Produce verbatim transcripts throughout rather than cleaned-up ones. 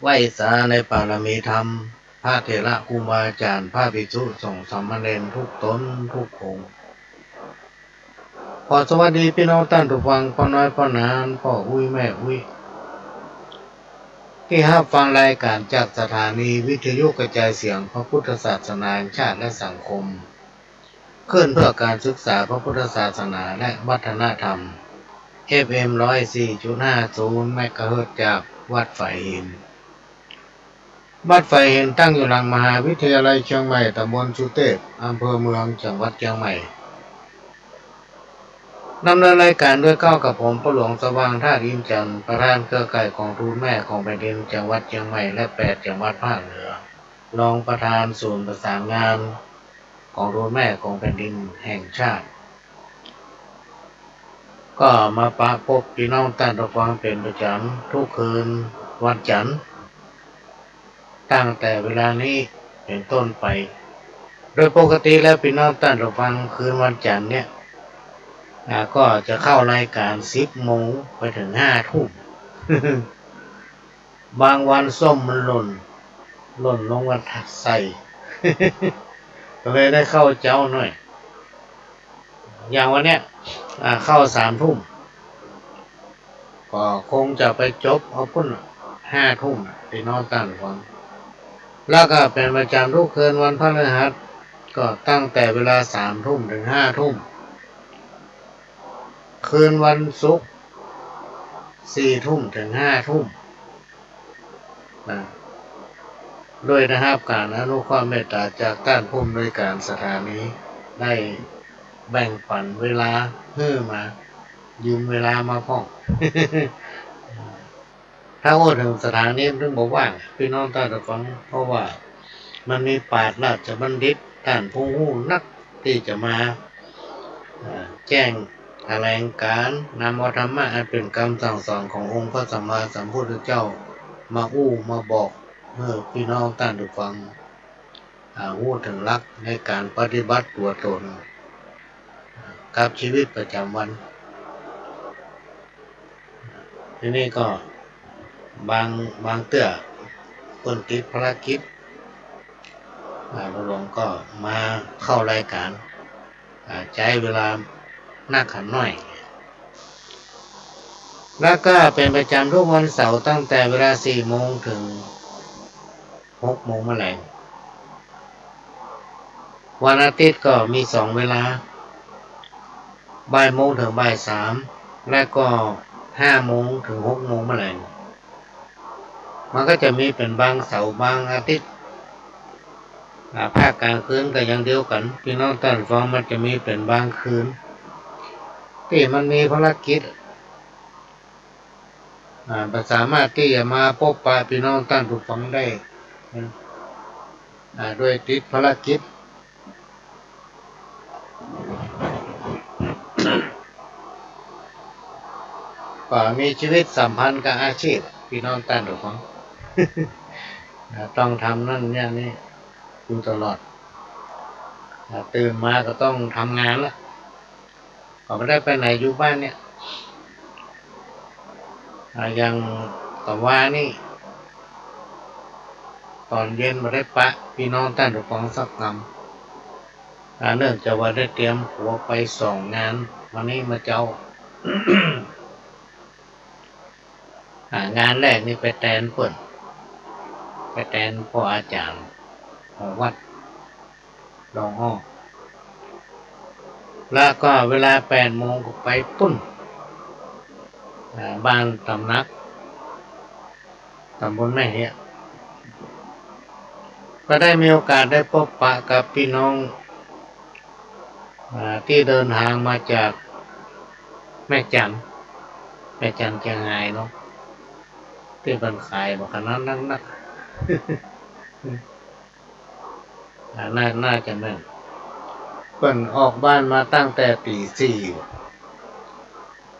ไหว้สาในปารมีธรรม พระเถระครูบาอาจารย์ พระภิกษุสงฆ์สามเณรทุกต๋นทุกองค์ ขอสวัสดีปี้น้องต้านผู้ฟัง ป้อน้อยป้อหนาน ป้ออุ๊ยแม่อุ๊ย ตี้ฮับฟังรายก๋านจากสถานีวิทยุกระจายเสียงพระพุทธศาสนาแห่งชาติและสังคม คลื่นเพื่อการศึกษาพระพุทธศาสนาและวัฒนธรรม เอฟเอ็ม ร้อยสี่จุดห้าศูนย์ เมกะเฮิรตซ์ จากวัดฝายหิน วัดฝายหินตั้งอยู่หลังมหาวิทยาลัยเชียงใหม่ ตำบลสุเตพ อำเภอเมือง จังหวัดเชียงใหม่ ดำเนินรายก๋านโดยเกล้ากับผม ป้อหลวงสว่าง ธาตุอินทร์จันทร์ ประธานเครือข่ายกองทุนแม่ของแผ่นดินจังหวัดเชียงใหม่ และแปดจังหวัดภาคเหนือ รองประธานศูนย์ประสานงานกองทุนแม่ของแผ่นดินแห่งชาติ ก็มาปะปบปี้น้องต้านผู้ฟังเป๋นประจ๋ำทุกคืนวันจันทร์ ตั้งแต่เวลานี้เป๋นต้นไป โดยปกติแล้วปี้น้องต้านผู้ฟังคืนวันจันทร์เนี่ย อ่า ก็จะเข้ารายก๋านสิบโมงไปเถิงห้าทุ่ม บางวันส้มมันหล่น หล่นลงมาใส่ ก็เลยได้เข้าเจ๊าหน่อย อย่างวันเนี้ย อ่า เข้าสามทุ่ม ก็คงจะไปจบเอาปู๊นห้าทุ่มอะ ปี้น้องต้านผู้ฟัง แล้วก็เป๋นประจ๋ำทุกคืนวันพฤหัส ก็ตั้งแต่เวลาสามทุ่มเถิงห้าทุ่ม คืนวันศุกร์สี่ทุ่มเถิงห้าทุ่ม นะ โดยได้ฮับก๋านอนุเคราะห์เมตต๋าจากต้านผู้อำนวยก๋านสถานี ได้แบ่งปั๋นเวลาหื้อมา ยืมเวลามาพ่อง ถ้าอู้เถิงสถานีมันบ่ว่าง ปี้น้องต้านผู้ฟัง เพราะว่ามันมีปาฐราชบัณฑิต ต้านผู้ฮู้นักตี้จะมา เอ่อ แจ้งแถลงก๋าน นำเอาธรรมะอันเป๋นกำสั่งสอนขององค์พระสัมมาสัมพุทธเจ้า มาอู้มาบอกหื้อปี้น้องต้านผู้ฟัง อ่า ฮู้เถิงหลักในก๋านปฏิบัติตั๋วต๋น กับชีวิตประจ๋ำวัน ทีนี้ก็บาง บางเตื้อเปิ้นติดภารกิจ อ่า หลวงก็มาเข้ารายก๋าน อ่า ใจ๊เวลานักขันน้อย แล้วก็เป๋นประจ๋ำทุกวันเสาร์ตั้งแต่เวลาสี่โมงเถิงหกโมงมะแลง วันอาทิตย์ก็มีสองเวลา บ่ายโมงเถิงบ่ายสาม และก็ห้าโมงเถิงหกโมงมะแลง มันก็จะมีเป๋นบางเสาร์บางอาทิตย์ อ่า ภาคก๋างคืนก็อย่างเดียวกั๋น ปี้น้องต้านฟัง มันจะมีเป๋นบางคืน ตี้มันมีภารกิจ อ่า บ่สามารถตี้จะมาปบปะปี้น้องต้านผู้ฟังได้ อ่า โดยติดภารกิจ ก็มีจีวิตสัมพันธ์กับอาชีพ ปี้น้องต้านผู้ฟัง อ่า ต้องทำนั่นอย่างนี้อยู่ตลอด อ่า ตื่นมาก็ต้องทำงานละ ก็บ่ได้ไปไหน อยู่บ้านเนี่ย อ่า อย่างตะวานี้ ต๋อนเย็นบ่ได้ปะปี้น้องต้านผู้ฟังสักกำ อ่า เนื่องจากว่าได้เตรียมตั๋วไปสองงาน วันนี้มาเจ๊า อ่า งานแรกนี่ไปแตนเปิ้น ไปแตนป้ออาจ๋ารย์ของวัดดองอ้อ แล้วก็เวลาแปดโมงก็ไปปู๊น อ่า บ้านตำหนัก ต๋ำบลแม่เฮียะ ก็ได้มีโอกาสได้ปบปะกับปี้น้อง อ่า ตี้เดินตางมาจากแม่จันทน์ แม่จันทน์เจียงฮายเนาะ ตี้เปิ้นขายบ่ขนาดนั้นนัก อ่า น่า น่าจะแม่น เปิ้นออกบ้านมาตั้งแต่ตี๋สี่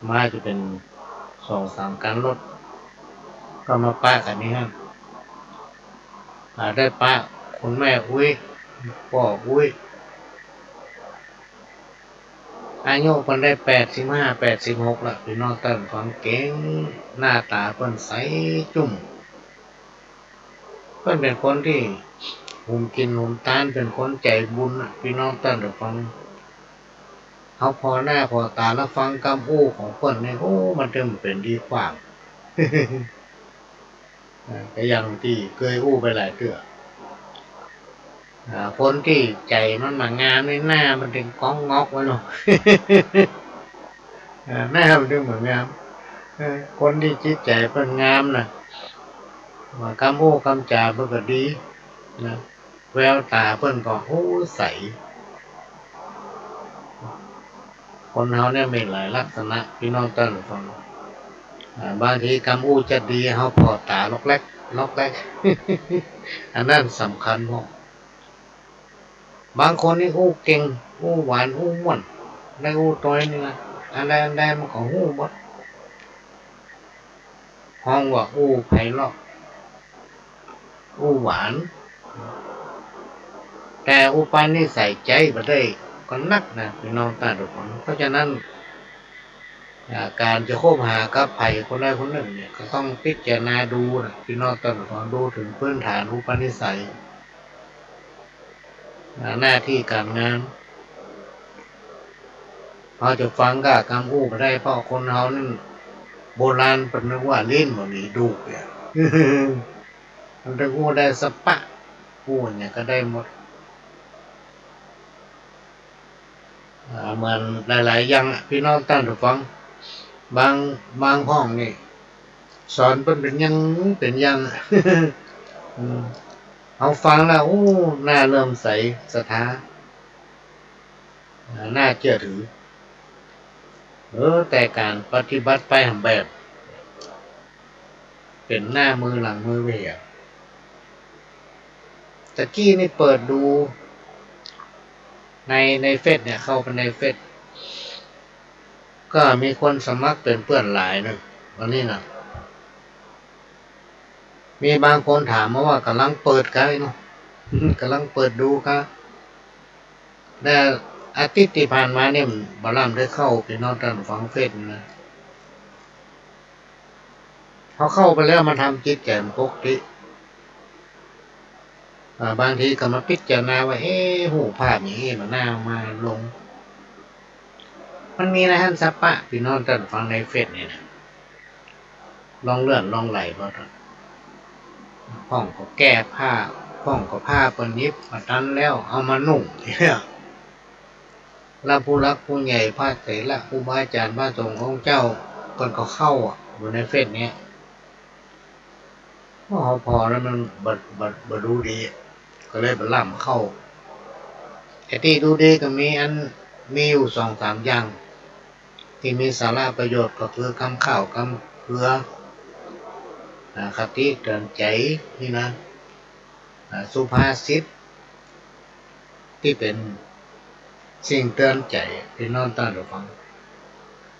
มาจะเป๋นสองสามคันรถ ก็มาปะกั๋นนี่ฮะ อ่า ได้ปะคุณแม่อุ๊ย ป้ออุ๊ย อายุเปิ้นได้แปดสิบห้า แปดสิบหกละ ปี้น้องต้านฟัง เก๋ง หน้าต๋าเปิ้นใสจุ้ม เปิ้นเป๋นคนตี้หุมกิ๋นหุมตาน เป๋นคนใจ๋บุญน่ะ ปี้น้องต้านฟัง เฮาผ่อหน้าผ่อต๋าแล้วฟังกำอู้ของเปิ้นนี่ โอ้ มันจะเป๋นดีกว้าง อ่า ก็อย่างตี้เกยอู้ไปหลายเตื้อ อ่า คนตี้ใจ๋มันบ่งามนี่ หน้ามันเถิงก๊องง็อกวะเนาะ อ่า หน้ามันเถิงบ่งาม เออ คนตี้จิตใจ๋เปิ้นงามน่ะ ว่ากำอู้กำจ๋าเปิ้นก็ดีนะ แววต๋าเปิ้นก็ โอ้ ใส คนเฮาเนี่ยมีหลายลักษณะ ปี้น้องต้านฟัง อ่า บางทีกำอู้จะดี เฮาผ่อต๋าล็อกแล็ก ล็อกแล็ก อันนั้นสำคัญพ่อง บางคนนี่อู้เก่ง อู้หวาน อู้ม่วน ได้อู้ตวยนี่นะ อันใดอันใดมันก็ฮู้หมด ฮ้องว่าอู้ไพเราะ อู้หวาน แต่อุปนิสัยใจ๊บ่ได้ก็นักนะ ปี้น้องต้านฟัง เพราะฉะนั้น อ่า ก๋านจะคบหากับใผคนใดคนนึ่งเนี่ย ก็ต้องพิจารณาดูนะ ปี้น้องต้านฟัง ดูเถิงพื้นฐานอุปนิสัย อ่า หน้าตี้ก๋านงาน เฮาจะฟังก้ากำอู้บ่ได้ เพราะคนเฮานี่ โบราณเปิ้นว่าลิ้นบ่มีดูกเนี่ย มันจะอู้ได้สะปะ อู้หยังก็ได้หมด อ่า เหมือนหลายๆ อย่างอะ ปี้น้องต้านฟัง บาง บางพ่องนี่ สอนเปิ้นเป๋นอย่าง เป๋นอย่างอะ อืม เฮาฟังแล้ว โอ้ น่าเลื่อมใสศรัทธา อ่า น่าเจื้อถือ เออ แต่ก๋านปฏิบัติไปหำแบบ เป๋นหน้ามือหลังมือไปเหีย ตะกี้นี่เปิดดูใน ในเฟซเนี่ย เข้าไปในเฟซ ก็มีคนสมัครเป๋นเปื้อนหลายนึ่ง วันนี้นะ มีบางคนถามมาว่า ก่ำลังเปิดก้าเนาะ ก่ำลังเปิดดูก้า แต่อาทิตย์ตี้ผ่านมาเนี่ย บ่ลำได้เข้าไปนอนตามฟังเฟซนะ พอเข้าไปแล้วมันทำจิตใจ๋มันปกติ อ่า บางทีก็มาพิจารณาว่า เอ๊ะ ฮูปภาพอย่างนี้มันน่ามาลง มันมีในหั้นสะปะ ปี้น้องต้านฟังในเฟซนี่นะ ลองเลื่อนลองไหลเบิ่งเถาะ พ่องก็แก้ผ้า พ่องก็ผ้าเปิ้นหยิบมาตันแล้ว เอามานุ่ง แล้วผู้หลักผู้ใหญ่ พระเถระ ครูบาอาจ๋ารย์ พระสงฆ์องค์เจ้า เปิ้นก็เข้าอะ อยู่ในเฟซเนี่ย โอ้ เฮาผ่อแล้วมันบ่ บ่ บ่ดูดี ก็เลยบ่ล้ำเข้า แต่ตี้ดูดีก็มีอัน มีอยู่สองสามอย่าง ตี้มีสาระประโยชน์ก็คือกำข้าวกำเขือ อ่า คติเตือนใจ๋นี่นะ อ่า สุภาษิต ตี้เป๋นสิ่งเตือนใจ๋ปี้น้องต้านผู้ฟัง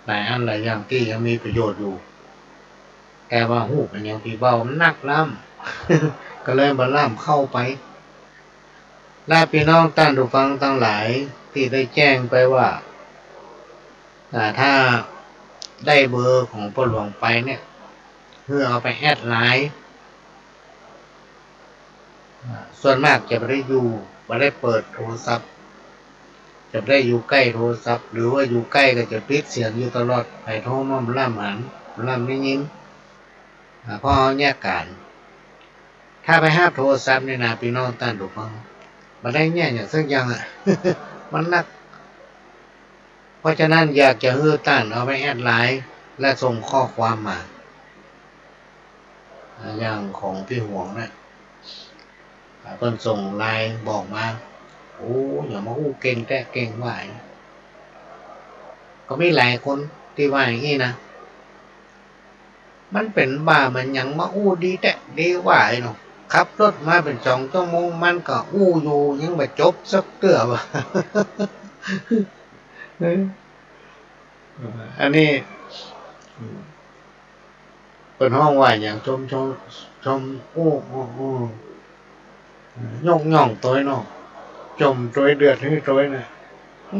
หลายอันหลายอย่างตี้ยังมีประโยชน์อยู่ แต่ว่าฮู้กั๋นอย่างตี้เบามันนักล้ำ ก็เลยบ่ล้ำเข้าไป และปี้น้องต้านผู้ฟังตังหลายตี้ได้แจ้งไปว่า อ่า ถ้าได้เบอร์ของป้อหลวงไปเนี่ย หื้อเอาไปแอดไลน์ อ่า ส่วนมากจะบ่ได้อยู่ บ่ได้เปิดโทรศัพท์ จะบ่ได้อยู่ใก้โทรศัพท์ หรือว่าอยู่ใก้ก็จะปิดเสียงอยู่ตลอด ใผโทรมาบ่ล้ำหัน บ่ล้ำได้ยิน อ่า เพราะเฮาเยียะก๋าน ถ้าไปฮับโทรศัพท์นี่นะ ปี้น้องต้านผู้ฟัง บ่ได้เยียะหยังสักอย่างอะ มันนัก เพราะฉะนั้นอยากจะหื้อต้านเอาไปแอดไลน์และส่งข้อความมา อ่า อย่างของปี้หวงนะ อ่า เปิ้นส่งไลน์บอกมา โอ้ อย่างมาอู้เก่งแต๊เก่งหวาย ก็มีหลายคนตี้ว่าอย่างอี้นะ มันเป๋นบ้ามันหยังมาอู้ดีแต๊ดีหวายเนาะ ขับรถมาเป๋นสองชั่วโมง มันก็อู้อยู่ ยังบ่จบสักเตื้อวะ เออ อันนี้ อืม เปิ้นฮ้องว่าหยัง ชม ชม ชม อู้ อู้ อู้ ยกย่องตวยเนาะ จ่มตวย เดือดหื้อตวยนะ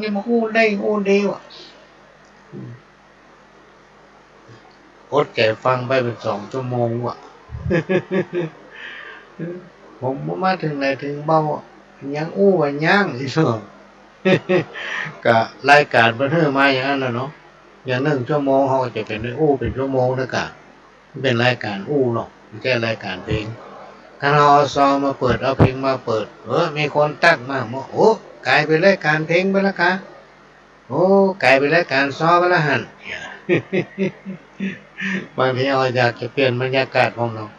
นี่มาอู้ได้ อู้ดีวะ อืม อดใจ๋ฟังไปเป๋นสองชั่วโมงวะ ผมบ่มาเถิงไหนเถิงเบาอะ ยังอู้บ่ยั้งอีกเนาะ ก็รายก๋านเปิ้นหื้อมาอย่างนั้นแหละเนาะ อย่างนึ่งชั่วโมงเฮาก็จะเป๋นได้อู้เป๋นชั่วโมงนะกะ มันเป๋นรายก๋านอู้เนาะ บ่ใจ้รายก๋านเพลง คันเฮาเอาซอมาเปิด เอาเพลงมาเปิด เออ มีคนตั๊กมา โอ้ ก๋ายเป๋นรายก๋านเพลงไปแล้วกะ โอ้ ก๋ายเป๋นรายก๋านซอไปแล้วหั้น บางทีเฮาอยากจะเปลี่ยนบรรยากาศพ่องเนาะ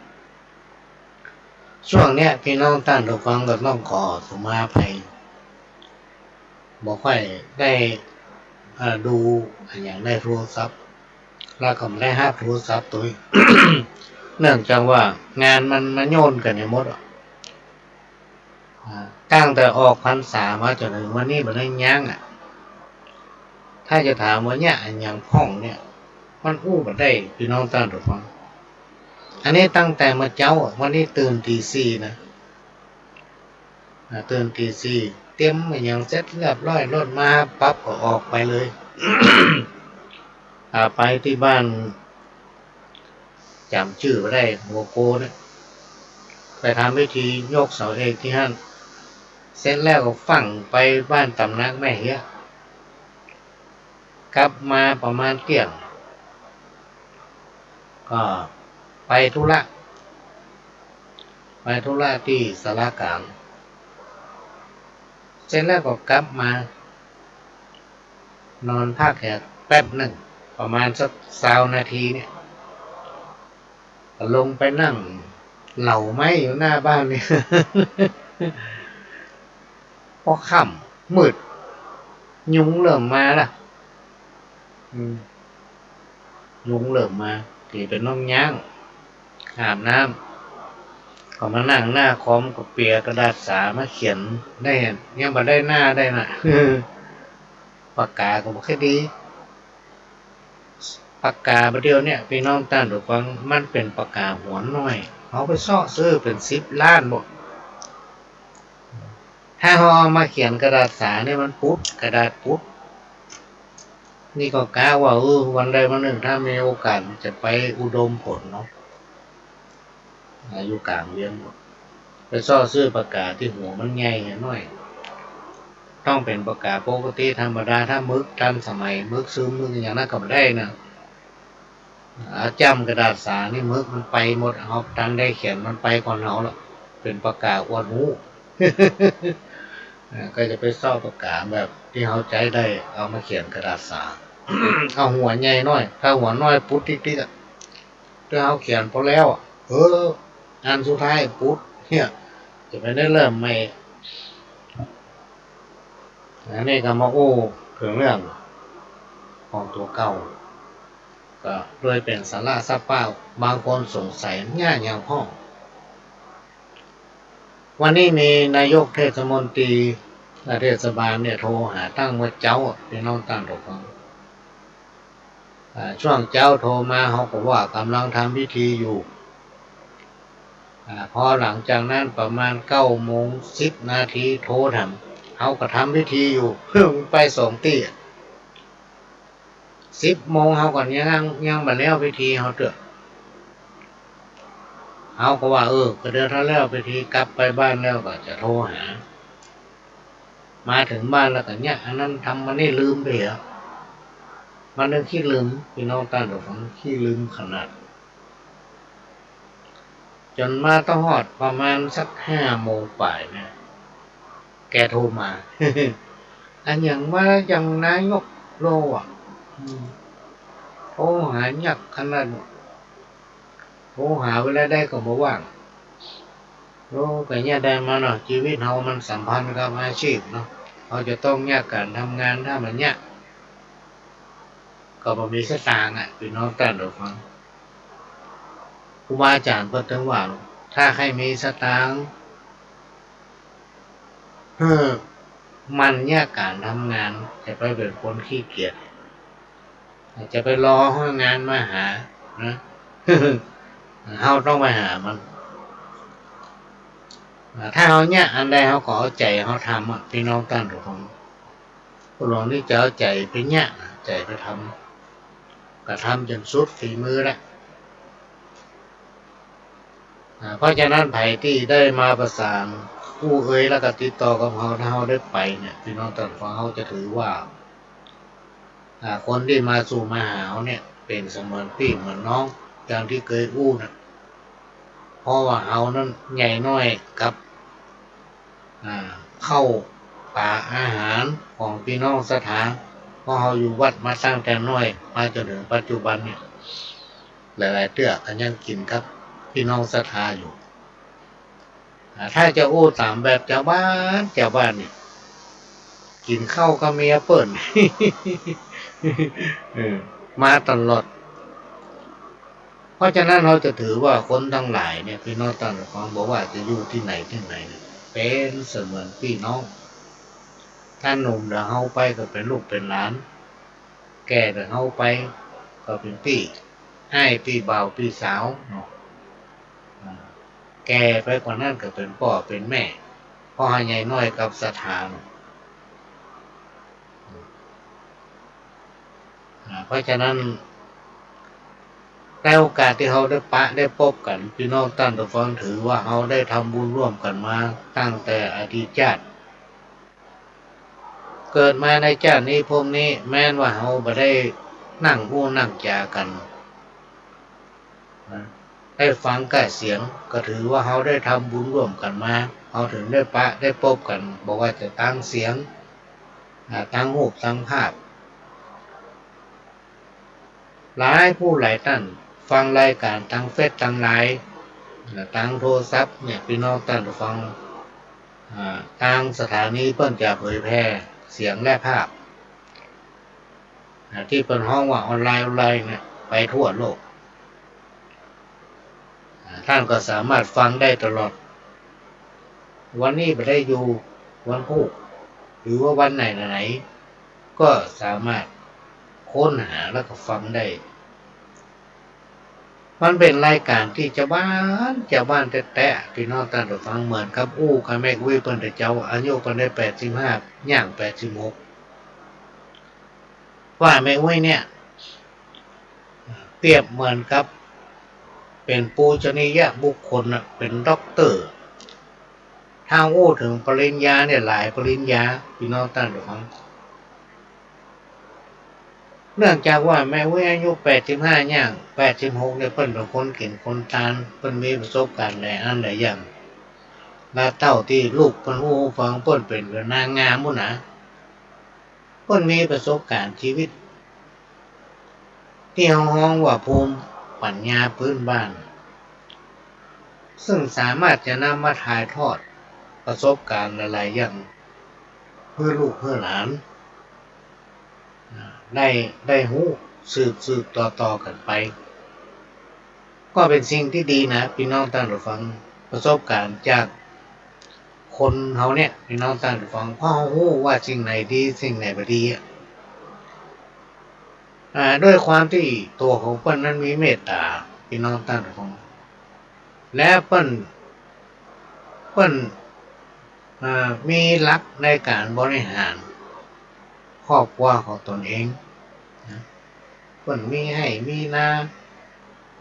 ช่วงเนี้ยปี้น้องต้านผู้ฟังก็ต้องขอสุมาอภัย บ่ค่อยได้ เอ่อ ดูอะหยังในโทรศัพท์ แล้วก็บ่ได้ฮับโทรศัพท์ตวย เนื่องจากว่างานมันมาโยนกั๋นไปหมดอะ อ่า ตั้งแต่ออกพรรษามาจ๋นเถิงวันนี้บ่ได้ยั้งอะ ถ้าจะถามว่าเยียะอะหยังพ่องเนี่ย มันอู้บ่ได้ ปี้น้องต้านผู้ฟัง อันนี้ตั้งแต่เมื่อเจ๊าอะ วันนี้ตื่นตีสี่นะ อ่า ตื่นตีสี่ เตรียมอะหยังเสร็จเรียบร้อย รถมาปั๊บก็ออกไปเลย อ่า ไปตี้บ้าน จ๋ำจื้อบ่ได้ หัวโกเนี่ย ไปทำพิธียกเสาเอกตี้หั้น เสร็จแล้วก็ฟั่งไปบ้านต๋ำหนักแม่เฮีย กลับมาประมาณเตี้ยง ก็ไปธุระ ไปธุระตี้ศาลากลาง เสร็จแล้วก็กลับมา นอนพักแค่แป๊บนึ่ง ประมาณสักซาวนาทีเนี่ย ก็ลงไปนั่งเหล่าไม้อยู่หน้าบ้านเนี่ย พอค่ำมืด ยุงเริ่มมาละ อืม ยุงเริ่มมา ตี้เป๋นน้องย้าง อาบน้ำ ก็มานั่งหน้าคอม ก็เปียกระดาษสามาเขียนได้ ยังบ่ได้หน้าได้นะ ปากกาก็บ่ค่อยดี ปากกาบ่าเดี่ยวเนี่ย ปี้น้องต้านผู้ฟัง มันเป๋นปากกาหัวน้อย เฮาไปเซาะซื้อเป๋นสิบล้านบ่ ถ้าเฮาเอามาเขียนกระดาษสาเนี่ย มันปุด กระดาษปุด นี่ก็กะว่า เออ วันใดวันนึ่งถ้ามีโอกาสจะไปอุดมผลเนาะ อ่า อยู่ก๋างเวียง ไปเซาะซื้อปากกาตี้หัวมันใหญ่หน้อย ต้องเป๋นปากกาปกติธรรมดา ถ้าหมึกตันสมัย หมึกซึม หมึกอะหยังนั้นก็บ่ได้นะ อ่า จ้ำกระดาษสานี่หมึกมันไปหมด เฮาตันได้เขียนมันไปก่อนเฮาละ เป๋นปากกาอวดฮู้ อ่า ก็จะไปเซาะปากกาแบบตี้เฮาใจ๊ได้ เอามาเขียนกระดาษสา เอาหัวใหญ่หน้อย ถ้าหัวน้อยปุดติ๊กๆ อะ ถ้าเฮาเขียนพอแล้วอะ เออ อันสุดท้ายปุดเนี่ย ไปได้เริ่มใหม่ อันนี้ก็มาอู้เถิงเรื่องของตั๋วเก่า ก็เลยเป๋นสาระซะเป้า บางคนสงสัยเยียะหยังพ่อง วันนี้มีนายกเทศมนตรี เทศบาลเนี่ยโทรหาตั้งเมื่อเจ๊า ปี้น้องต้านผู้ฟัง อ่า ช่วงเจ๊าโทรมา เฮาก็ว่ากำลังทำพิธีอยู่ อ่า พอหลังจากนั้นประมาณเก้าโมงสิบนาทีโทรถาม เฮาก็ทำพิธีอยู่ เพิ่งไปสองตี้อะ สิบโมงเฮาก็ยัง ยังบ่แล้วพิธีเฮาเตื้อ เฮาก็ว่า เออ ก็เดี๋ยวถ้าแล้วพิธีกลับไปบ้านแล้วก็จะโทรหา มาเถิงบ้านแล้วก็เยียะอันนั้นทำ วันนี้ลืมไปเหรอ วันนี้ขี้ลืม ปี้น้องต้านผู้ฟัง ขี้ลืมขนาด จ๋นมาต้องฮอดประมาณสักห้าโมงป๋ายเนี่ย แกโทรมา อันหยังว่ายังนายกโลอะ อืม โทรหาเยียะขนาด โทรหาเวลาใดก็บ่ว่าง โอ้ ก็เยียะได้มาเนาะ จีวิตเฮามันสัมพันธ์กับอาชีพเนาะ เฮาจะต้องเยียะก๋านทำงาน ถ้าบ่เยียะ ก็บ่มีสตางค์อะ ปี้น้องต้านผู้ฟัง ครูบาอาจ๋ารย์เปิ้นเถิงว่า ถ้าใค่มีสตางค์ หื้อหมั่นเยียะก๋านทำงาน จะไปเป๋นคนขี้เกียจ จะไปรอหื้องานมาหานะ เฮาต้องไปหามัน อ่า ถ้าเฮาเยียะอันใดเฮาก็เอาใจ๋เฮาทำอะ ปี้น้องต้านผู้ฟัง ผู้หลวงนี่จะเอาใจ๋ไปเยียะ ใจ๋ไปทำ ก็ทำจ๋นสุดฝีมือละ อ่า เพราะฉะนั้นใผตี้ได้มาประสานอู้เอ่ย แล้วก็ติดต่อกับเฮา ถ้าเฮาได้ไปเนี่ย ปี้น้องต้านผู้ฟัง เฮาจะถือว่า อ่า คนตี้มาสู่มาหาเฮาเนี่ย เป๋นเสมือนปี้เหมือนน้อง อย่างตี้เกยอู้น่ะ เพราะว่าเฮานั้นใหญ่น้อยกับ อ่า ข้าวป๋าอาหารของปี้น้องศรัทธา เพราะเฮาอยู่วัดมาตั้งแต่น้อย มาจ๋นเถิงปัจจุบันเนี่ย หลายๆ เตื้อก็ยังกิ๋นกับปี้น้องศรัทธาอยู่ อ่า ถ้าจะอู้ต๋ามแบบจาวบ้าน จาวบ้านนี่ กิ๋นข้าวกับเมียเปิ้น เออ มาตลอด เพราะฉะนั้นเฮาจะถือว่าคนตังหลายเนี่ย ปี้น้องต้านผู้ฟัง บ่ว่าจะอยู่ตี้ไหนตี้ไหนเนี่ย เป๋นเสมือนปี้น้อง ถ้าหนุ่มดังเฮาไปก็เป๋นลูกเป๋นหลาน แก่ดังเฮาไปก็เป๋นปี้อ้ายปี้บ่าวปี้สาวเนาะ อ่า แก่ไปกว่านั้นก็เป๋นป้อเป๋นแม่ เพราะเฮาใหญ่น้อยกับศรัทธาเนาะ อ่า เพราะฉะนั้น ในโอกาสตี้เฮาได้ปะได้ปบกั๋น ปี้น้องต้านผู้ฟัง ถือว่าเฮาได้ทำบุญร่วมกั๋นมาตั้งแต่อดีตจาติ เกิดมาในจาตินี้ภพนี้ แม้นว่าเฮาบ่ได้นั่งอู้นั่งจ๋ากั๋น นะ ได้ฟังก้าเสียง ก็ถือว่าเฮาได้ทำบุญร่วมกั๋นมา เฮาเถิงได้ปะได้ปบกั๋น บ่ว่าจะตางเสียง อ่า ตางฮูป ตางภาพ หลายผู้หลายต้าน ฟังรายก๋านตางเฟซตางไลน์ อ่า ตางโทรศัพท์เนี่ย ปี้น้องต้านผู้ฟัง อ่า ตางสถานีเปิ้นจะเผยแพร่เสียงและภาพ อ่า ตี้เปิ้นฮ้องว่าออนไลน์ ออนไลน์เนี่ย ไปทั่วโลก อ่า ต้านก็สามารถฟังได้ตลอด วันนี้บ่ได้อยู่ วันพูก หรือว่าวันไหนไหน ก็สามารถค้นหาแล้วก็ฟังได้ มันเป๋นรายก๋านตี้จาวบ้าน จาวบ้านแต๊ๆ ปี้น้องต้านผู้ฟัง เหมือนกับอู้กับแม่อุ๊ยเปิ้นเต๊อะเจ้า อายุเปิ้นได้แปดสิบห้า ย่างแปดสิบหก ว่าแม่อุ๊ยเนี่ย เปรียบเหมือนกับเป๋นปูชนียบุคคลน่ะ เป๋นด็อกเตอร์ ถ้าอู้เถิงปริญญาเนี่ยหลายปริญญา ปี้น้องต้านผู้ฟัง เนื่องจากว่าแม่อุ๊ยอายุแปดสิบห้าย่างแปดสิบหกเนี่ย เปิ้นเป๋นคนเก๋งคนตาน เปิ้นมีประสบก๋ารณ์หลายอันหลายอย่าง และเต้าตี้ลูกเปิ้นอู้ฟัง เปิ้นเป๋นนางงามปู้นนะ เปิ้นมีประสบก๋ารณ์จีวิต ตี้เฮาฮ้องว่าภูมิปัญญาพื้นบ้าน ซึ่งสามารถจะนำมาถ่ายทอด ประสบการณ์หลายๆ อย่าง หื้อลูกหื้อหลาน ได้ ได้ฮู้สืบๆ ต่อๆ กั๋นไป ก็เป๋นสิ่งตี้ดีนะ ปี้น้องต้านผู้ฟัง ประสบการณ์จากคนเฮาเนี่ย ปี้น้องต้านผู้ฟัง เพราะเฮาฮู้ว่าสิ่งไหนดี สิ่งไหนบ่ดีอะ อ่า ด้วยความตี้ตั๋วของเปิ้นนั้นมีเมตต๋า ปี้น้องต้านผู้ฟัง และเปิ้น เปิ้น อ่า มีหลักในก๋านบริหารครอบครัวของตนเองนะ เปิ้นมีไฮ่มีนา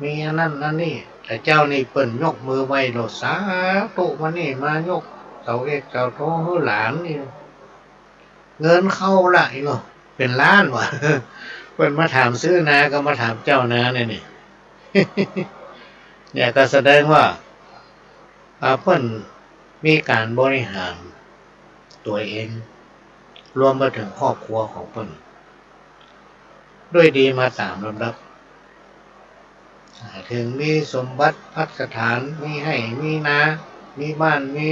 มีอันนั้นอันนี้ แต่เจ้านี่เปิ้นยกมือไหว้โลด สาธุ มานี่ มายกเสาเอกเสาโทหื้อหลานนี่ เงินเข้าละอีโล เป๋นล้านว่ะ เปิ้นมาถามซื้อนา ก็มาถามเจ้านาเนี่ยนี่ เนี่ยก็แสดงว่า อ่า เปิ้นมีก๋านบริหารตั๋วเอง รวมไปเถิงครอบครัวของเปิ้น ด้วยดีมาต๋ามลำดับ อ่า เถิงมีสมบัติภัสถาน มีไฮ่มีนา มีบ้าน มี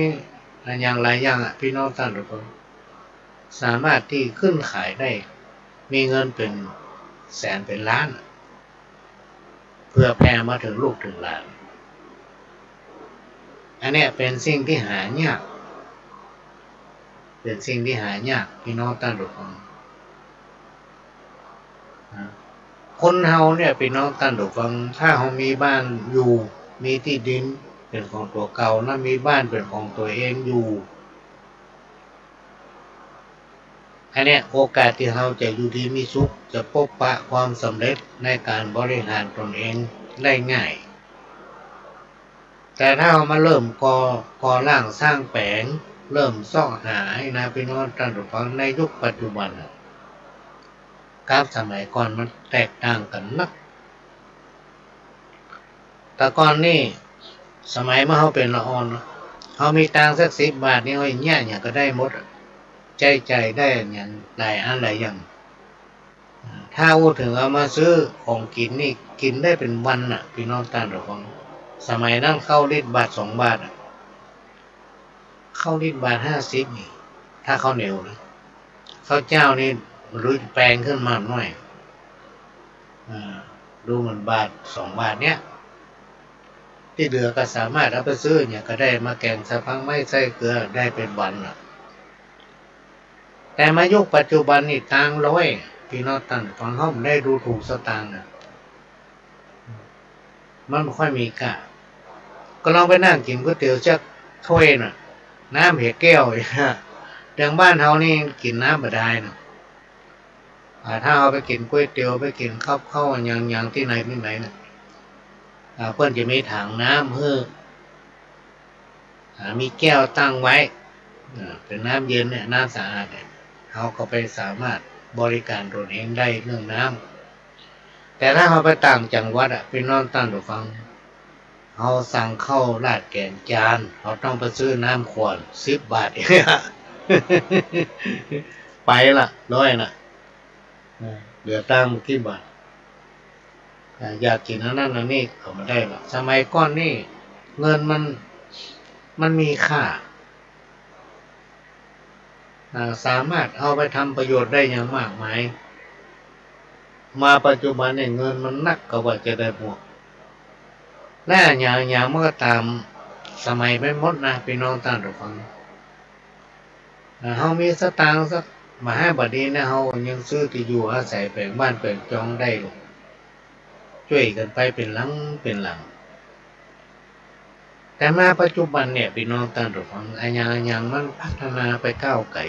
อะหยังหลายอย่างอะ ปี้น้องต้านผู้ฟัง สามารถตี้ขึ้นขายได้ มีเงินเป๋นแสนเป๋นล้านอะ เผื่อแผ่มาเถิงลูกเถิงหลาน อันเนี้ยเป๋นสิ่งตี้หายาก เป๋นสิ่งตี้หายาก ปี้น้องต้านผู้ฟัง นะ คนเฮาเนี่ย ปี้น้องต้านผู้ฟัง ถ้าเฮามีบ้านอยู่ มีตี้ดินเป๋นของตั๋วเก่านะ มีบ้านเป๋นของตั๋วเองอยู่ อันเนี้ย โอกาสตี้เฮาจะอยู่ดีมีสุข จะปบปะความสำเร็จในก๋านบริหารตนเองได้ง่าย แต่ถ้าเฮามาเริ่มก่อ ก่อร่างสร้างแป๋ง เริ่มเซาะหานะ ปี้น้องต้านผู้ฟัง ในยุคปัจจุบันน่ะ กับสมัยก่อนมันแตกต่างกั๋นนัก แต่ก่อนนี่ สมัยเมื่อเฮาเป๋นละอ่อนเนาะ เฮามีตังค์สักสิบบาทนี่ เฮาเยียะหยังก็ได้หมดอะ ใจ๊จ่ายได้หยังหลายอันหลายอย่าง ถ้าอู้เถิงเอามาซื้อของกิ๋นนี่ กิ๋นได้เป๋นวันน่ะ ปี้น้องต้านผู้ฟัง สมัยนั้นข้าวลิตรบาทสองบาทอะ ข้าวลิตรบาทห้าสิบนี่ ถ้าข้าวเหนียวนะ ข้าวเจ้านี่บ่ฮู้จะแปงขึ้นมาหน้อย อ่า ดูเหมือนบาทสองบาทเนี่ย ตี้เหลือก็สามารถเอาไปซื้อหยังก็ได้ มาแก๋งใส่ผักไม้ใส่เกลือได้เป๋นวันน่ะ แต่มายุคปัจจุบันนี่ ตังค์ร้อย ปี้น้องต้านผู้ฟัง เฮาบ่ได้ดูถูกสตางค์น่ะ มันบ่ค่อยมีค่า ก็ลองไปนั่งกิ๋นก๋วยเตี๋ยวสักถ้วยน่ะ น้ำเหียแก้ว อย่างบ้านเฮานี่กิ๋นน้ำบ่ได้น่ะ อ่า ถ้าเฮาไปกิ๋นก๋วยเตี๋ยว ไปกิ๋นกับข้าวหยังๆ ตี้ไหนตี้ไหนน่ะ อ่า เปิ้นจะมีถังน้ำหื้อ อ่า มีแก้วตั้งไว้ อ่า เป๋นน้ำเย็นเนี่ย น้ำสะอาดเนี่ย เฮาก็ไปสามารถบริการตนเองได้เรื่องน้ำ แต่ถ้าเฮาไปต่างจังหวัดอะ ปี้น้องต้านผู้ฟัง เฮาสั่งข้าวราดแก๋งจาน เฮาต้องไปซื้อน้ำขวดสิบบาท ไปละ ร้อยน่ะ อ่า เหลือตังค์บ่กี่บาท อ่า อยากกิ๋นอันนั้นอันนี้ก็บ่ได้ละ สมัยก่อนนี่ เงินมัน มันมีค่า อ่า สามารถเอาไปทำประโยชน์ได้อย่างมากมาย มาปัจจุบันเนี่ย เงินมันนักกว่าจะได้หมด และอะหยังอะหยังมันก็ต๋ามสมัยไปหมดนะ ปี้น้องต้านผู้ฟัง อ่า เฮามีสตางค์สักบ่าห้าบาทนี้นะ เฮายังซื้อตี้อยู่อาศัยแป๋งบ้านแป๋งจองได้เลย จ้วยกั๋นไปเป๋นหลังเป๋นหลัง แต่มาปัจจุบันเนี่ย ปี้น้องต้านผู้ฟัง อะหยังอะหยังมันพัฒนาไปก้าวไก๋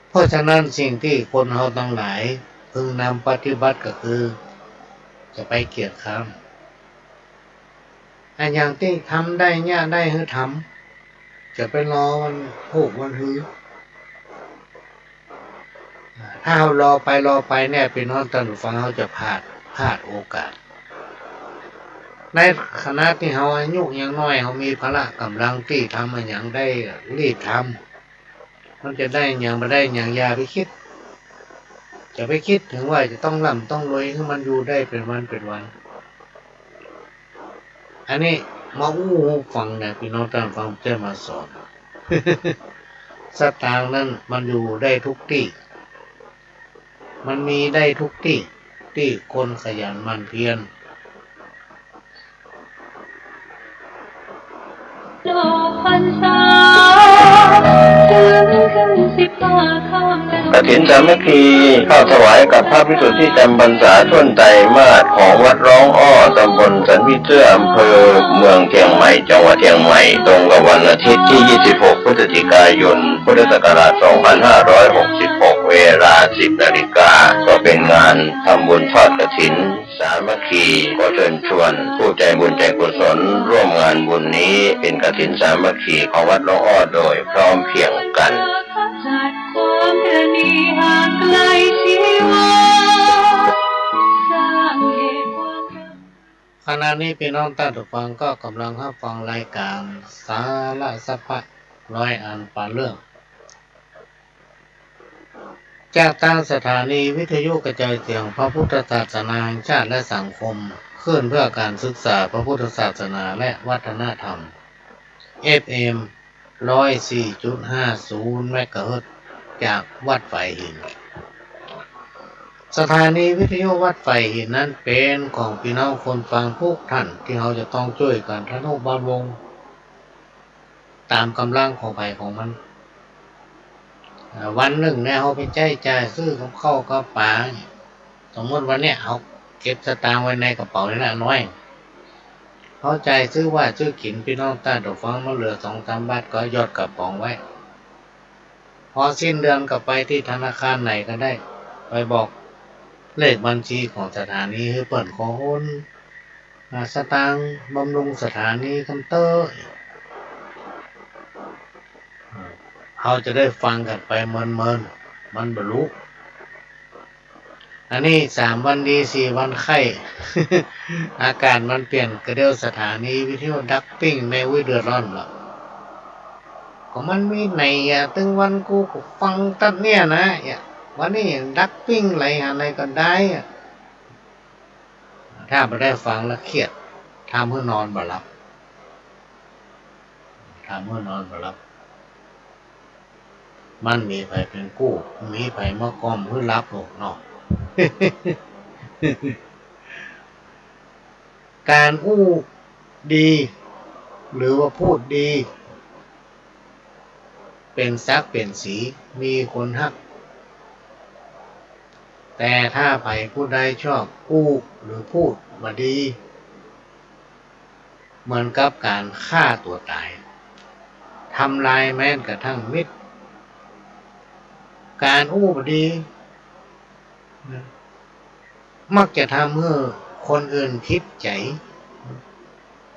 เพราะฉะนั้นสิ่งตี้คนเฮาตังหลายพึงนำปฏิบัติก็คือ จะไปเกียจคร้าน อะหยังตี้ทำได้เยียะได้หื้อทำ จะไปรอวันพูกวันฮือ ถ้าเฮารอไปรอไปเนี่ย ปี้น้องต้านผู้ฟัง เฮาจะพลาด พลาดโอกาส ในขณะตี้เฮาอายุยังน้อย เฮามีพละก๋ำลังตี้ทำอะหยังได้ รีบทำ มันจะได้หยังบ่ได้หยังอย่าไปกึ๊ด จะไปกึ๊ดเถิงว่าจะต้องร่ำต้องรวยหื้อมันอยู่ได้เป๋นวันเป๋นวัน อันนี้ มาอู้หื้อฟังนะ ปี้น้องต้านฟัง บ่ใจ้มาสอน สตางค์นั้นมันอยู่ได้กู้ตี้ มันมีได้กู้ตี้ ตี้คนขยันหมั่นเพียร กฐินสามัคคี ทอดถวายกับพระภิกษุตี้จำพรรษาถ้วนไตรมาสของวัดร้องอ้อ ตำบลสันผีเสื้อ อำเภอเมืองเชียงใหม่ จังหวัดเชียงใหม่ ตรงกับวันอาทิตย์ตี้ ยี่สิบหก พฤศจิกายน พุทธศักราช สองพันห้าร้อยหกสิบหก เวลา สิบนาฬิกา ก็เป๋นงานทำบุญทอดกฐินสามัคคี ขอเชิญชวนผู้ใจบุญใจกุศลร่วมงานบุญนี้ เป๋นกฐินสามัคคีของวัดร้องอ้อโดยพร้อมเพรียงกั๋น ขณะนี้ปี้น้องต้านผู้ฟังก็ก่ำลังฮับฟังรายก๋านสาระสัพพะร้อยอันปาเรื่อง จากตางสถานีวิทยุกระจายเสียงพระพุทธศาสนาแห่งชาติและสังคม คลื่นเพื่อการศึกษาพระพุทธศาสนาและวัฒนธรรม เอฟเอ็ม ร้อยสี่จุดห้าศูนย์ เมกะเฮิรตซ์ จากวัดฝายหิน สถานีวิทยุวัดฝายหินนั้นเป๋นของปี้น้องคนฟังกู้ต้าน ตี้เฮาจะต้องจ้วยกั๋นทะนุบำรุง ต๋ามก๋ำลังของใผของมัน เอ่อ วันนึ่งเนี่ย เฮาไปใจ๊จ่ายซื้อกับข้าวกับป๋า สมมุติวันเนี้ย เฮาเก็บสตางค์ไว้ในกระเป๋านี่นะ น้อย เฮาจ่ายซื้อว่าวซื้อกิ๋น ปี้น้องต้านผู้ฟัง มันเหลือสองสามบาทก็หยอดกระป๋องไว้ พอสิ้นเดือนก็ไปตี้ธนาคารไหนก็ได้ ไปบอกเลขบัญชีของสถานีหื้อเปิ้นขอโอน อ่า สตางค์บำรุงสถานีกำเต๊อะ อ่า เฮาจะได้ฟังกั๋นไปเมินๆ มันบ่ฮู้ อันนี้สามวันดี สี่วันไข้ อากาศมันเปลี่ยน กระเดี่ยวสถานีวิทยุดักปิ้ง แม่อุ๊ยเดือดร้อนละ ก็มันมีไหนอะ ตึงวันกูก็ฟังตั๊ดเนี่ยนะ เนี่ย วันนี้ดักปิ้งไหลหาไหนก็ได้อะ ถ้าบ่ได้ฟังแล้วเครียด ทำหื้อนอนบ่หลับ ทำหื้อนอนบ่หลับ มันมีใผเป๋นกู้ มีใผมาก้อมหื้อหลับโลดเนาะ ก๋านอู้ดี หรือว่าพูดดี เป๋นศักดิ์เป๋นศรี มีคนฮัก แต่ถ้าใผผู้ใดชอบอู้หรือพูดบ่ดี เหมือนกับก๋านฆ่าตั๋วต๋าย ทำลายแม้กระทั่งมิตร ก๋านอู้บ่ดี มักจะทำหื้อคนอื่นผิดใจ๋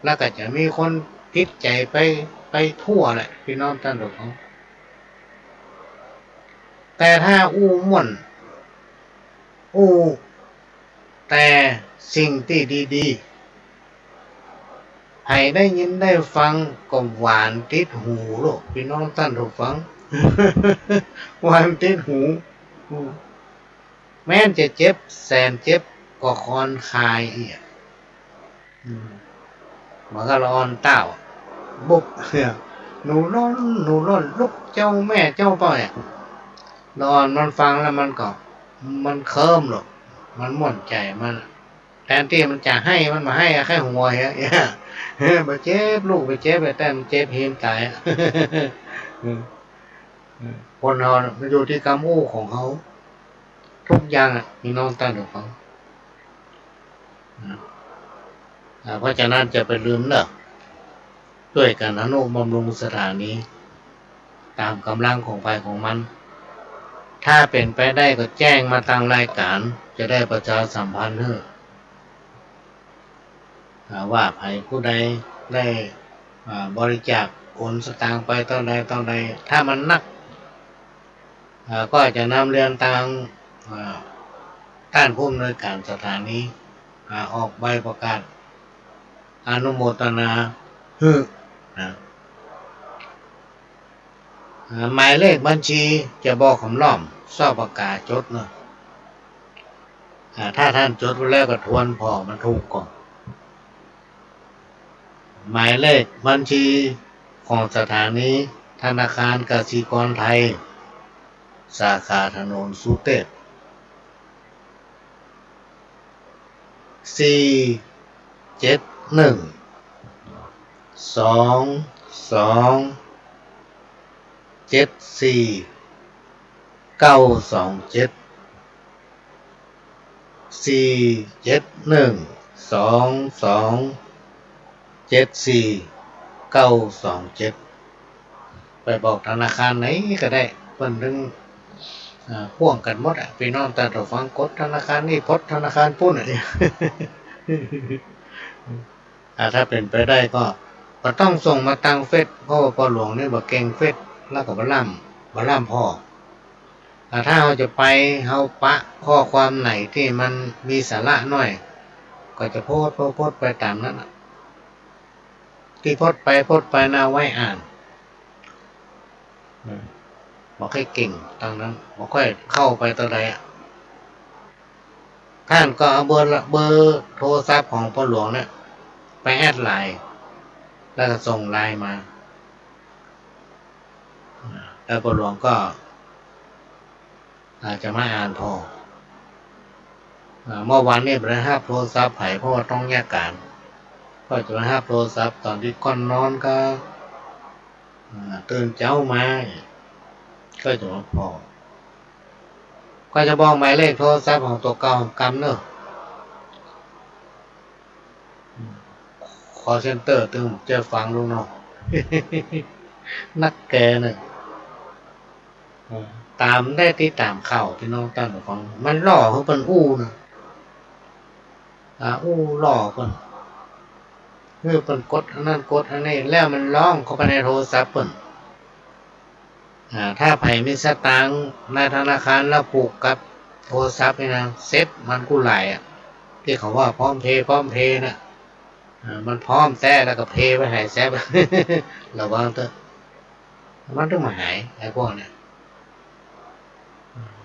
แล้วก็จะมีคนผิดใจ๋ไป ไปทั่วแหละ ปี้น้องต้านผู้ฟัง แต่ถ้าอู้ม่วน อู้แต่สิ่งตี้ดีๆ ใผได้ยินได้ฟังก็หวานติดหูโลด ปี้น้องต้านผู้ฟัง หวานติดหู อืม แม้นจะเจ็บแสนเจ็บก็คอนคายเอี้ย อืม เหมือนกับละอ่อนเต้า บุบ หนูร้อน หนูร้อน ลุกเจ้าแม่เจ้าเป้าเนี่ย ละอ่อนมันฟังแล้วมันก็ มันเคิ้มโลด มันม่วนใจ๋มัน แทนตี้มันจะไห้ มันบ่ไห้ ไข้หัวเหีย บ่เจ็บลูก บ่เจ็บ แต่มันเจ็บหื้อต๋าย อืม อืม คนเฮาน่ะ มันอยู่ตี้กำอู้ของเฮา กู้อย่างอะ ปี้น้องต้านผู้ฟัง อืม อ่า เพราะฉะนั้นจะไปลืมเน่อ จ้วยกั๋นทะนุบำรุงสถานี ต๋ามก๋ำลังของใผของมัน ถ้าเป๋นไปได้ก็แจ้งมาตางรายก๋าน จะได้ประชาสัมพันธ์หื้อ อ่า ว่าใผผู้ใดได้ อ่า บริจาคโอนสตางค์ไปเต้าใดเต้าใด ถ้ามันนัก อ่า ก็จะนำเรียนตาง อ่า ต้านผู้อำนวยก๋านสถานี อ่า ออกใบประกาศอนุโมทนาหื้อ นะ อ่า หมายเลขบัญชีจะบอกหำล่อม ซอปากกาจดเนาะ อ่า ถ้าต้านจดไว้แล้วก็ทวนผ่อมันถูกก่อน หมายเลขบัญชีของสถานีธนาคารกสิกรไทย สาขาถนนสุเทพ สี่เจ็ดหนึ่ง สองสอง เจ็ดสี่ เก้าสองเจ็ด สี่เจ็ดหนึ่ง สองสอง เจ็ดสี่ เก้าสองเจ็ด ไปบอกธนาคารไหนก็ได้ เปิ้นตึง อ่า พ่วงกั๋นหมดอะ ปี้น้องต้านผู้ฟัง กดธนาคารนี่ ปลดธนาคารปู๊นอะ อ่า ถ้าเป๋นไปได้ก็ บ่ต้องส่งมาตางเฟซ เพราะว่าป้อหลวงนี่บ่เก่งเฟซ แล้วก็บ่ล้ำ บ่ล้ำผ่อ อ่า ถ้าเฮาจะไป เฮาปะข้อความไหนตี้มันมีสาระหน้อย ก็จะโพสต์ โพสต์ โพสต์ไปต๋ามนั้นน่ะ ตี้โพสต์ไป โพสต์ไปน่ะ เอาไว้อ่าน อืม บ่ค่อยเก่งตางนั้น บ่ค่อยเข้าไปตางใดอะ ต้านก็เอาเบอร์ละ เบอร์โทรศัพท์ของป้อหลวงเนี่ย ไปแอดไลน์ แล้วก็ส่งไลน์มา อ่า แล้วป้อหลวงก็ อาจจะมาอ่านผ่อ อ่า เมื่อวานนี่บ่ได้ฮับโทรศัพท์ใผ เพราะว่าต้องแยกก๋าน ก็จะมาฮับโทรศัพท์ต๋อนตี้ก่อนนอนกับ อ่า ตื่นเจ๊ามา ก็จะมาผ่อ ก็จะบอกหมายเลขโทรศัพท์ของตั๋วเก่าของกำเนอะ คอลเซ็นเตอร์ ตึงจะฟังลูกน้อง นักแก่เนอะ ต๋ามได้ติดต๋ามข่าว ปี้น้องต้านผู้ฟัง มันล่อหื้อเปิ้นอู้เนอะ อ่า อู้ล่อเปิ้น หื้อเปิ้นกดอันนั้นกดอันนี้ แล้วมันร้องเข้าไปในโทรศัพท์เปิ้น อ่า ถ้าใผมีสตางค์ในธนาคารแล้วผูกกับโทรศัพท์นี่นะ เสร็จมันกู้หลายอะ ตี้เขาว่าพร้อมเพย์ พร้อมเพย์น่ะ อ่า มันพร้อมแต๊แล้วก็เพย์ไปหายแซบ ระวังเต๊อะ มันตึงบ่หาย ไอ้พวกเนี่ย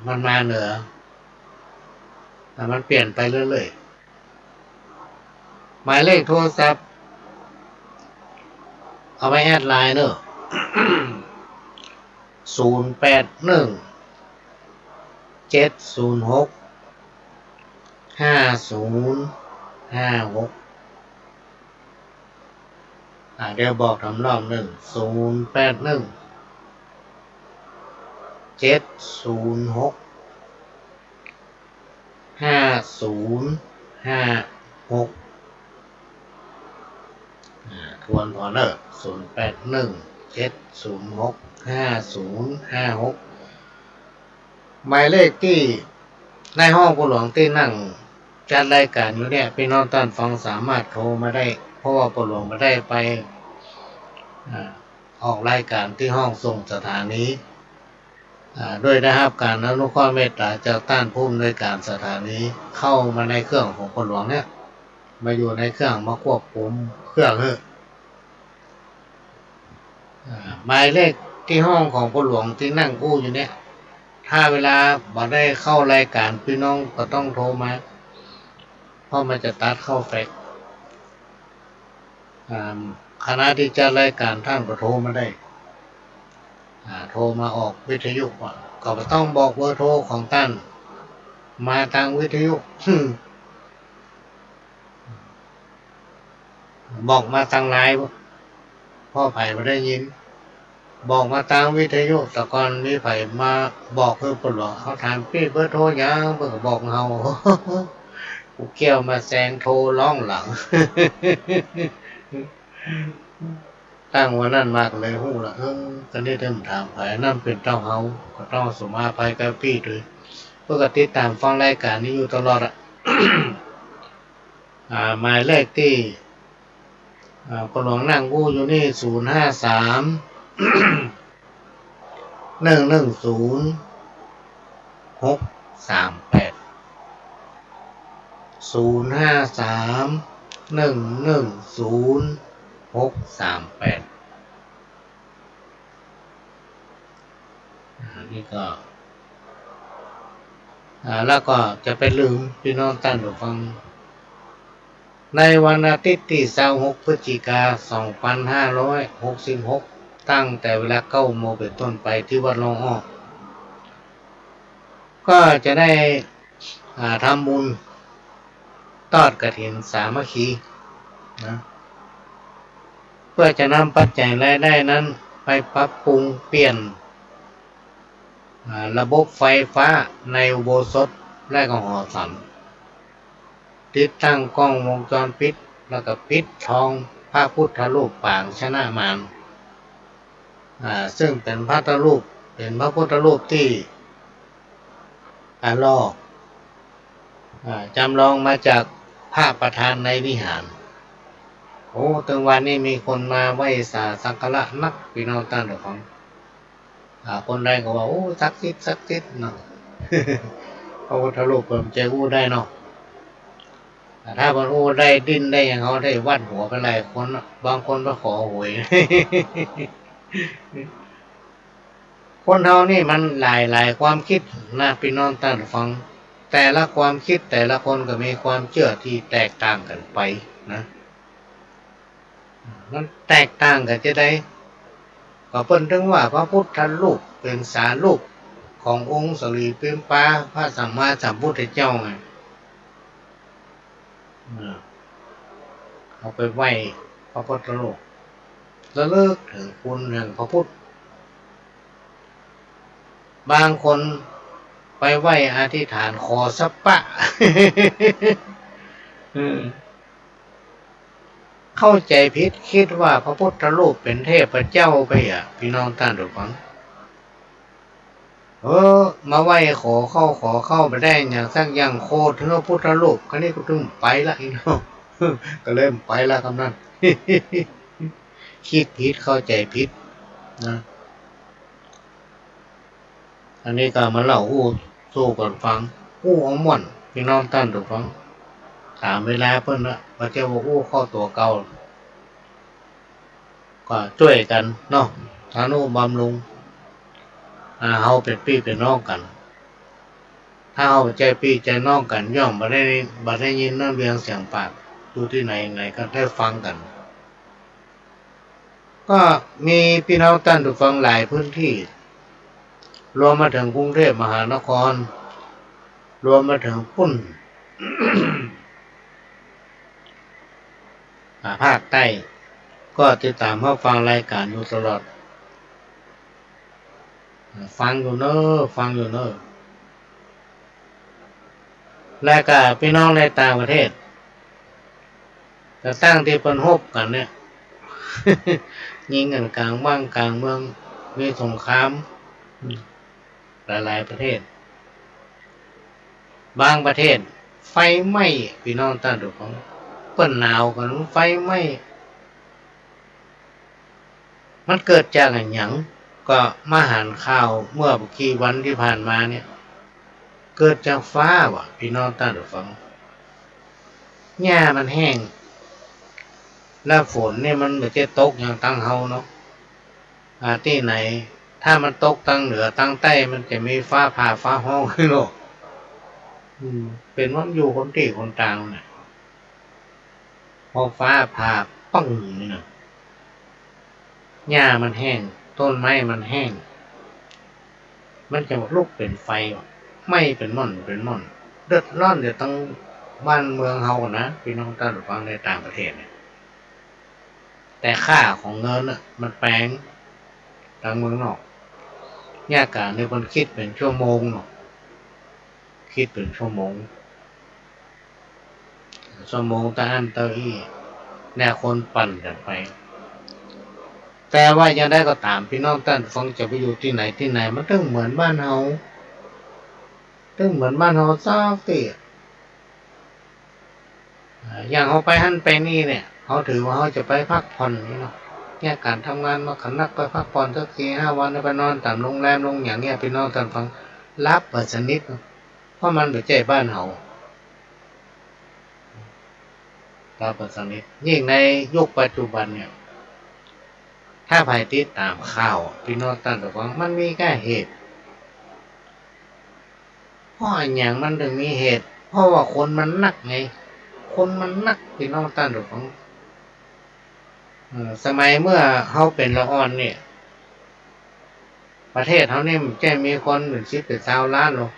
มันมาเหนือ แต่มันเปลี่ยนไปเรื่อยๆ หมายเลขโทรศัพท์ เอาไว้แอดไลน์เนอะ ศูนย์แปดหนึ่ง เจ็ดศูนย์หก ห้าศูนย์ห้าหก อ่า เดี๋ยวบอกถามรอบนึ่ง ศูนย์แปดหนึ่ง เจ็ดศูนย์หก ห้าศูนย์ห้าหก อ่า ทวนผ่อเนอะ ศูนย์แปดหนึ่ง เจ็ดศูนย์หก ห้าศูนย์ห้าหก หมายเลขตี้ในห้องป้อหลวงตี้นั่งจัดรายก๋านอยู่เนี่ย ปี้น้องต้านฟังสามารถโทรมาได้ เพราะว่าป้อหลวงบ่ได้ไป อ่า ออกรายก๋านตี้ห้องส่งสถานี อ่า โดยได้ฮับก๋านอนุเคราะห์เมตต๋าจากต้านผู้อำนวยก๋านสถานี เข้ามาในเครื่องของป้อหลวงเนี่ย มาอยู่ในเครื่อง มาควบคุมเครื่องหื้อ อ่า หมายเลขตี้ห้องของป้อหลวงตี้นั่งอู้อยู่เนี่ย ถ้าเวลาบ่ได้เข้ารายก๋าน ปี้น้องก็ต้องโทรมา เพราะมันจะตัดเข้าแฟกซ์ อ่า คณะตี้จัดรายก๋านต้านก็โทรมาได้ อ่า โทรมาออกวิทยุ ก็บ่ต้องบอกเบอร์โทรของต้าน มาตางวิทยุ บอกมาตางไลน์ เพราะใผบ่ได้ยิน บอกมาตางวิทยุ แต่ก่อนมีใผมาบอกหื้อป้อหลวง เขาถาม ปี้เบอร์โทรหยัง เปิ้นก็บอกเฮา กูเกี้ยวมาแซงโทรร้องหลัง ตั้งวันนั้นมาก็เลยฮู้ละ เออ ตะนี้เถิงถามใผ อันนั้นเป๋นเต้าเฮา ก็ต้องสมาภัยกับปี้ตวย เปิ้นก็ติดต๋ามฟังรายก๋านนี้อยู่ตลอดอะ อ่า หมายเลขตี้ อ่า ป้อหลวงนั่งอู้อยู่นี่ ศูนย์ห้าสาม หนึ่งหนึ่งศูนย์ หกสามแปด ศูนย์ห้าสาม หนึ่งหนึ่งศูนย์ หกสามแปด อ่า นี่ก็ อ่า แล้วก็จะไปลืม ปี้น้องต้านผู้ฟัง ในวันอาทิตย์ตี้ซาวหกพฤศจิกาสองพันห้าร้อยหกสิบหก ตั้งแต่เวลาเก้าโมงเป๋นต้นไปตี้วัดร่องอ้อ ก็จะได้ อ่า ทำบุญทอดกฐินสามัคคีนะ เพื่อจะนำปัจจัยรายได้นั้นไปปรับปรุงเปลี่ยน อ่า ระบบไฟฟ้าในอุโบสถและก็หอฉัน ติดตั้งกล้องวงจรปิด แล้วก็ปิดทองพระพุทธรูปปางชนะมาร อ่า ซึ่งเป๋นพระพุทธรูป เป๋นพระพุทธรูปตี้ อ่า หล่อ อ่า จำลองมาจากพระประธานในวิหาร โอ้ ตึงวันนี้มีคนมาไหว้สาสักการะนัก ปี้น้องต้านผู้ฟัง อ่า คนใดก็ว่า โอ้ ศักดิ์สิทธิ์ ศักดิ์สิทธิ์เนาะ พระพุทธรูปเปิ้นจะอู้ได้เนาะ อ่า ถ้าเปิ้นอู้ได้ ดิ้นได้หยัง เฮาได้วัดหัวไปหลายคนเนาะ บางคนมาขอหวย คนเฮานี่มันหลายๆ ความคิดนะ ปี้น้องต้านผู้ฟัง แต่ละความคิดแต่ละคนก็มีความเจื้อตี้แตกต่างกั๋นไปนะ มันแตกต่างกั๋นจะใด ก็เปิ้นตึงว่าพระพุทธรูปเป๋นสารูปขององค์สรีพิมพาพระสัมมาสัมพุทธเจ้าไง อ่า เอาไปไหว้พระพุทธรูป ระลึกเถิงคุณแห่งพระพุทธ บางคนไปไหว้อธิษฐานขอสัพพะ อืม เข้าใจ๋ผิด กึ๊ดว่าพระพุทธรูปเป๋นเทพเจ้าไปอะ ปี้น้องต้านผู้ฟัง เออ มาไหว้ขอเข้าขอเข้า บ่ได้หยังสักอย่าง โขดเถิงพระพุทธรูป คราวนี้ก็ตึงไปละ ปี้น้อง ก็เลยไปละกำนั้น กึ๊ดผิด เข้าใจ๋ผิดนะ อันนี้ก็มาเล่าอู้สู่กั๋นฟัง อู้เอาม่วน ปี้น้องต้านผู้ฟัง ต๋ามเวลาเปิ้นนะ บ่ใจ้ว่าอู้เข้าตั๋วเก่า ก็จ้วยกั๋นเนาะ ทะนุบำรุง อ่า เฮาเป๋นปี้เป๋นน้องกั๋น ถ้าเฮาบ่ใจ้ปี้ใจ้น้องกั๋น ย่อมบ่ได้ บ่ได้ยินน้ำเวียงเสียงปาก อยู่ตี้ไหนไหนก็ได้ฟังกั๋น ก็มีปี้น้องต้านผู้ฟังหลายพื้นตี้ รวมมาเถิงกรุงเทพมหานคร รวมมาเถิงปุ้น อ่า ภาคใต้ ก็ติดต๋ามฮับฟังรายก๋านอยู่ตลอด ฟังอยู่เน้อ ฟังอยู่เน้อ และก็ปี้น้องในต่างประเทศ แต่ตั้งตี้เปิ้นฮบกั๋นเนี่ย ยิงกั๋นก๋างบ้านก๋างเมือง มีสงคราม หลายๆ ประเทศ บางประเทศไฟไหม้ ปี้น้องต้านผู้ฟัง เปิ้นหนาวกั๋น ไฟไหม้ มันเกิดจากอะหยัง ก็มาหันข่าวเมื่อบ่กี่วันตี้ผ่านมาเนี่ย เกิดจากฟ้าว่ะ ปี้น้องต้านผู้ฟัง หญ้ามันแห้ง แล้วฝนเนี่ยมันบ่ใจ้ตกอย่างตังเฮาเนาะ อ่า ตี้ไหน ถ้ามันตกตังเหนือตังใต้ มันจะมีฟ้าผ่าฟ้าฮ้องเนาะ อืม เป๋นว่ามันอยู่คนตี้คนตางน่ะ พอฟ้าผ่าปังนี่นะ หญ้ามันแห้ง ต้นไม้มันแห้ง มันจะลุกเป๋นไฟ ไหม้เป๋นม่อนเป๋นม่อน เดือดร้อนเดี๋ยวตังบ้านเมืองเฮานะ ปี้น้องต้านผู้ฟังในต่างประเทศเนี่ย แต่ค่าของเงินน่ะ มันแปง ตังเมืองนอก หญ้าก๋านเนี่ยเปิ้นกึ๊ดเป๋นชั่วโมงเนาะ กึ๊ดเป๋นชั่วโมง ชั่วโมงเต้าอั้นเต้าอี้ เนี่ยคนปั่นกั๋นไป แต่ว่าอย่างใดก็ต๋าม ปี้น้องต้านฟังจะไปอยู่ตี้ไหนตี้ไหน มันตึงเหมือนบ้านเฮา ตึงเหมือนบ้านเฮาสักตี้ อ่า อย่างเฮาไปหั้นไปนี่เนี่ย เฮาถือว่าเฮาจะไปพักผ่อนนี่เนาะ เนี่ยก๋านทำงานมากั๋นนัก ไปพักผ่อนสักสี่ห้าวัน ไปนอนต๋ามโรงแรมโรงหยังเนี่ย ปี้น้องต้านฟัง หลับบ่สนิทเนาะ เพราะมันบ่ใจ้บ้านเฮา หลับบ่สนิท ยิ่งในยุคปัจจุบันเนี่ย ถ้าใผติดต๋ามข่าว ปี้น้องต้านฟัง มันมีก้าเหตุ เพราะอะหยังมันตึงมีเหตุ เพราะว่าคนมันนักไง คนมันนัก ปี้น้องต้านผู้ฟัง เอ่อ สมัยเมื่อเฮาเป๋นละอ่อนเนี่ย ประเทศเฮานี่มันจะมีคนเป๋นสิบเป๋นซาวล้านลอ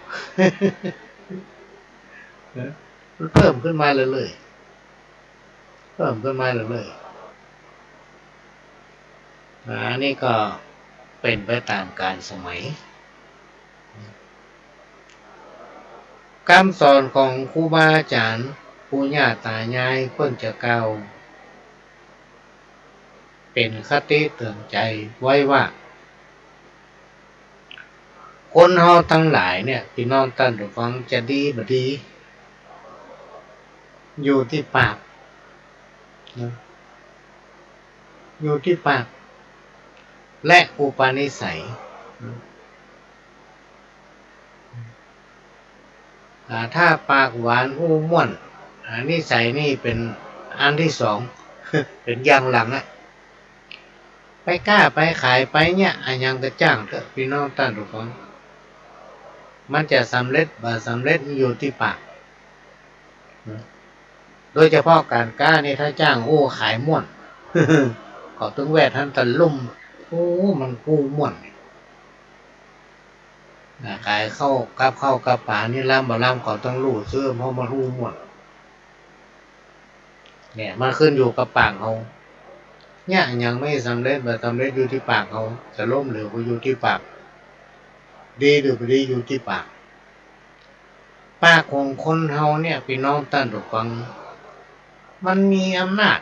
มันเพิ่มขึ้นมาเรื่อยๆ เพิ่มขึ้นมาเรื่อยๆ อ่า อันนี้ก็เป๋นไปต๋ามกาลสมัย กำสอนของครูบาอาจ๋ารย์ ปู่ย่าต๋ายายเปิ้นจะกล่าว เป๋นคติเตือนใจ๋ไว้ว่า คนเฮาตังหลายเนี่ย ปี้น้องต้านผู้ฟัง จะดีบ่ดี อยู่ตี้ปากนะ อยู่ตี้ปาก และอุปนิสัย อ่า ถ้าปากหวานอู้ม่วน อ่า นิสัยนี่เป๋นอันตี้สอง เป๋นอย่างหลังอะ ไปก๊าไปขายไปเยียะอะหยังก็จ้างเต๊อะ ปี้น้องต้านผู้ฟัง มันจะสำเร็จบ่สำเร็จมันอยู่ตี้ปาก โดยเฉพาะก๋านก๊านี่ ถ้าจ้างอู้ขายม่วน เขาตึงแวดหั้นตะลุ่ม โอ้ มันอู้ม่วน อ่า ขายข้าวกับข้าวกับป๋านี่ ล้ำบ่ล้ำเขาตึงฮู้ ซื้อ เพราะมันอู้ม่วน เนี่ย มันขึ้นอยู่กับปากเฮา เยียะอะหยังไม่สำเร็จ บ่สำเร็จอยู่ตี้ปากเฮา จะล้มเหลวก็อยู่ตี้ปาก ดีหรือบ่ดีอยู่ตี้ปาก ปากของคนเฮาเนี่ย ปี้น้องต้านผู้ฟัง มันมีอำนาจ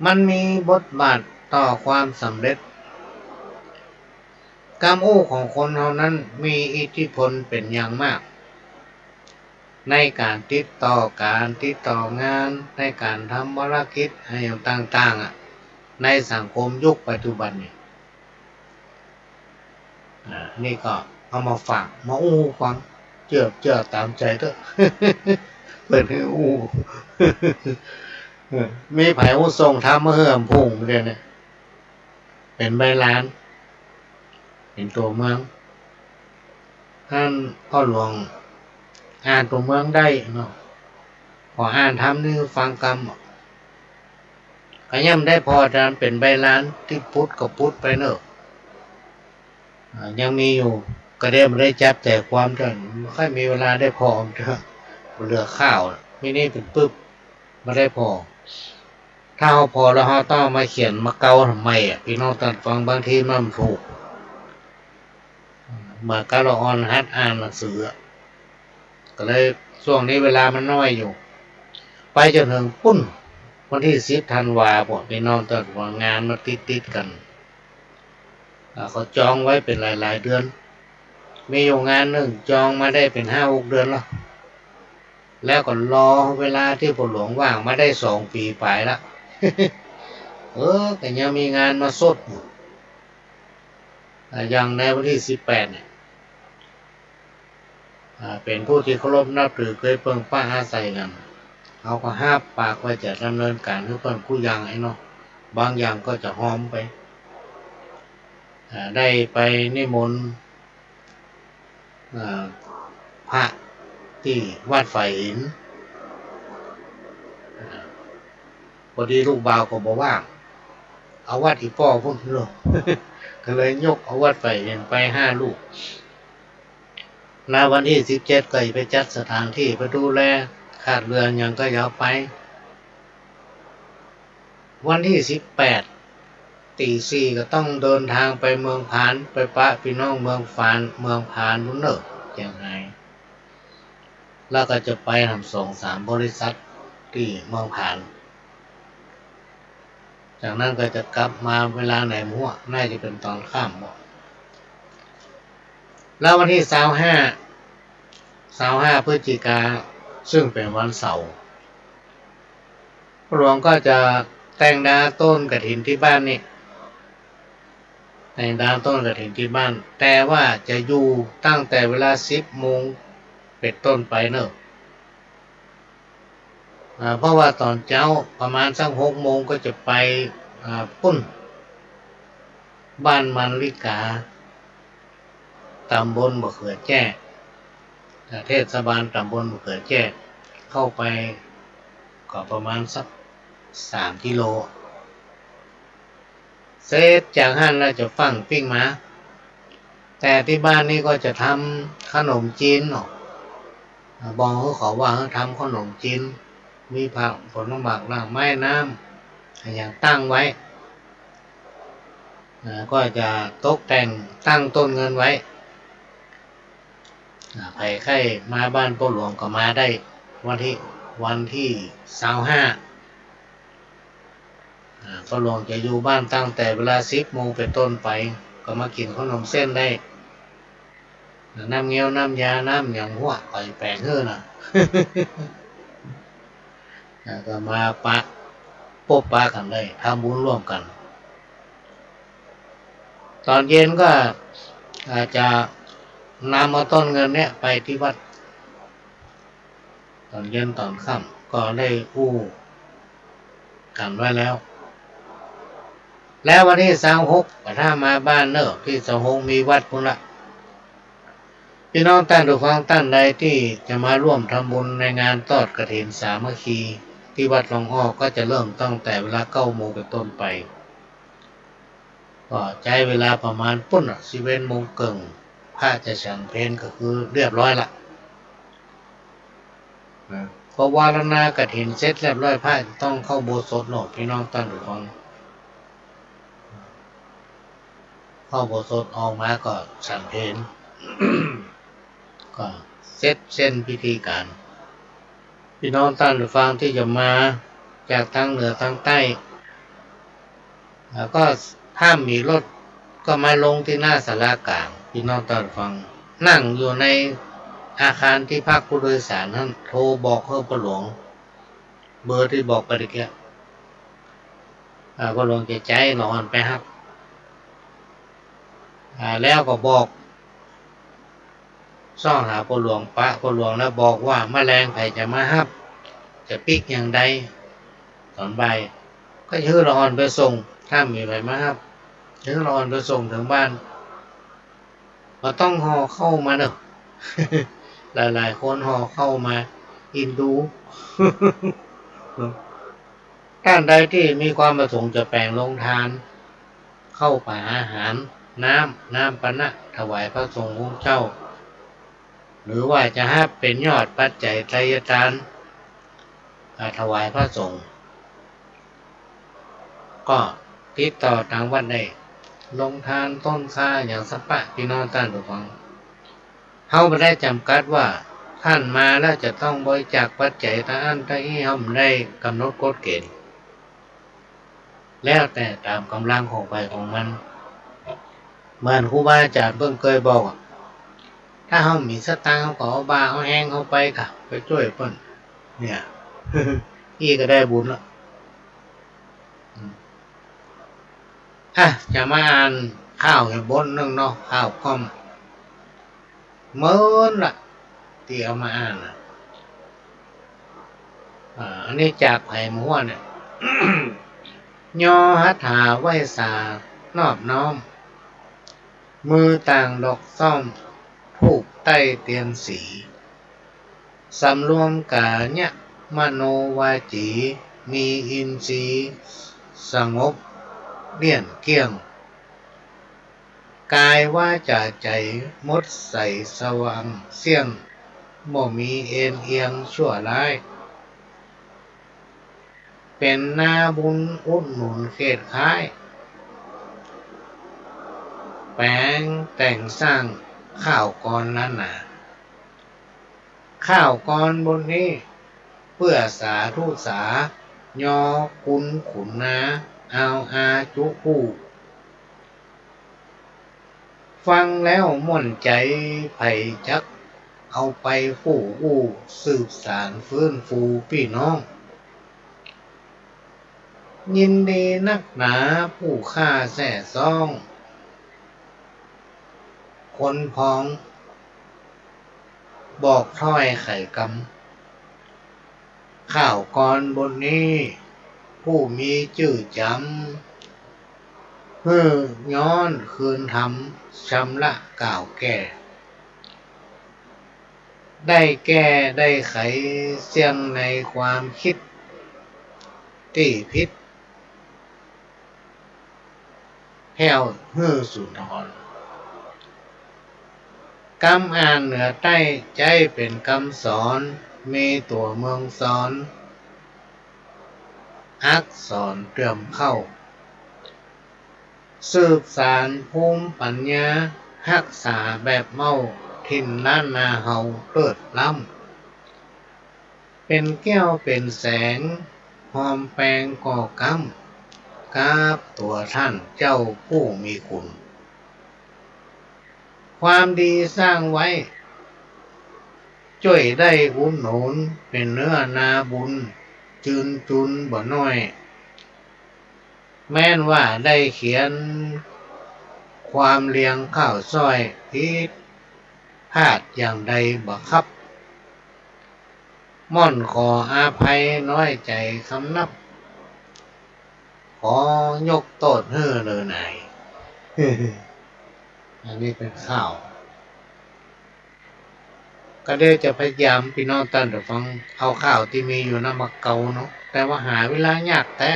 มันมีบทบาทต่อความสำเร็จ กำอู้ของคนเฮานั้นมีอิทธิพลเป๋นอย่างมาก ในก๋านติดต่อก๋าน ติดต่องาน ในก๋านทำภารกิจอะหยังต่างๆ อะ ในสังคมยุคปัจจุบันนี่ อ่า นี่ก็เอามาฝาก มาอู้ฟัง เจื้อ เจื้อต๋ามใจ๋เต๊อะ เปิ้นหื้ออู้ เออ มีใผอู้ส่งธรรมมาหื้ออำพุงเดี๋ยวนี้ เป๋นใบลาน เป๋นตั๋วเมือง ต้านพ่อหลวง อ่านตั๋วเมืองได้เนาะ ขออ่านธรรมหื้อฟังกำ ก็ยังบ่ได้ผ่อ ต๋อนเป๋นใบลานตี้ปุ๊ดก็ปุ๊ดไปเนาะ อ่า ยังมีอยู่ ก็ได้ บ่ได้จับใจ๋ความเตื้อ บ่ค่อยมีเวลาได้ผ่อเตื้อ เหลือข้าว มีนี่เป๋นปึบ บ่ได้ผ่อ ถ้าเฮาผ่อแล้วเฮาต้องมาเขียนมาเกาทำไมอะ ปี้น้องต้านฟัง บางทีมันบ่ถูก เหมือนกับละอ่อนหัดอ่านหนังสืออะ ก็เลยช่วงนี้เวลามันน้อยอยู่ ไปจ๋นเถิงปู๊น วันตี้สิบธันวาปู๊น ปี้น้องต้านฟัง งานมันติดๆ กั๋น อ่า เขาจองไว้เป๋นหลายๆ เดือน มีอยู่งานนึ่งจองมาได้เป๋นห้าหกเดือนแล้ว แล้วก็รอเวลาตี้พ่อหลวงว่างมาได้สองปี๋ป๋ายแล้ว เออ ก็ยังมีงานมาสดอยู่ อ่า อย่างในวันตี้สิบแปดเนี่ย อ่า เป๋นผู้ตี้เคารพนับถือ เกยเปิงปะอาศัยกั๋น เฮาก็ฮับปากว่าจะดำเนินก๋านหื้อเปิ้นกู้อย่างไอ้เนาะ บางอย่างก็จะฮอมไป อ่า ได้ไปนิมนต์ อ่า พระตี้วัดฝ่ายหิน อ่า พอดีลูกบ่าวก็บ่ว่าง เอาวัดอี่ป้อปู๊นเนาะ ก็เลยยกเอาวัดฝ่ายหินไปห้าลูก แล้ววันตี้สิบเจ็ดก็จะไปจัดสถานตี้ไปดูแล ขาดเหลือหยังก็จะเอาไป วันตี้สิบแปด ตี๋สี่ก็ต้องเดินทางไปเมืองผาน ไปปะปี้น้องเมืองผาน เมืองผานปู๊นเนาะ เจียงฮาย แล้วก็จะไปหาสองสามบริษัทตี้เมืองผาน จากนั้นก็จะกลับมาเวลาไหนบ่ฮู้ น่าจะเป๋นต๋อนค่ำบ่ แล้ววันตี้ซาวห้า ซาวห้าพฤศจิกา ซึ่งเป๋นวันเสาร์ พ่อหลวงก็จะแต่งดาต้นกฐินตี้บ้านนี่ แต่งดาต้นกฐินตี้บ้าน แต่ว่าจะอยู่ตั้งแต่เวลาสิบโมงเป๋นต้นไปเนาะ อ่า เพราะว่าต๋อนเจ๊าประมาณสักหกโมงก็จะไป อ่า ปู๊น บ้านมันลิกา ต๋ำบลบ่าเขือแจ้ เทศบาลตำบลมะเขือแจ้ เข้าไปก็ประมาณสักสามกิโล เสร็จจากหั้นแล้วจะฟั่งปิ้งหมา แต่ตี้บ้านนี้ก็จะทำขนมจีนเนาะ บอกเขาว่าทำขนมจีน มีผักผลไม้รากไม้น้ำ อย่างตั้งไว้ อ่า ก็จะตกแต่งตั้งต้นเงินไว้ อ่า ใผใค่มาบ้านป้อหลวงก็มาได้ วันตี้ วันตี้ซาวห้า อ่า ป้อหลวงจะอยู่บ้านตั้งแต่เวลาสิบโมงเป็นต้นไป ก็มากิ๋นขนมเส้นได้ น้ำเงี้ยวน้ำยาน้ำหยังหัวไปแปลงหื้อนะ แล้วก็มาปะ ปบปะกั๋นได้ ทำบุญร่วมกั๋น ต๋อนเย็นก็อาจจะนำเอาต้นเงินเนี่ยไปตี้วัด ต๋อนเย็นต๋อนค่ำก็ได้อู้กั๋นไว้แล้ว แล้ววันตี้ซาวหก ถ้ามาบ้านเน่อ ตี้ซาวหกมีวัดปู๊นละ ปี้น้องต้านผู้ฟังต้านใดตี้จะมาร่วมทำบุญในงานตอดกฐินสามัคคีตี้วัดหลองอ้อ ก็จะเริ่มตั้งแต่เวลาเก้าโมงเป็นต้นไป ก็ใจ๊เวลาประมาณปู๊นน่ะ สิบเอ็ดโมงเกิ่ง พระจะฉันเพลก็คือเรียบร้อยละ นะ พอวารณากฐินเสร็จเรียบร้อย พระจะต้องเข้าอุโบสถเนาะ ปี้น้องต้านผู้ฟัง เข้าอุโบสถออกมาก็ฉันเพล ก็เสร็จสิ้นพิธีก๋าน ปี้น้องต้านผู้ฟังตี้จะมาจากตางเหนือตางใต้ แล้วก็ถ้ามีรถก็มาลงตี้หน้าศาลากลาง ปี้น้องต้านผู้ฟัง นั่งอยู่ในอาคารตี้พักผู้โดยสารหั้น โทรบอกหื้อป้อหลวง เบอร์ตี้บอกไปตะกี้ อ่า ป้อหลวงจะใจ๊ละอ่อนไปฮับ อ่า แล้วก็บอก ส่องหาป้อหลวง ปะป้อหลวงแล้วบอกว่า มะแลงใผจะมาฮับ จะปิ๊กอย่างใด ต๋อนบ่าย ก็หื้อละอ่อนไปส่ง ถ้ามีใผมาฮับ หื้อละอ่อนไปส่งเถิงบ้าน บ่ต้องห่อข้าวมาเนาะ หลายๆ คนห่อข้าวมา เอ็นดู ต้านใดตี้มีความประสงค์จะแป๋งโฮงตาน ข้าวป๋าอาหาร น้ำ น้ำปานะ ถวายพระสงฆ์องค์เจ้า หรือว่าจะฮับเป๋นยอดปัจจัยไตรยตาน อ่า ถวายพระสงฆ์ ก็ติดต่อตางวัดได้ โฮงตาน ต้นซา อย่างสะปะ ปี้น้องต้านผู้ฟัง เฮาบ่ได้จ๋ำกัดว่าต้านมาแล้วจะต้องบริจาคปัจจัยตางอั้นตางอี้ เฮาบ่ได้ก๋ำหนดกฎเก๋ณฑ์ แล้วแต่ต๋ามก๋ำลังของใผของมัน เหมือนครูบาอาจ๋ารย์เปิ้นเกยบอกอะ ถ้าเฮามีสตางค์ เฮาก็เอาบ่าเอาแฮงเฮาไปก่ะ ไปจ้วยเปิ้น เนี่ย อี้ก็ได้บุญละ อืม อ่ะ จะมาอ่านข่าวอีกบทนึ่งเนาะ ข่าวค่อม เมินละ ตี้เอามาอ่านน่ะ อ่า อันนี้จากไผหมู่ฮั่นเนี่ย ยอหัตถาไหว้สานอบน้อม มือต่างดอกส้อม ธูปใต้เตียนสี สำรวมก๋ายะมโนวาจี มีอินทรีย์สงบเลี่ยนเกลี้ยง ก๋ายวาจ๋าใจ๋มดใสสว่างเสี้ยง บ่มีเอนเอียงชั่วร้าย เป๋นนาบุญอุดหนุนเขตค้าย แป๋งแต่งสร้างข่าวกลอนล้านนา ข่าวกลอนบทนี้ เปื้อสาธุสา ยอคุณขุนนา อาวอาจุผู้ ฟังแล้วม่วนใจ๋ ใผจักเอาไปฟู่อู้ สืบสานฟื้นฟูปี้น้อง ยินดีนักหนาผู้ข้าแซ่ซ้อง คนพ้อง บอกถ้อยไขกำ ข่าวกลอนบทนี้ ผู้มีจื้อจ๋ำ หื้อย้อนคืนธรรม ชำระกล่าวแก้ ได้แก้ได้ไขเสี้ยงในความกึ๊ดตี้ผิด แผ้วหื้อสูญถอน กำอ่านเหนือใต้ใจ๊เป๋นกำสอน มีตั๋วเมืองสอน อักษรเติมเข้า สืบสานภูมิปั๋ญญา ฮักษาแบบเม้า ถิ่นล้านนาเฮาเลิศล้ำ เป๋นแก้วเป๋นแสง ฮอมแปงก่อกำ กราบตั๋วต้านเจ้าผู้มีคุณ ความดีสร้างไว้ จ้วยได้อุดหนุน เป๋นเนื้อนาบุญ จืนจุนบ่น้อย แม้นว่าได้เขียน ความเลียงข้าวซ้อย ผิดพลาดอย่างใดบ่ครับ ม่อนขออภัยน้อยใจ๋คำนับ ขอยกโต้ษหื้อเน่อหน่าย อันนี้เป๋นข่าว ก็เดี๋ยวจะพยายาม ปี้น้องต้านผู้ฟัง เอาข่าวตี้มีอยู่นั้นมาเกาเนาะ แต่ว่าหาเวลายากแต๊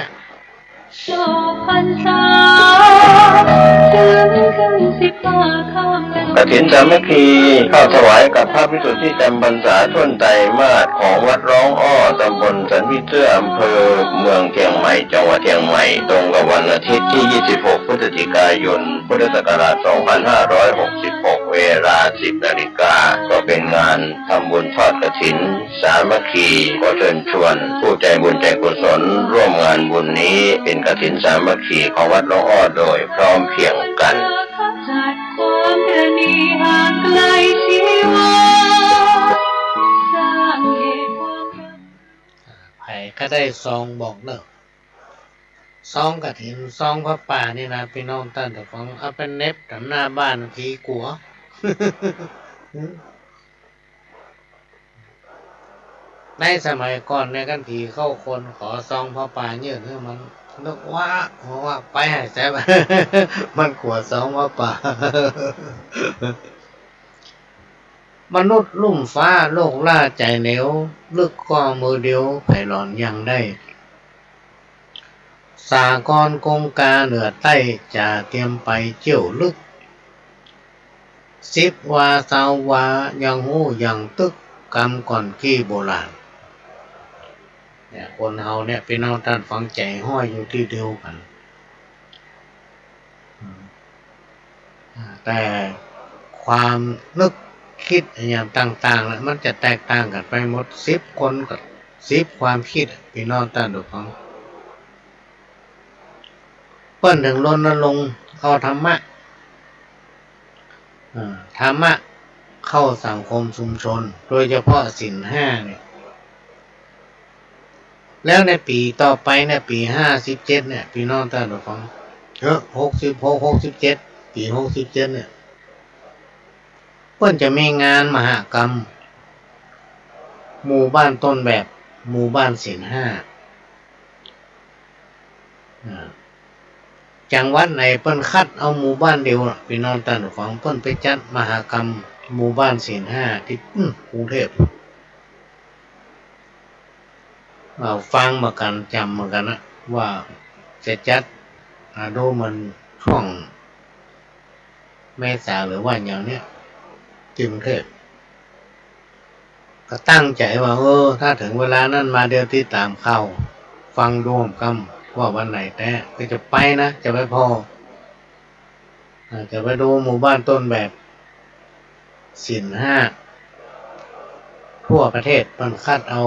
กฐินสามัคคี ข้าวถวายกับพระภิกษุตี้จำพรรษาถ้วนไตรมาสของวัดร้องอ้อ ตำบลสันผีเสื้อ อำเภอเมืองเจียงใหม่ จังหวัดเจียงใหม่ ตรงกับวันอาทิตย์ตี้ ยี่สิบหก พฤศจิกายน พุทธศักราช สองพันห้าร้อยหกสิบหก เวลา สิบนาฬิกา ก็เป๋นงานทำบุญทอดกฐินสามัคคี ขอเชิญชวนผู้ใจบุญใจกุศลร่วมงานบุญนี้ เป๋นกฐินสามัคคีของวัดร้องอ้อโดยพร้อมเพรียงกั๋น ใผก็ได้ซองบอกเน่อ ซองกฐิน ซองผ้าป่านี่นะ ปี้น้องต้านผู้ฟัง เอาไปเหน็บต๋ามหน้าบ้าน ผีกั๋ว ในสมัยก่อนเนี่ย คันผีเข้าคนขอซองผ้าป่ายื่นหื้อมัน นึกว่า ว่าไปหายแซบ มันกั๋วซองผ้าป่า มนุษย์ลุ่มฟ้าโลกล้าใจ๋เหนียว ลึกก็มือเดียวไผหลอนยังได้ สากลกงกาเหนือใต้ จ๋าเตรียมไปเจี้ยวลึก สิบวาซาววายังฮู้ยังตึก กำก่อนกี้โบราณ เนี่ย คนเฮาเนี่ย ปี้น้องต้านฟัง ใจ๋ห้อยอยู่ตี้เดียวกั๋น อืม อ่า แต่ความนึกกึ๊ดอะหยังต่างๆ น่ะ มันจะแตกต่างกั๋นไปหมด สิบคนก็สิบความกึ๊ดอะ ปี้น้องต้านผู้ฟัง เปิ้นเถิงรณรงค์เอาธรรมะ อ่า ธรรมะเข้าสังคมชุมชน โดยเฉพาะศีลห้าเนี่ย แล้วในปี๋ต่อไปเนี่ย ปี๋ห้าสิบเจ็ดเนี่ย ปี้น้องต้านผู้ฟัง เออ หกสิบหก หกสิบเจ็ด ปี๋หกสิบเจ็ดเนี่ย เปิ้นจะมีงานมหกรรม หมู่บ้านต้นแบบ หมู่บ้านศีลห้า อ่า จังหวัดไหนเปิ้นคัดเอาหมู่บ้านเดียวน่ะ ปี้น้องต้านผู้ฟัง เปิ้นไปจัดมหกรรมหมู่บ้านศีลห้าตี้ อืม กรุงเทพฯ อ่า ฟังเหมือนกั๋น จ๋ำเหมือนกั๋นนะ ว่าจะจัด อ่า ดูเหมือนช่วงเมษาหรือว่าอย่างเนี้ย ตี้กรุงเทพฯ ก็ตั้งใจ๋ว่า เออ ถ้าเถิงเวลานั้นมา เดี๋ยวติดต๋ามข่าว ฟังดูกำว่าวันไหนแต๊ ก็จะไปนะ จะไปผ่อ อ่า จะไปดูหมู่บ้านต้นแบบศีลห้าทั่วประเทศ เปิ้นคัดเอา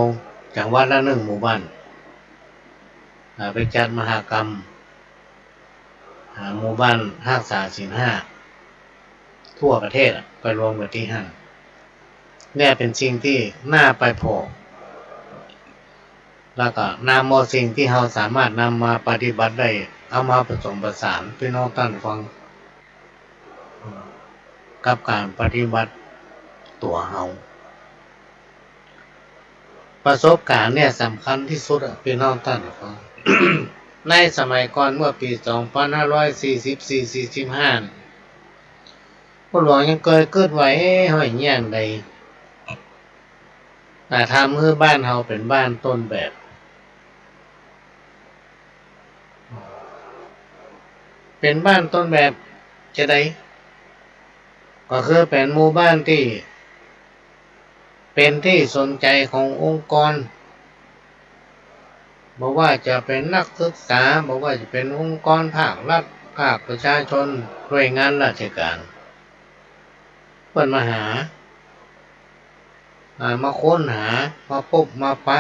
จังหวัดละนึ่งหมู่บ้าน อ่า ไปจัดมหกรรม อ่า หมู่บ้านฮักษาศีลห้าทั่วประเทศอะ ไปรวมกั๋นตี้หั้น เนี่ยเป๋นสิ่งตี้น่าไปผ่อ แล้วก็นำเอาสิ่งตี้เฮาสามารถนำมาปฏิบัติได้ เอามาผสมผสาน ปี้น้องต้านฟัง กับก๋านปฏิบัติตั๋วเฮา ประสบก๋ารณ์เนี่ยสำคัญตี้สุดอะ ปี้น้องต้านฟัง ในสมัยก่อนเมื่อปี๋สองพันห้าร้อยสี่สิบสี่ สี่สิบห้า พ่อหลวงยังเกยกึ๊ดว่า เอ๊ะ ห้อยเยียะใด อ่า ทำหื้อบ้านเฮาเป๋นบ้านต้นแบบ เป๋นบ้านต้นแบบจะใด ก็คือเป๋นหมู่บ้านตี้เป๋นตี้สนใจ๋ขององค์กร บ่ว่าจะเป๋นนักศึกษา บ่ว่าจะเป๋นองค์กรภาครัฐ ภาคประชาชน หน่วยงานราชก๋าน เปิ้นมาหา อ่า มาค้นหา มาปบ มาปะ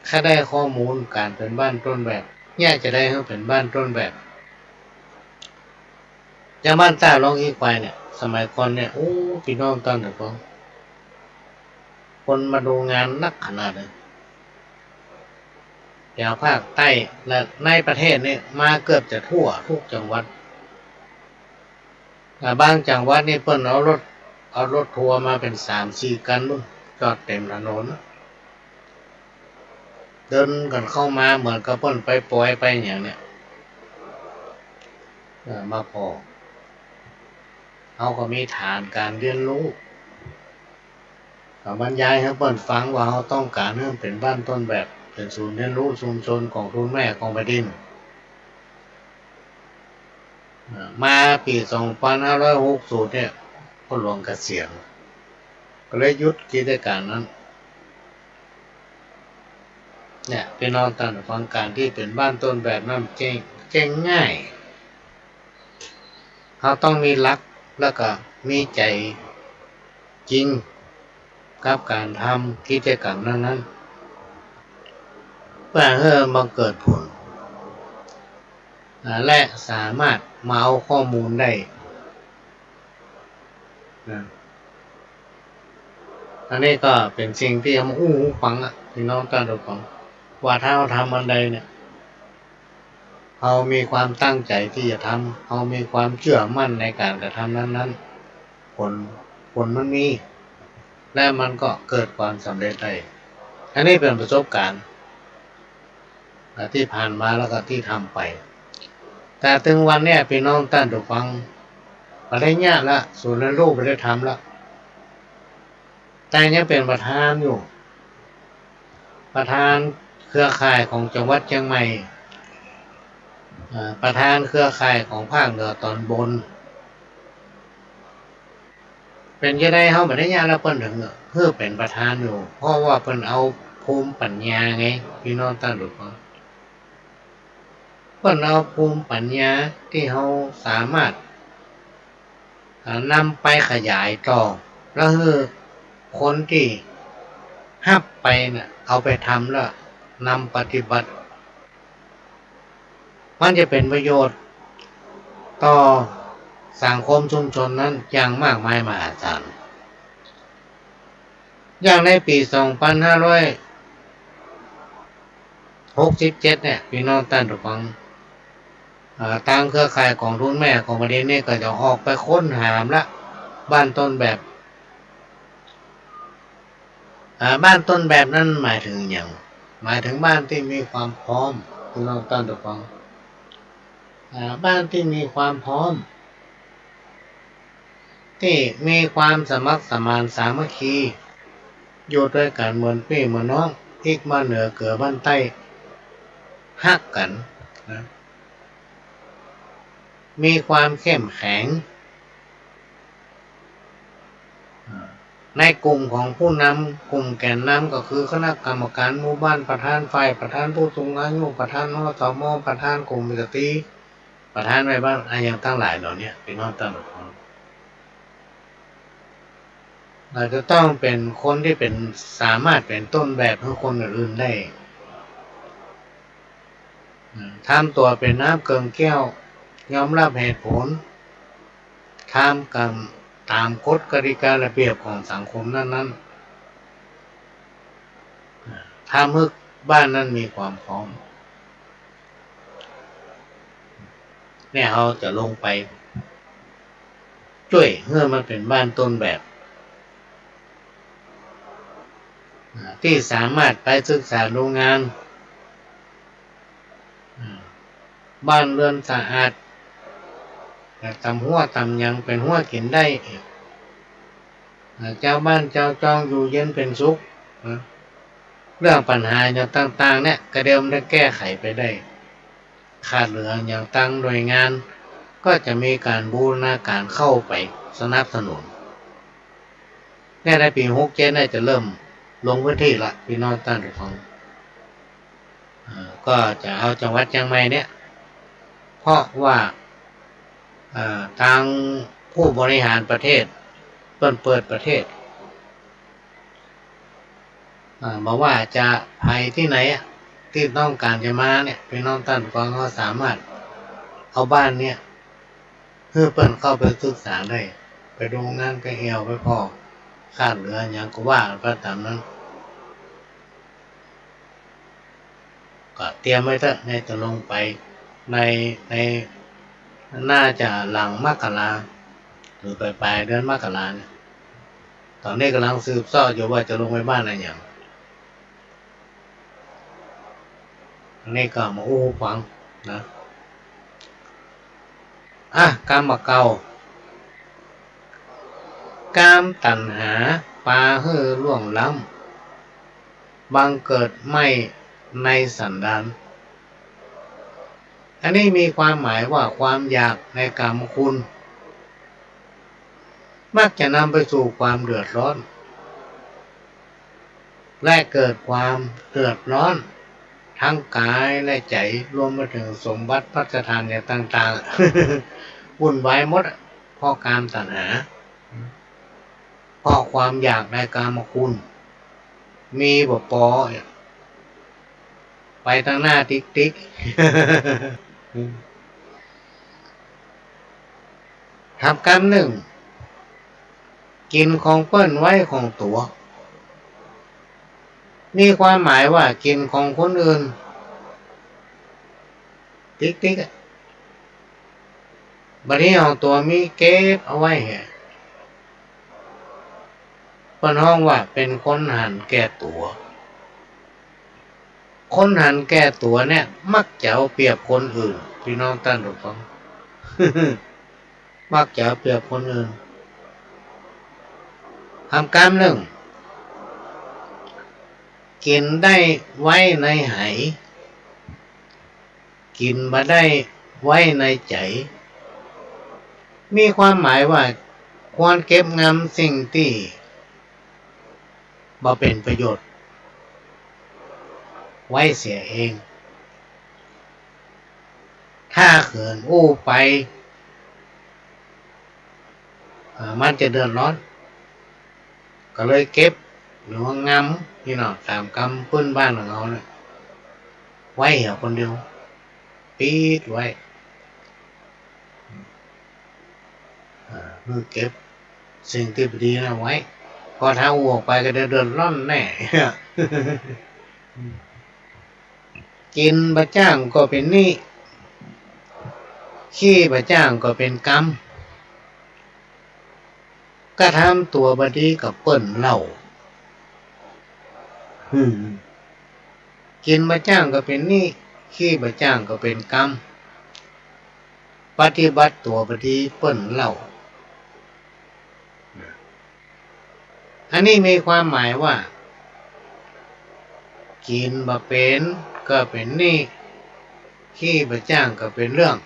ใค่ได้ข้อมูลก๋านเป๋นบ้านต้นแบบ เนี่ยจะใดหื้อเป๋นบ้านต้นแบบ อย่างบ้านต้าล่องอี้ควายเนี่ย สมัยก่อนเนี่ย โอ้ ปี้น้องต้านผู้ฟัง คนมาดูงานนักขนาดเลย แถวภาคใต้และในประเทศนี่มาเกือบจะทั่วกู้จังหวัด อ่า บางจังหวัดนี่เปิ้นเอารถ เอารถทัวร์มาเป๋นสามสี่คันปู๊น จอดเต๋มถนน เดินกั๋นเข้ามาเหมือนกับเปิ้นไปปอยไปอย่างเนี่ย เออ มาผ่อ เฮาก็มีฐานก๋านเฮียนฮู้ ก็บรรยายหื้อเปิ้นฟังว่าเฮาต้องก๋านหื้อเป๋นบ้านต้นแบบ เป๋นศูนย์เฮียนฮู้ชุมชนของทุนแม่ของแผ่นดิน เอ่อ มาปี๋สองปันห้าร้อยหกสิบเนี่ย พ่อหลวงเกษียณ ก็เลยหยุดกิจก๋านนั้น เนี่ย ปี้น้องต้านผู้ฟัง ก๋านตี้เป๋นบ้านต้นแบบนั้น เจ๊ง เจ๊งง่าย เฮาต้องมีหลัก แล้วก็มีใจ๋จริงกับก๋านทำกิจก๋รรมนั้นๆ เปื้อหื้อบังเกิดผล อ่า และสามารถมาเอาข้อมูลได้ นะ อันนี้ก็เป๋นสิ่งตี้เฮาอู้หื้อฟังอะ ปี้น้องต้านผู้ฟัง ว่าถ้าเฮาทำอันใดเนี่ย เฮามีความตั้งใจ๋ตี้จะทำ เฮามีความเจื้อมั่นในก๋านกระทำนั้นๆ ผล ผลมันมี และมันก็เกิดความสำเร็จได้ อันนี้เป๋นประสบก๋ารณ์ อ่า ตี้ผ่านมาแล้วก็ตี้ทำไป แต่เถิงวันเนี้ย ปี้น้องต้านผู้ฟัง บ่ได้เยียะละ ศูนย์เฮียนฮู้บ่ได้ทำละ แต่ยังเป๋นประธานอยู่ ประธานเครือข่ายของจังหวัดเจียงใหม่ เอ่อ ประธานเครือข่ายของภาคเหนือต๋อนบน เป๋นจะใดเฮาบ่ได้เยียะละ เปิ้นเถิงหื้อเป๋นประธานอยู่ เพราะว่าเปิ้นเอาภูมิปัญญาไง ปี้น้องต้านผู้ฟัง เปิ้นเอาภูมิปัญญาตี้เฮาสามารถ อ่า นำไปขยายต่อ แล้วหื้อคนตี้ฮับไปน่ะ เอาไปทำแล้วนำปฏิบัติ มันจะเป๋นประโยชน์ต่อสังคมชุมชนนั้นอย่างมากมายมหาศาล อย่างในปี๋สองปันห้าร้อยหกสิบเจ็ดเนี่ย ปี้น้องต้านผู้ฟัง อ่า ตางเครือข่ายของทุนแม่ของแผ่นดินนี่ก็จะออกไปค้นหาละ บ้านต้นแบบ อ่า บ้านต้นแบบนั้นหมายเถิงหยัง หมายเถิงบ้านตี้มีความพร้อม ปี้น้องต้านผู้ฟัง อ่า บ้านตี้มีความพร้อม ตี้มีความสมัครสมานสามัคคี อยู่ตวยกั๋นเหมือนปี้เหมือนน้อง อิกบ้านเหนือเกือบ้านใต้ ฮักกั๋นนะ มีความเข้มแข็ง อ่า ในกลุ่มของผู้นำ กลุ่มแกนนำก็คือคณะกรรมการหมู่บ้าน ประธานฝ่าย ประธานผู้สูงอายุ ประธาน อสม ประธานกลุ่มสตรี ประธานแม่บ้าน อะหยังตังหลายเหล่าเนี้ย ปี้น้องต้านผู้ฟัง อาจจะต้องเป๋นคนตี้เป๋น สามารถเป๋นต้นแบบหื้อคนอื่นๆ ได้ อืม ทำตั๋วเป๋นน้ำเกิ่งแก้ว ยอมฮับเหตุผล ทำกั๋นต๋ามกฎกติการะเบียบของสังคมนั้นๆ ทำหื้อบ้านนั้นมีความพร้อม เนี่ย เฮาจะลงไปจ้วยหื้อมันเป๋นบ้านต้นแบบ ตี้สามารถไปศึกษาดูงาน บ้านเรือนสะอาด ต๋ามฮั้วต๋ามหยังเป๋นฮั้วกิ๋นได้ เจ้าบ้านเจ้าจองอยู่เย็นเป๋นสุข นะ เรื่องปัญหาอย่างต่างๆ เนี่ย กระเดียวมันจะแก้ไขไปได้ ขาดเหลืออย่างตางหน่วยงาน ก็จะมีก๋านบูรณาก๋ารเข้าไปสนับสนุน เนี่ยในปี๋หกเจ็ดเนี่ยจะเริ่มลงพื้นที่ละ ปี้น้องต้านผู้ฟัง เอ่อ ก็จะเอาจังหวัดเจียงใหม่เนี่ย เพราะว่า เอ่อ ตางผู้บริหารประเทศ เปิ้นเปิดประเทศ อ่า บ่ว่าจะใผตี้ไหนอะ ตี้ต้องก๋านจะมาเนี่ย ปี้น้องต้านผู้ฟังก็สามารถเอาบ้านเนี่ย หื้อเปิ้นเข้าไปศึกษาได้ ไปดูงาน ไปแอ่ว ไปผ่อ ขาดเหลือหยังก็ว่ากั๋นไปต๋ามนั้น ก็เตรียมไว้เต๊อะ ในต๋อนลงไป ใน ใน น่าจะหลังมกรา หรือป๋ายๆ เดือนมกราเนี่ย ต๋อนนี้ก่ำลังสืบเซาะอยู่ว่าจะลงไปบ้านอะหยัง อันนี้ก็มาอู้ฟังนะ อ่ะ กำบ่าเก่า กามตัณหาปาหื้อล่วงล้ำ บังเกิดใหม่ในสันดาน อันนี้มีความหมายว่าความอยากในกามคุณ มักจะนำไปสู่ความเดือดร้อน และเกิดความเดือดร้อนทั้งก๋ายและใจ๋ รวมไปเถิงสมบัติภัสสถานอย่างต่างๆ วุ่นวายหมดอะ เพราะกามตัณหา เพราะความอยากในกามคุณ มีบ่ปอ ไปตางหน้าติ๊กๆ หำกำนึ่ง กิ๋นของเปิ้นไว้ของตั๋ว มีความหมายว่ากิ๋นของคนอื่น ติ๊กๆ อะ บ่าดนี้ของตั๋วมีเก็บเอาไว้แหะ เปิ้นฮ้องว่าเป๋นคนหันแก่ตั๋ว คนหันแก่ตั๋วเนี่ย มักจะเอาเปรียบคนอื่น ปี้น้องต้านผู้ฟัง มักจะเอาเปรียบคนอื่น หำกำนึ่ง กิ๋นได้ไว้ในไห กิ๋นบ่ได้ไว้ในใจ๋ มีความหมายว่าควรเก็บงำสิ่งตี้บ่เป๋นประโยชน์ไว้เสียเอง ถ้าเขินอู้ไป เอ่อ มันจะเดือดร้อน ก็เลยเก็บ หรือว่างำ นี่เนาะ ต๋ามกำปื้นบ้านของเฮาเนี่ย ไว้เหียคนเดียว ปิดไว้ อ่า หื้อเก็บสิ่งตี้บ่ดีนะไว้ เพราะถ้าอู้ออกไปก็จะเดือดร้อนแน่ กิ๋นบ่จ้างก็เป๋นหนี้ ขี้บ่จ้างก็เป๋นกรรม กระทำตั๋วบ่ดีกับเปิ้นเล่า อืม กิ๋นบ่จ้างก็เป๋นหนี้ ขี้บ่จ้างก็เป๋นกรรม ปฏิบัติตั๋วบ่ดีเปิ้นเล่า อันนี้มีความหมายว่า กิ๋นบ่เป๋นก็เป๋นหนี้ ขี้บ่จ้างก็เป๋นเรื่อง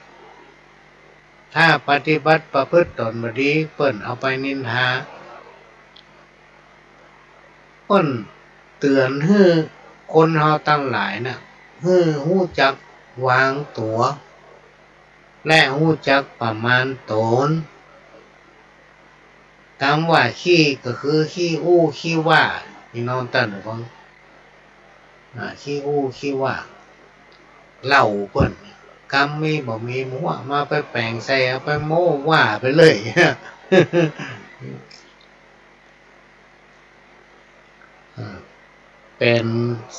ถ้าปฏิบัติประพฤติต๋นบ่ดี เปิ้นเอาไปนินทา เปิ้นเตื๋อนหื้อคนเฮาตังหลายน่ะ หื้อฮู้จักวางตั๋ว และฮู้จักประมาณต๋น กำว่าขี้ก็คือขี้อู้ขี้ว่า ปี้น้องต้านผู้ฟัง อ่า ขี้อู้ขี้ว่า เล่าเปิ้น กำมีบ่มี มัวมาไปแป๋งใส่ เอาไปโม้ว่าไปเลย อ่า เป๋น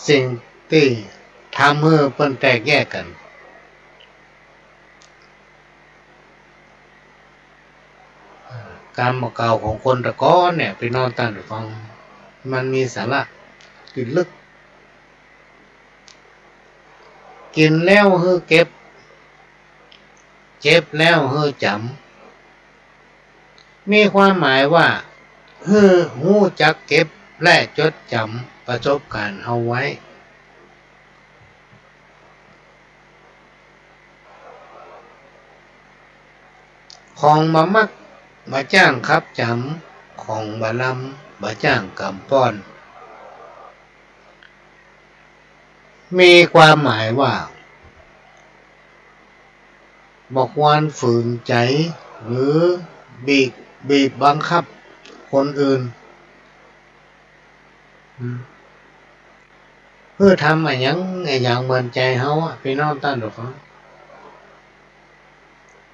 สิ่งตี้ทำหื้อเปิ้นแตกแยกกั๋น กำเก่าของคนตะก้อนเนี่ย ปี้น้องต้านผู้ฟัง มันมีสาระตี้ลึก กิ๋นแล้วหื้อเก็บ เจ็บแล้วหื้อจ๋ำ มีความหมายว่า หื้อฮู้จักเก็บและจดจ๋ำ ประสบการณ์เฮาไว้ ของบ่มักบ่จ้างขับจ๋ำ ของบ่ลำบ่จ้างกำป้อน มีความหมายว่า บ่ควรฝืนใจ๋ หรือบีบ บีบบังคับคนอื่น อืม หื้อทำอะหยัง อะหยังเหมือนใจ๋เฮาอะ ปี้น้องต้านผู้ฟัง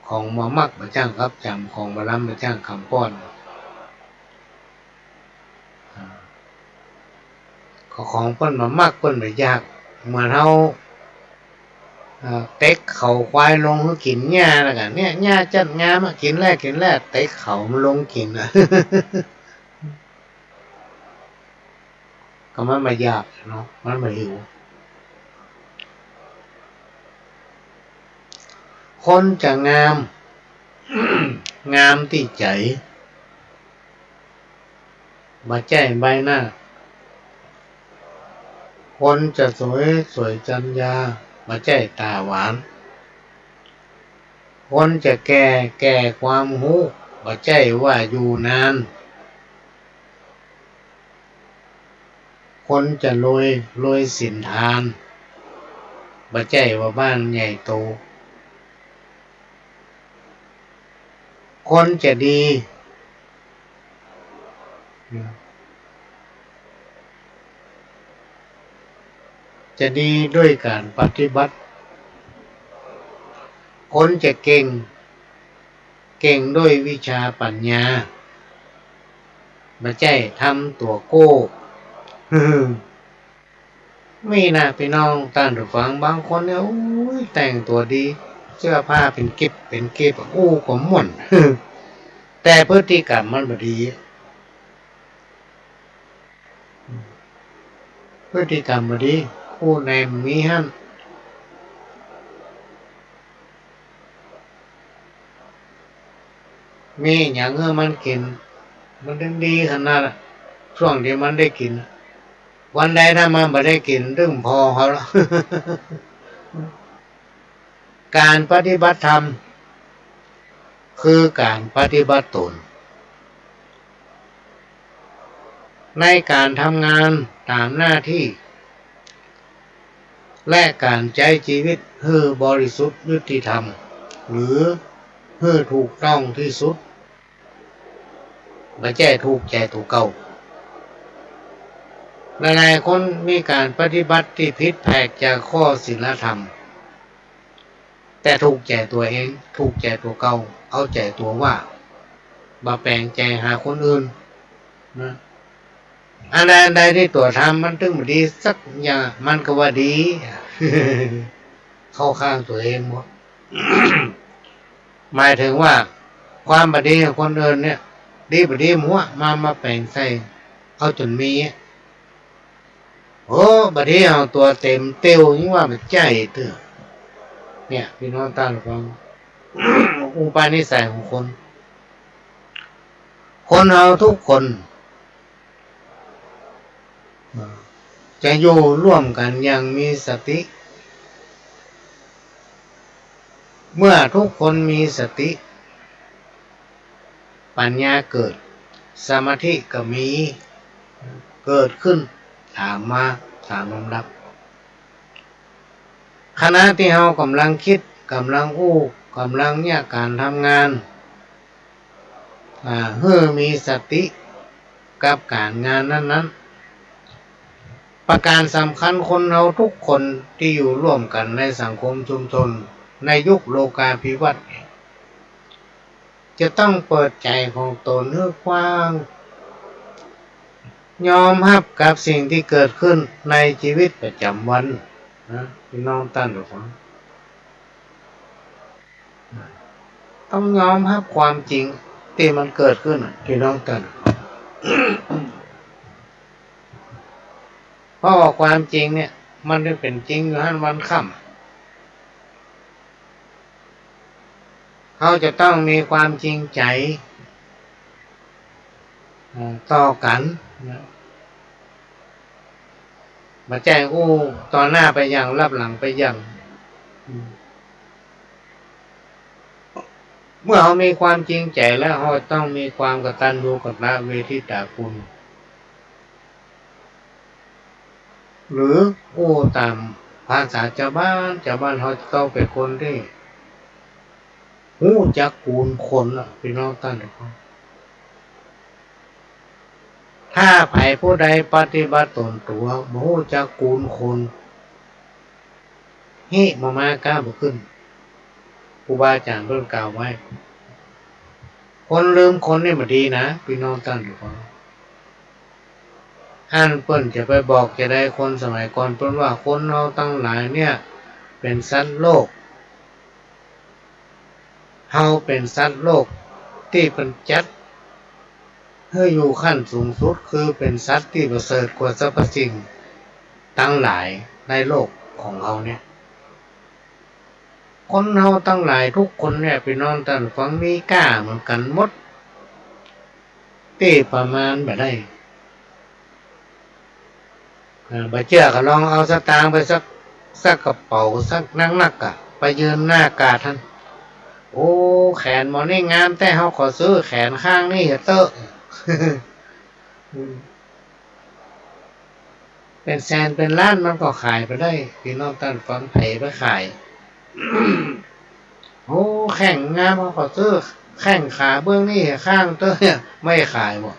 ของบ่มักบ่จ้างขับจ๋ำ ของบ่ลำบ่จ้างกำป้อน อ่า ก็ของเปิ้นบ่มักเปิ้นบ่อยาก เหมือนเฮา อ่า เต็กเขาควายลงหื้อกิ๋นหญ้าแล้วกั๋น เนี่ย หญ้าจัดงามอะ กิ๋นแล่ กิ๋นแล่ เต็กเขามันลงกิ๋นอะ ก็มันบ่อยากเนาะ มันบ่หิว คนจะงาม งามตี้ใจ๋ บ่ใจ้ใบหน้า คนจะสวย สวยจัญญา บ่ใจ้ต๋าหวาน คนจะแก่ แก่ความฮู้ บ่ใจ้ว่าอยู่นาน คนจะรวย รวยสินทาน บ่ใจ้ว่าบ้านใหญ่โต คนจะดี จะดีด้วยก๋านปฏิบัติ คนจะเก่ง เก่งด้วยวิชาปัญญา บ่ใจ้ทำตั๋วโก้ มีนะปี้น้องต้านผู้ฟัง บางคนเนี่ย โอ้ย แต่งตั๋วดี เสื้อผ้าเป๋นกิบเป๋นกิบ อู้ก็ม่วน แต่พฤติกรรมมันบ่ดี พฤติกรรมบ่ดี อู้แหนมมีหั้น มีหยังหื้อมันกิ๋น มันตึงดีขนาดอะ ช่วงตี้มันได้กิ๋น วันใดถ้ามันบ่ได้กิ๋น ตึงผ่อเขาละ ก๋านปฏิบัติธรรม คือก๋านปฏิบัติต๋น ในก๋านทำงานต๋ามหน้าตี้ และก๋านใจ๊จีวิตหื้อบริสุทธิ์ยุติธรรม หรือหื้อถูกต้องตี้สุด บ่ใจ้ถูกใจ๋ตั๋วเก่า หลายๆ คนมีก๋านปฏิบัติตี้ผิดแผกจากข้อศีลธรรม แต่ถูกใจ๋ตั๋วเอง ถูกใจ๋ตั๋วเก่า เอาใจ๋ตั๋วว่า บ่แป๋งใจ๋หาคนอื่น นะ อันใดอันใดตี้ตั๋วทำมันตึงบ่ดีสักอย่าง มันก็ว่าดี เข้าข้างตั๋วเองหมด หมายถึงว่า ความบ่ดีของคนอื่นเนี่ย ดีบ่ดีหมด มา มาแป๋งใส่ เอาจ๋นมีอะ โอ้ บ่ดีเอาตั๋วเต๋มเตี้ยว ยิ่งว่าบ่ใจ้เตื้อ เนี่ย ปี้น้องต้านฟัง อุปนิสัยของคน คนเฮาทุกคน จะอยู่ร่วมกั๋นอย่างมีสติ เมื่อทุกคนมีสติ ปัญญาเกิด สมาธิก็มี เกิดขึ้นต๋ามมาต๋ามลำดับ ขณะตี้เฮาก่ำลังกึ๊ด ก่ำลังอู้ ก่ำลังเยียะก๋านทำงาน อ่า หื้อมีสติกับก๋านงานนั้นๆ ประก๋านสำคัญ คนเฮาทุกคนตี้อยู่ร่วมกั๋นในสังคมชุมชน ในยุคโลกาภิวัตน์ จะต้องเปิดใจ๋ของต๋นหื้อกว้าง ยอมฮับกับสิ่งตี้เกิดขึ้นในจีวิตประจ๋ำวัน นะ ปี้น้องต้านฟัง ต้องยอมฮับความจริงตี้มันเกิดขึ้นน่ะ ปี้น้องต้าน เพราะว่าความจริงเนี่ย มันได้เป๋นจริงอยู่หั้นวันค่ำ เฮาจะต้องมีความจริงใจ๋ เอ่อ ต่อกั๋นนะ บ่ใจ้อู้ต่อหน้าไปอย่าง ลับหลังไปอย่าง เมื่อเฮามีความจริงใจ๋แล้ว เฮาต้องมีความกตัญญูกตเวทิตาคุณ หรืออู้ต๋ามภาษาจาวบ้าน จาวบ้าน เฮาจะต้องเป๋นคนตี้ฮู้จักกูณคนน่ะ ปี้น้องต้าน ถ้าใผผู้ใดปฏิบัติต๋นตั๋วบ่ฮู้จักกูณคน ฮิบ่มาก้าวบ่ขึ้น ครูบาอาจ๋ารย์เปิ้นกล่าวไว้ คนลืมคนนี่บ่ดีนะ ปี้น้องต้าน อันเปิ้นจะไปบอกจะใด คนสมัยก่อนเปิ้นว่าคนเฮาตังหลายเนี่ยเป๋นสัตว์โลก เฮาเป๋นสัตว์โลกตี้เปิ้นจัดหื้ออยู่ขั้นสูงสุด คือเป๋นสัตว์ตี้ประเสริฐกว่าสรรพสิ่งตังหลายในโลกของเฮาเนี่ย คนเฮาตังหลายทุกคนเนี่ย ปี้น้องต้านฟัง มีก้าเหมือนกั๋นหมด ตี้ประมาณบ่ได้ อ่า บ่เจื้อก็ลองเอาสตางค์ไปสัก สักกระเป๋าสักนักๆ อะ ไปยืนหน้ากาดหั้น โอ้ แขนหมอนี่งามแต๊ เฮาขอซื้อแขนข้างนี้เต๊อะ เป๋นแสนเป๋นล้านมันก็ขายไปได้ ปี้น้องต้านฟัง ใผไปขาย โอ้ แข้งงาม เฮาขอซื้อแข้งขาเบื้องนี้ข้างเต๊อะ ไม่ขายบ่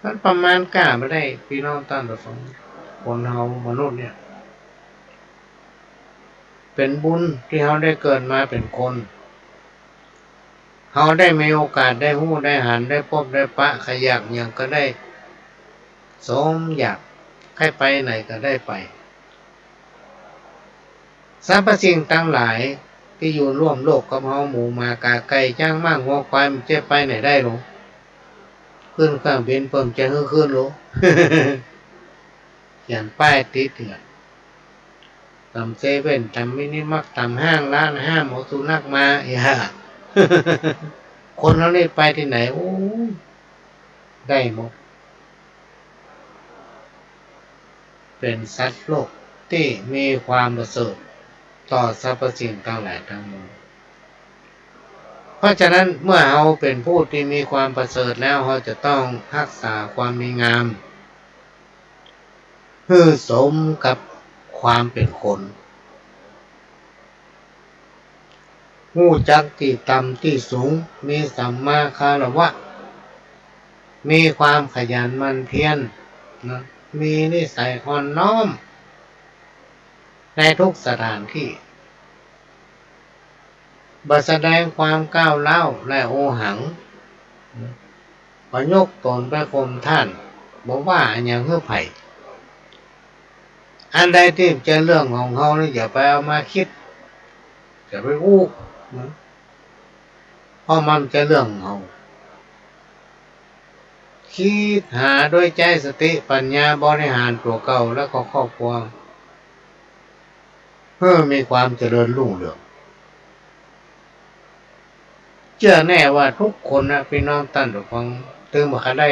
มันประมาณก้าบ่ได้ ปี้น้องต้านฟัง คนเฮามนุษย์เนี่ย เป๋นบุญตี้เฮาได้เกิดมาเป๋นคน เฮาได้มีโอกาสได้ฮู้ได้หัน ได้ปบได้ปะ ใผอยากหยังก็ได้สมอยาก ใผไปไหนก็ได้ไป สรรพสิ่งตังหลายตี้อยู่ร่วมโลกกับเฮา หมูหมากาไก่จ๊างม้างัวควาย มันจะไปไหนได้ลอ ขึ้นเครื่องบินเปิ้นจะหื้อขึ้นลอ เขียนป้ายติดเนี่ย ต๋ามเซเว่น ต๋ามมินิมาร์ท ต๋ามห้างร้าน ห้ามเอาสุนัขมา อย่า คนเฮานี่ไปตี้ไหน โอ้ ได้หมด เป๋นสัตว์โลกตี้มีความประเสริฐต่อสรรพสิ่งตังหลายตังมวล เพราะฉะนั้นเมื่อเฮาเป๋นผู้ตี้มีความประเสริฐแล้ว เฮาจะต้องฮักษาความดีงาม หื้อสมกับความเป๋นคน ฮู้จักตี้ต่ำตี้สูง มีสัมมาคารวะ มีความขยันหมั่นเพียรนะ มีนิสัยอ่อนน้อมในทุกสถานตี้ บ่แสดงความก้าวร้าวและโอหัง บ่ยกต๋นไปข่มท่าน บ่ว่าอะหยังหื้อใผ อันใดตี้บ่ใจ้เรื่องของเฮานี่ อย่าไปเอามาคิด อย่าไปอู้นะ เพราะมันบ่ใจ้เรื่องของเฮา คิดหาโดยใจ๊สติปัญญาบริหารตั๋วเก่าและก็ครอบครัว หื้อมีความเจริญรุ่งเรือง เจื้อแน่ว่าทุกคนนะ ปี้น้องต้านผู้ฟัง ตึงบ่ใค่ได้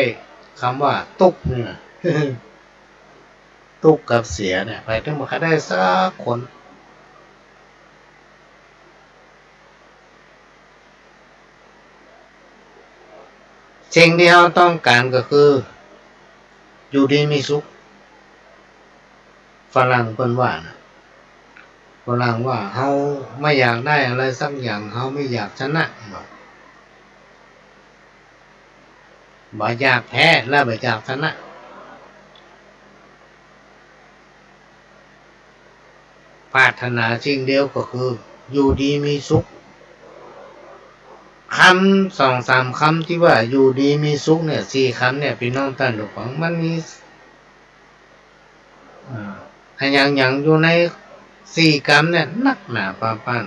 กำว่าตุ๊กข์เนี่ย ตุ๊กข์กับเสียเนี่ย ใผตึงบ่ใค่ได้สักคน สิ่งตี้เฮาต้องก๋านก็คือ อยู่ดีมีสุข ฝรั่งเปิ้นว่านะ ฝรั่งว่า เฮาไม่อยากได้อะไรสักอย่าง เฮาไม่อยากชนะ บ่อยากแพ้และบ่อยากชนะ ปรารถนาสิ่งเดียวก็คือ อยู่ดีมีสุข กำสองสามกำตี้ว่า อยู่ดีมีสุขเนี่ย สี่กำเนี่ย ปี้น้องต้านผู้ฟัง มันมี อ่า อะหยังๆ อยู่ในสี่กำเนี่ย นักหนาปาปาน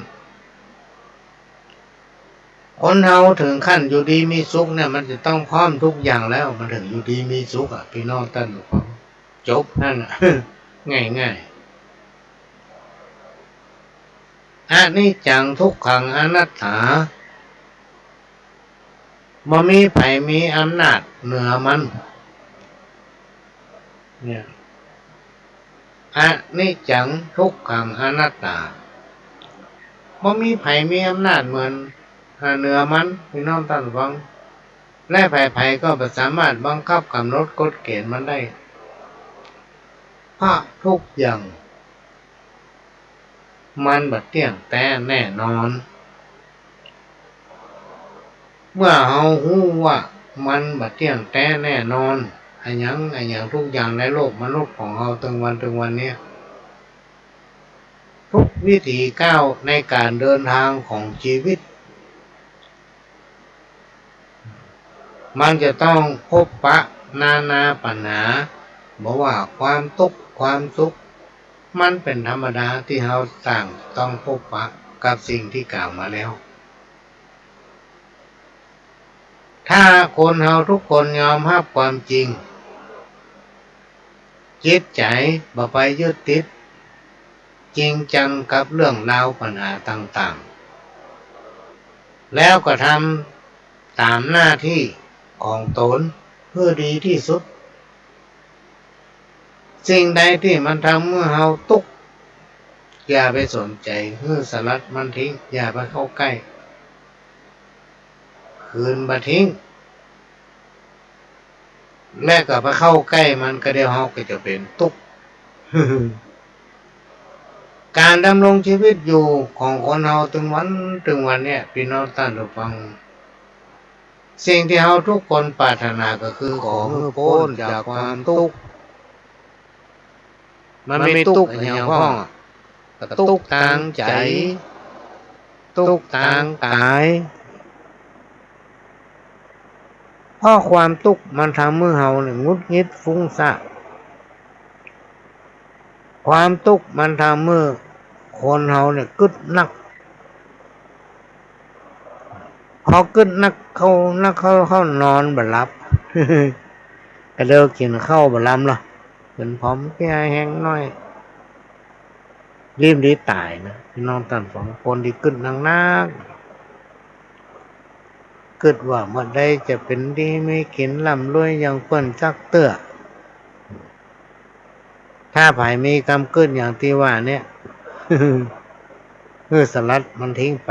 คนเฮาเถิงขั้นอยู่ดีมีสุขเนี่ย มันจะต้องพร้อมทุกอย่างแล้ว มันเถิงอยู่ดีมีสุขอะ ปี้น้องต้านผู้ฟัง จบหั้นน่ะ ง่ายๆ อนิจจัง ทุกขัง อนัตตา บ่มีใผมีอำนาจเหนือมัน เนี่ย อนิจจัง ทุกขัง อนัตตา บ่มีใผมีอำนาจเหมือน เหนือมัน พี่น้องต้านฟัง และใผๆ ก็บ่สามารถบังคับก๋ำหนดกฎเกณฑ์มันได้ เพราะทุกอย่าง มันบ่เตี้ยงแต๊แน่นอน เมื่อเฮาฮู้ว่ามันบ่เตี้ยงแต๊แน่นอน อะหยัง อะหยังทุกอย่างในโลกมนุษย์ของเฮาตึงวัน ตึงวันเนี้ย ทุกวิถีก้าวในก๋านเดินตางของจีวิต มันจะต้องพบปะนานาปัญหา บ่ว่าความตุ๊กข์ความสุข มันเป๋นธรรมดาตี้เฮาต่างต้องพบปะกับสิ่งตี้กล่าวมาแล้ว ถ้าคนเฮาทุกคนยอมฮับความจริง จิตใจ๋บ่ไปยึดติด จริงจังกับเรื่องราวปัญหาต่างๆ แล้วก็ทำต๋ามหน้าตี้ของต๋นหื้อดีตี้สุด สิ่งใดตี้มันทำหื้อเฮาตุ๊กข์ อย่าไปสนใจ๋ หื้อสลัดมันทิ้ง อย่าไปเข้าใก้ ขืนบ่ทิ้ง และก็ไปเข้าใก้มัน ก็เดี๋ยวเฮาก็จะเป๋นตุ๊กข์ ก๋านดำรงจีวิตอยู่ของคนเฮาตึงวัน ตึงวันเนี้ย พี่น้องต้านผู้ฟัง สิ่งตี้เฮาทุกคนปรารถนาก็คือขอหื้อป๊นจากความตุ๊กข์ มันมีตุ๊กข์อะหยังพ่องอะ ตุ๊กข์ตางใจ๋ ตุ๊กข์ตางก๋าย เพราะความตุ๊กข์มันทำหื้อเฮาเนี่ยหงุดหงิดฟุ้งซ่าน ความตุ๊กข์มันทำหื้อคนเฮาเนี่ยกึ๊ดนัก พอกึ๊ดนักเข้า นักเข้า เข้านอนบ่หลับ ก็เดียวกิ๋นข้าวบ่ลำละ กิ๋นผอมเพี้ยแฮงน้อย รีบดีต๋ายนะ พี่น้องต้านฟัง คนตี้กึ๊ดนักๆ กึ๊ดว่าเมื่อใดจะเป๋นดีมีกิ๋นร่ำรวยอย่างเปิ้นจักเตื้อ ถ้าใผมีกำกึ๊ดอย่างตี้ว่าเนี้ย หื้อสลัดมันทิ้งไป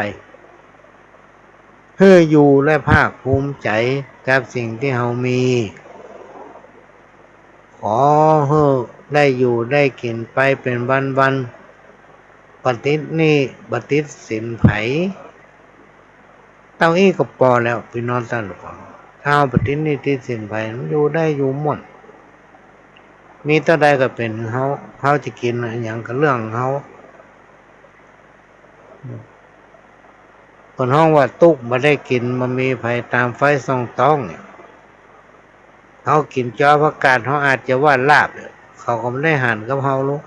หื้ออยู่และภาคภูมิใจ๋กับสิ่งตี้เฮามี ขอหื้อได้อยู่ได้กิ๋นไปเป๋นวันๆ บ่ติดหนี้ บ่ติดสินใผ เต้าอี้ก็ปอแล้ว พี่น้องต้านผู้ฟัง ถ้าเฮาบ่ติดหนี้ติดสินใผ มันอยู่ได้อยู่ม่วน มีเต้าใดก็เป๋นหื้อเฮา เฮาจะกิ๋นอะหยังก็เรื่องเฮา เปิ้นฮ้องว่าตุ๊กข์บ่ได้กิ๋น บ่มีใผต๋ามไฟส่องต๊องเนี่ย เฮากิ๋นจอผักกาด เฮาอาจจะว่าลาภ เขาก็บ่ได้หันกับเฮาหรอก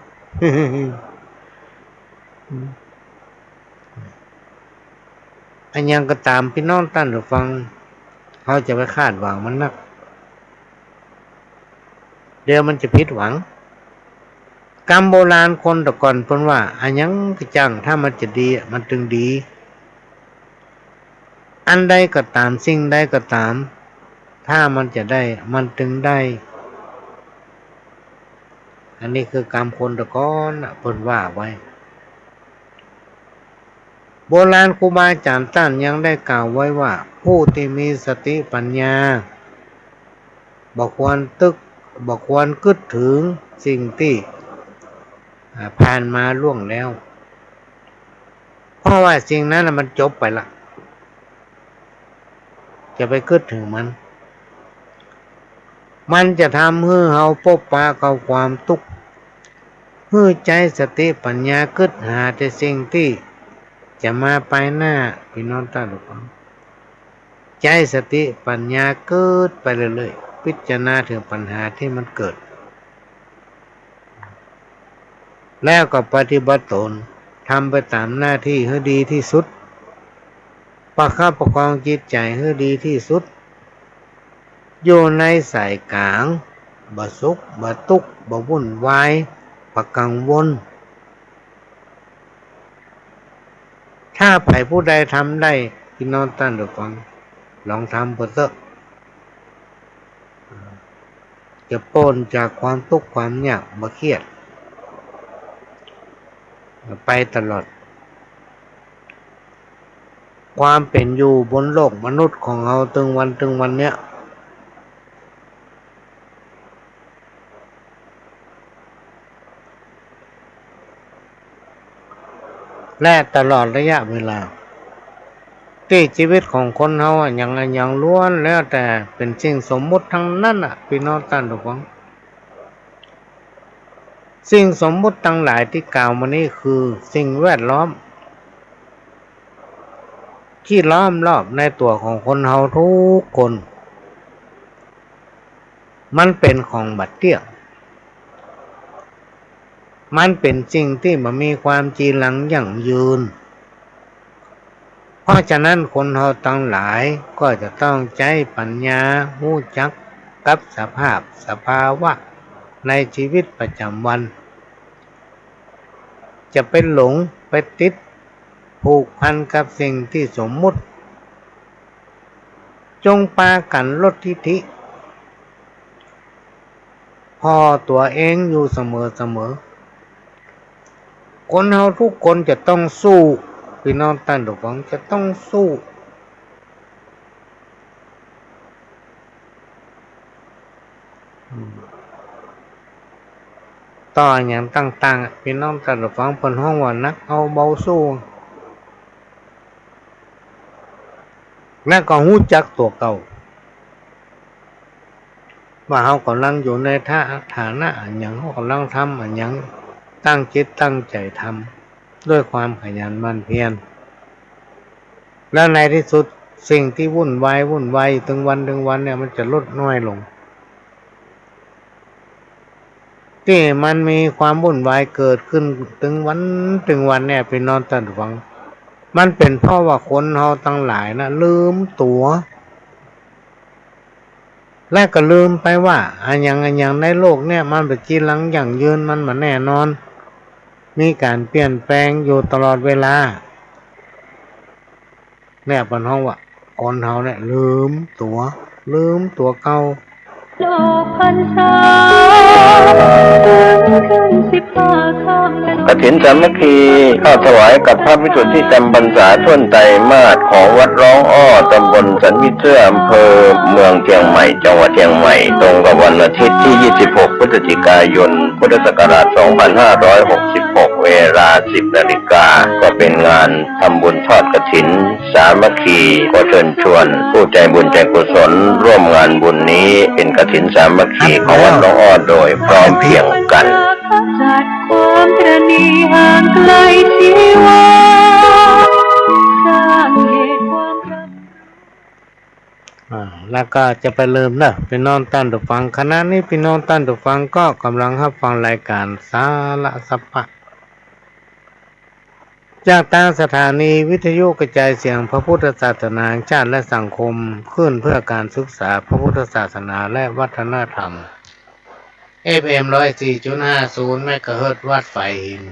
อะหยังก็ต๋าม พี่น้องต้านผู้ฟัง เฮาจะไปคาดหวังมันนัก เดี๋ยวมันจะผิดหวัง กำโบราณคนแต่ก่อนเปิ้นว่า อะหยังก็จ้าง ถ้ามันจะดีอะ มันตึงดี อันใดก็ต๋าม สิ่งใดก็ต๋าม ถ้ามันจะได้ มันตึงได้ อันนี้คือกำคนแต่ก่อนน่ะ เปิ้นว่าไว้ โบราณครูบาอาจ๋ารย์ต้านยังได้กล่าวไว้ว่า ผู้ตี้มีสติปัญญา บ่ควรตึก บ่ควรกึ๊ดเถิงสิ่งตี้ อ่า ผ่านมาล่วงแล้ว เพราะว่าสิ่งนั้นน่ะมันจบไปละ จะไปกึ๊ดเถิงมัน มันจะทำหื้อเฮาปบปะกับความตุ๊กข์ หื้อใจ๊สติปัญญากึ๊ดหาแต่สิ่งตี้จะมาปายหน้า พี่น้องต้านผู้ฟัง ใจ๊สติปัญญากึ๊ดไปเรื่อยๆ พิจารณาเถิงปัญหาตี้มันเกิด แล้วก็ปฏิบัติต๋น ทำไปต๋ามหน้าตี้หื้อดีตี้สุด ประคับประคองจิตใจ๋หื้อดีตี้สุด อยู่ในสายก๋าง บ่สุข บ่ตุ๊กข์ บ่วุ่นวาย บ่กังวล ถ้าใผผู้ใดทำได้ พี่น้องต้านผู้ฟัง ลองทำเปิ้นเต๊อะ จะป๊นจากความตุ๊กข์ความยาก บ่เครียด ไปตลอด ความเป๋นอยู่บนโลกมนุษย์ของเฮาตึงวันตึงวันเนี้ย และตลอดระยะเวลา ตี้ชีวิตของคนเฮาอะ อะหยังอะหยังล้วนแล้วแต่เป๋นสิ่งสมมุติตังนั้นน่ะ ปี้น้องต้านผู้ฟัง สิ่งสมมุติตังหลายตี้กล่าวมานี้คือสิ่งแวดล้อม ตี้ล้อมรอบในตั๋วของคนเฮากู้คน มันเป๋นของบ่เตี้ยง มันเป๋นสิ่งตี้บ่มีความจีรังยั่งยืน เพราะฉะนั้นคนเฮาตังหลายก็จะต้องใจ๊ปั๋ญญา ฮู้จักกับสภาพสภาวะในชีวิตประจ๋ำวัน จะไปหลงไปติดผูกพันกับสิ่งตี้สมมุติ จงปากั๋นลดทิฐิ ผ่อตั๋วเองอยู่เสมอๆ คนเฮากู้คนจะต้องสู้ ปี้น้องต้านผู้ฟัง จะต้องสู้ อืม ต่ออะหยังต่างๆ อะ ปี้น้องต้านผู้ฟัง เปิ้นฮ้องว่าหนักเอาเบาสู้ และก็ฮู้จักตั๋วเก่า ว่าเฮาก่ำลังอยู่ในฐา ฐานะอะหยัง เฮาก่ำลังทำอะหยัง ตั้งจิตตั้งใจ๋ทำด้วยความขยันหมั่นเพียร แล้วในตี้สุดสิ่งตี้วุ่นวาย วุ่นวายตึงวันตึงวันเนี่ย มันจะลดน้อยลง ตี้มันมีความวุ่นวายเกิดขึ้นตึงวันตึงวันเนี่ย ปี้น้องต้านผู้ฟัง มันเป๋นเพราะว่าคนเฮาตังหลายนะ ลืมตั๋ว และก็ลืมไปว่าอะหยังอะหยังในโลกเนี่ย มันบ่จีรังยั่งยืน มันบ่แน่นอน มีก๋านเปลี่ยนแปลงอยู่ตลอดเวลา เนี่ยเปิ้นฮ้องว่าคนเฮาเนี่ยลืมตั๋ว ลืมตั๋วเก่า ออกพรรษา กฐินสามัคคี ทอดถวายกับพระวิสุทธิจำพรรษาถ้วนไตรมาสของวัดร้องอ้อ ตำบลสันผีเสื้อ อำเภอเมืองเชียงใหม่ จังหวัดเชียงใหม่ ตรงกับวันอาทิตย์ที่ ยี่สิบหก พฤศจิกายน พุทธศักราช สองพันห้าร้อยหกสิบหก เวลา สิบนาฬิกา ก็เป็นงานทำบุญทอดกฐิน สามัคคี ขอเชิญชวนผู้ใจบุญใจกุศลร่วมงานบุญนี้ เป็นกฐินสามัคคีของวัดร้องอ้อโดยพร้อมเพรียงกั๋น อ่า แล้วก็จะไปลืมเน่อ ปี้น้องต้านผู้ฟัง ขณะนี้ปี้น้องต้านผู้ฟังก็ก่ำลังฮับฟังรายก๋านสาระสัพพะ จากตางสถานีวิทยุกระจายเสียงพระพุทธศาสนาแห่งชาติและสังคมคลื่นเพื่อการศึกษาพระพุทธศาสนาและวัฒนธรรม เอฟเอ็ม ร้อยสี่จุดห้าศูนย์ เมกะเฮิรตซ์ วัดฝายหิน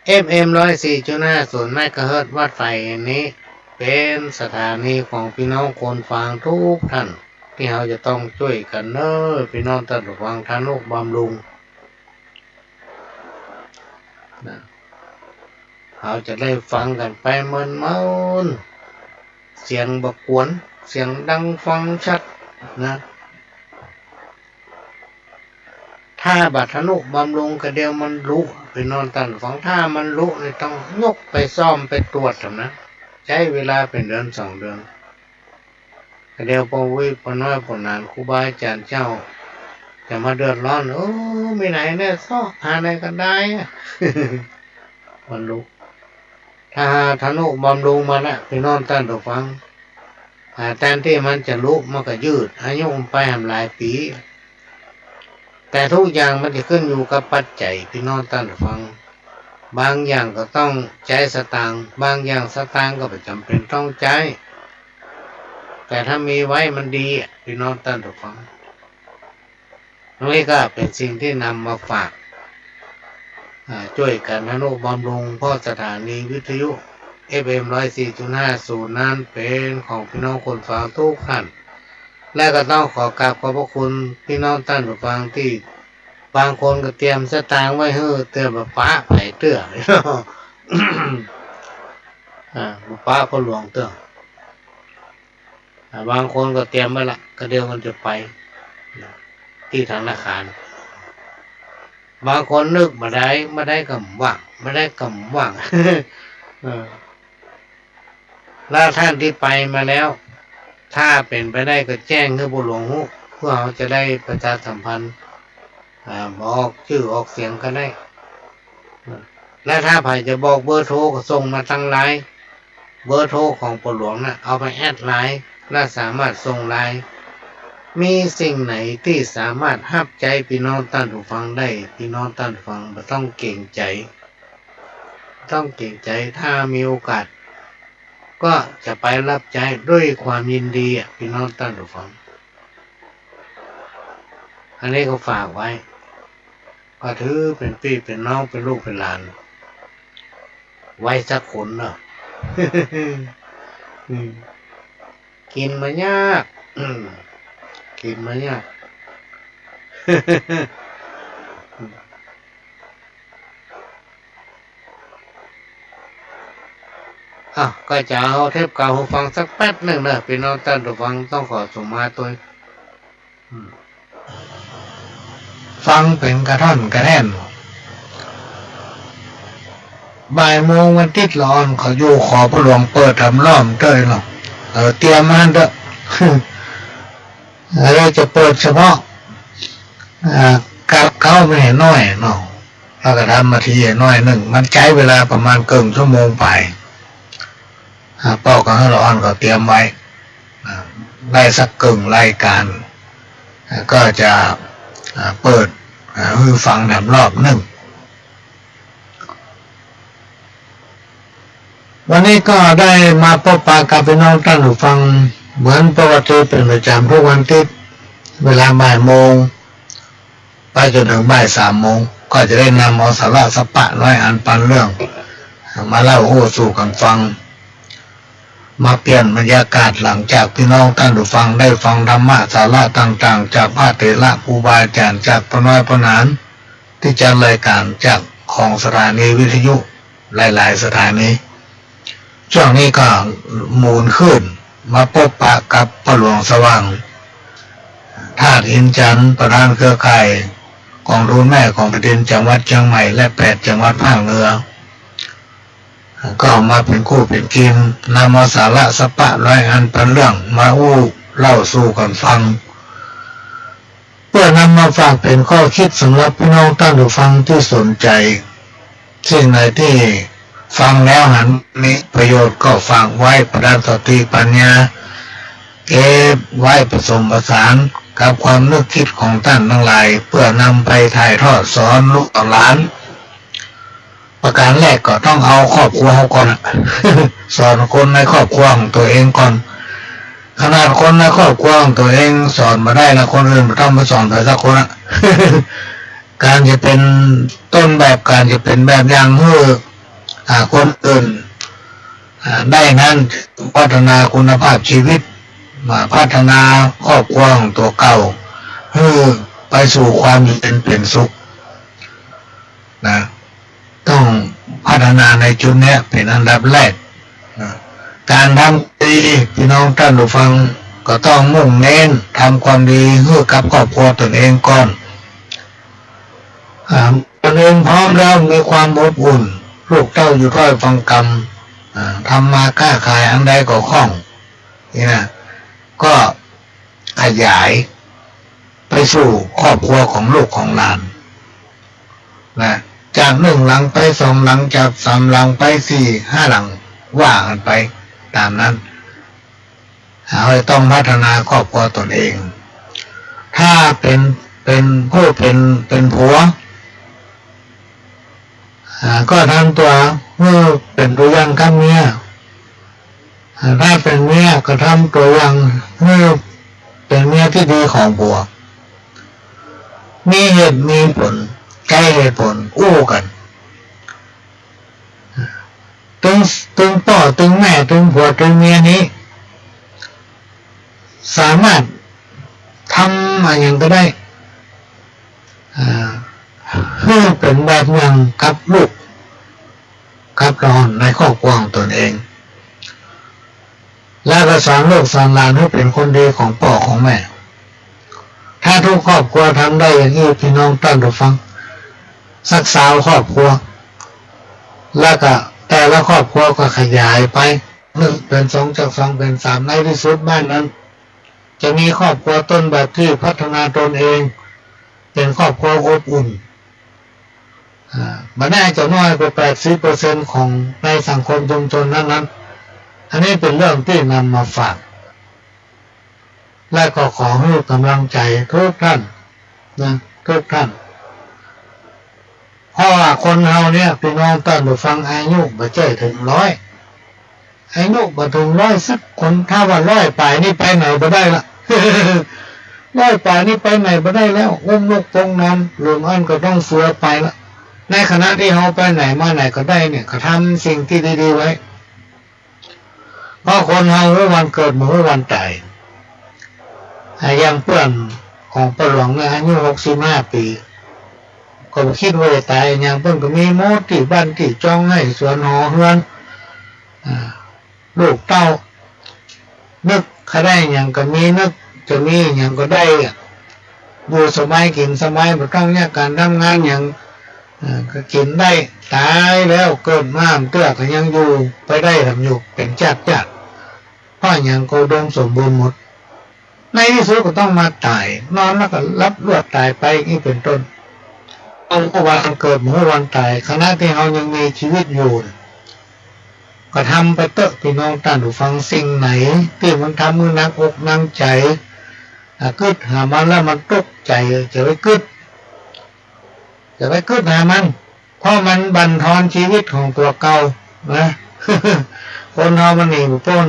เอฟเอ็ม ร้อยสี่จุดห้าศูนย์ เมกะเฮิรตซ์ วัดฝายหินนี้ เป๋นสถานีของปี้น้องคนฟังกู้ต้าน ตี้เฮาจะต้องจ้วยกั๋นเน่อ ปี้น้องต้านผู้ฟัง ทะนุบำรุง นะ เฮาจะได้ฟังกั๋นไปเมินๆ เสียงบ่กวน เสียงดังฟังชัดนะ ถ้าบ่ทะนุบำรุงก็เดี๋ยวมันหลุ ปี้น้องต้านฟัง ถ้ามันหลุนี่ต้องยกไปซ่อมไปตรวจหั้นนะ ใจ๊เวลาเป๋นเดือนสองเดือน ก็เดี๋ยวป้ออุ๊ยป้อน้อยป้อหนาน ครูบาอาจ๋ารย์เจ้า จะมาเดือดร้อน เออ มีไหนเนี่ย เซาะหาไหนก็ได้อะ มันหลุ ถ้าหาทะนุบำรุงมันนะ ปี้น้องต้านผู้ฟัง อ่า แตนตี้มันจะหลุ มันก็ยืดอายุมันไปแหมหลายปี๋ แต่กู้อย่างมันจะขึ้นอยู่กับปัจจัย ปี้น้องต้านผู้ฟัง บางอย่างก็ต้องใจ๊สตางค์ บางอย่างสตางค์ก็บ่จ๋ำเป๋นต้องใจ๊ แต่ถ้ามีไว้มันดีอะ ปี้น้องต้านผู้ฟัง อันนี้ก็เป๋นสิ่งตี้นำมาฝาก อ่า จ้วยกั๋นทะนุบำรุง เพราะสถานีวิทยุ เอฟเอ็ม ร้อยสี่จุดห้าศูนย์ นั้นเป๋นของปี้น้องคนฟังกู้ต้าน และก็ต้องขอกราบขอบพระคุณปี้น้องต้านผู้ฟังตี้ บางคนก็เตรียมสตางค์ไว้หื้อ แต่บ่ปะใผเตื้อ อ่า บ่ปะพ่อหลวงเตื้อ อ่า บางคนก็เตรียมไว้ละ ก็เดี๋ยวมันจะไป นะ ตี้ธนาคาร บางคนนึกบ่ได้ บ่ได้ก็บ่ว่าง บ่ได้ก็บ่ว่าง เออ แล้วท่านที่ไปมาแล้ว ถ้าเป๋นไปได้ก็แจ้งหื้อพ่อหลวงฮู้ เพื่อเฮาจะได้ประชาสัมพันธ์ อ่า บอกจื้อออกเสียงก็ได้ และถ้าใผจะบอกเบอร์โทรก็ส่งมาตางไลน์ เบอร์โทรของพ่อหลวงน่ะ เอาไปแอดไลน์ และสามารถส่งไลน์ มีสิ่งไหนตี้สามารถฮับใจ๊ปี้น้องต้านผู้ฟังได้ ปี้น้องต้านผู้ฟังบ่ต้องเกรงใจ๋ บ่ต้องเกรงใจ๋ ถ้ามีโอกาส ก็จะไปฮับใจ๊ด้วยความยินดีอะ ปี้น้องต้านผู้ฟัง อันนี้ก็ฝากไว้ ก็ถือเป๋นปี้เป๋นน้อง เป๋นลูกเป๋นหลาน ไว้สักคนเนาะ อืม กิ๋นมายาก อืม กิ๋นมายาก อ่ะ ก็จะเอาเทปเก่าหื้อฟังสักแป๊บนึ่งเนาะ ปี้น้องต้านผู้ฟัง ต้องขอสมมาตวย อืม ฟังเป๋นกระท่อนกระแท่น บ่ายโมงวันติ๊ดละอ่อน เขาอยู่ขอพ่อหลวงเปิดทำล้อมเต๊อะเนาะ เออ เตรียมมาหั้นเต๊อะ เออ จะเปิดเฉพาะ อ่า กับเก๊ามันหื้อน้อยเนาะ แล้วก็ทำมาทีหื้อน้อยนึ่ง มันใจ๊เวลาประมาณเกิ่งชั่วโมงไป อ่า ป้อก็หื้อละอ่อนเขาเตรียมไว้ อ่า ได้สักเกิ่งรายก๋าน อ่า ก็จะ อ่า เปิด อ่า หื้อฟังแถมรอบนึ่ง วันนี้ก็ได้มาปบปะกับปี้น้องต้านผู้ฟัง เหมือนปกติเป๋นประจ๋ำทุกวันติ๊ด เวลาบ่ายโมง ไปจ๋นเถิงบ่ายสามโมง ก็จะได้นำเอาสาระสัปปะร้อยอันปันเรื่อง มาเล่าอู้สู่กั๋นฟัง มาเปลี่ยนบรรยากาศหลังจากปี้น้องต้านผู้ฟังได้ฟังธรรมะสาระต่างๆ จากพระเถระครูบาอาจ๋ารย์ จากป้อน้อยป้อหนาน ตี้จัดรายก๋านจากของสถานีวิทยุหลายๆ สถานี ช่วงนี้ก็หมุนขึ้นมาปบปะกับป้อหลวงสว่าง ธาตุอินทร์จันทร์ ประธานเครือข่ายก๋องทุนแม่ของแผ่นดินจังหวัดเจียงใหม่ และแปดจังหวัดภาคเหนือ ก็มาเป๋นคู่เป๋นกิม นำเอาสาระสัปปะร้อยอันปันเรื่องมาอู้เล่าสู่กั๋นฟัง เพื่อนำมาฝากเป๋นข้อคิดสำหรับปี้น้องต้านผู้ฟังตี้สนใจ๋ สิ่งไหนตี้ฟังแล้วหันมีประโยชน์ก็ฝากไว้ประดับสติปัญญา เก็บไว้ผสมผสานกับความนึกคิดของต้านตังหลาย เพื่อนำไปถ่ายทอดสอนลูกหลาน ประก๋านแรกก็ต้องเอาครอบครัวเฮาก่อนอะ สอนคนในครอบครัวของตั๋วเองก่อน ขนาดคนในครอบครัวของตั๋วเองสอนบ่ได้ละ คนอื่นบ่ต้องไปสอนใผสักคนอะ ก๋านจะเป๋นต้นแบบ ก๋านจะเป๋นแบบอย่างหื้อ อ่า คนอื่น อ่า ได้นั้น พัฒนาคุณภาพชีวิต มาพัฒนาครอบครัวของตั๋วเก่า หื้อไปสู่ความอยู่เย็นเป๋นสุข นะ ต้องพัฒนาในจุดเนี้ยเป๋นอันดับแรกนะ ก๋านทำดี ปี้น้องต้านผู้ฟังก็ต้องมุ่งเน้นทำความดีหื้อกับครอบครัวตนเองก่อน อ่า ตนเองพร้อมแล้วมีความอบอุ่น ลูกเต้าอยู่ถ้อยฟังกำ อ่า ทำมาค้าขายอันใดก็คล่อง นี่นะ ก็ขยายไปสู่ครอบครัวของลูกของหลานนะ จากนึ่งหลังไปสองหลัง จากสามหลังไปสี่ห้าหลัง ว่ากั๋นไปต๋ามนั้น เฮาจะต้องพัฒนาครอบครัวตนเอง ถ้าเป๋น เป๋นผู้เป๋น เป๋นผัว อ่า ก็ทำตั๋วหื้อเป๋นตั๋วอย่างกับเมีย อ่า ถ้าเป๋นเมียก็ทำตั๋วอย่างหื้อเป๋นเมียตี้ดีของผัว มีเหตุมีผล ใจ๊เหตุผลอู้กั๋น ตึง ตึงป้อ ตึงแม่ ตึงผัว ตึงเมียนี้ สามารถทำอะหยังก็ได้ อ่า หื้อเป๋นแบบอย่างกับลูก กับหลานในครอบครัวของตนเอง แล้วก็สอนลูกสอนหลานหื้อเป๋นคนดีของป้อของแม่ ถ้าทุกครอบครัวทำได้อย่างอี้ พี่น้องต้านผู้ฟัง สักซาวครอบครัว แล้วก็แต่ละครอบครัวก็ขยายไป นึ่งเป๋นสอง จากสองเป๋นสาม ในตี้สุดบ้านนั้น จะมีครอบครัวต้นแบบตี้พัฒนาตนเอง เป๋นครอบครัวอบอุ่น อ่า บ่ได้จะน้อยกว่า แปดสิบเปอร์เซ็นต์ ของในสังคมชุมชนนั้นๆ อันนี้เป๋นเรื่องตี้นำมาฝาก และก็ขอหื้อก๋ำลังใจ๋ทุกท่านนะ ทุกท่าน เพราะว่าคนเฮาเนี่ย พี่น้องต้านผู้ฟัง อายุบ่ใจ้เถิงร้อย อายุบ่เถิงร้อยสักคน ถ้าว่าร้อยป๋ายนี่ไปไหนบ่ได้ละ ร้อยป๋ายนี่ไปไหนบ่ได้แล้ว อุ้มลูกป๋องนำ หลุมอั้นก็ต้องเฟือไปละ ในขณะตี้เฮาไปไหนมาไหนก็ได้เนี่ย ก็ทำสิ่งตี้ดีๆ ไว้ เพราะคนเฮาฮู้วันเกิดบ่ฮู้วันต๋าย อ่า อย่างเปื้อนของป้อหลวงเนี่ย อายุหกสิบห้าปี๋ ก็บ่กึ๊ดว่าจะต๋าย อย่างเปิ้นก็มีหมด ตี้บ้านตี้จองไฮ่สวนหอเฮือน อ่า ลูกเต้า นึกใค่ได้หยังก็มี นึกจะมีหยังก็ได้อะ อยู่สบายกิ๋นสบาย บ่ต้องแยกก๋านทำงานหยัง เอ่อ ก็กิ๋นได้ ต๋ายแล้วเกิดมาเตื้อก็ยังอยู่ไปได้ ทำอยู่เป๋นจ๊าดๆ เพราะหยังก็อุดมสมบูรณ์หมด ในตี้สุดก็ต้องมาต๋าย นอนแล้วก็หลับลวดต๋ายไป อย่างนี้เป๋นต้น เฮาฮู้วันเกิด ฮู้วันต๋าย ขณะตี้เฮายังมีจีวิตอยู่ ก็ทำไปเต๊อะ พี่น้องต้านผู้ฟัง สิ่งไหนตี้มันทำหื้อหนักอกหนักใจ๋ อ่ะ กึ๊ดหามันแล้วมันตุ๊กใจ๋ จะไปกึ๊ด จะไปกึ๊ดหามัน เพราะมันบั่นทอนจีวิตของตั๋วเก่านะ คนเฮามันหนีบ่ป๊น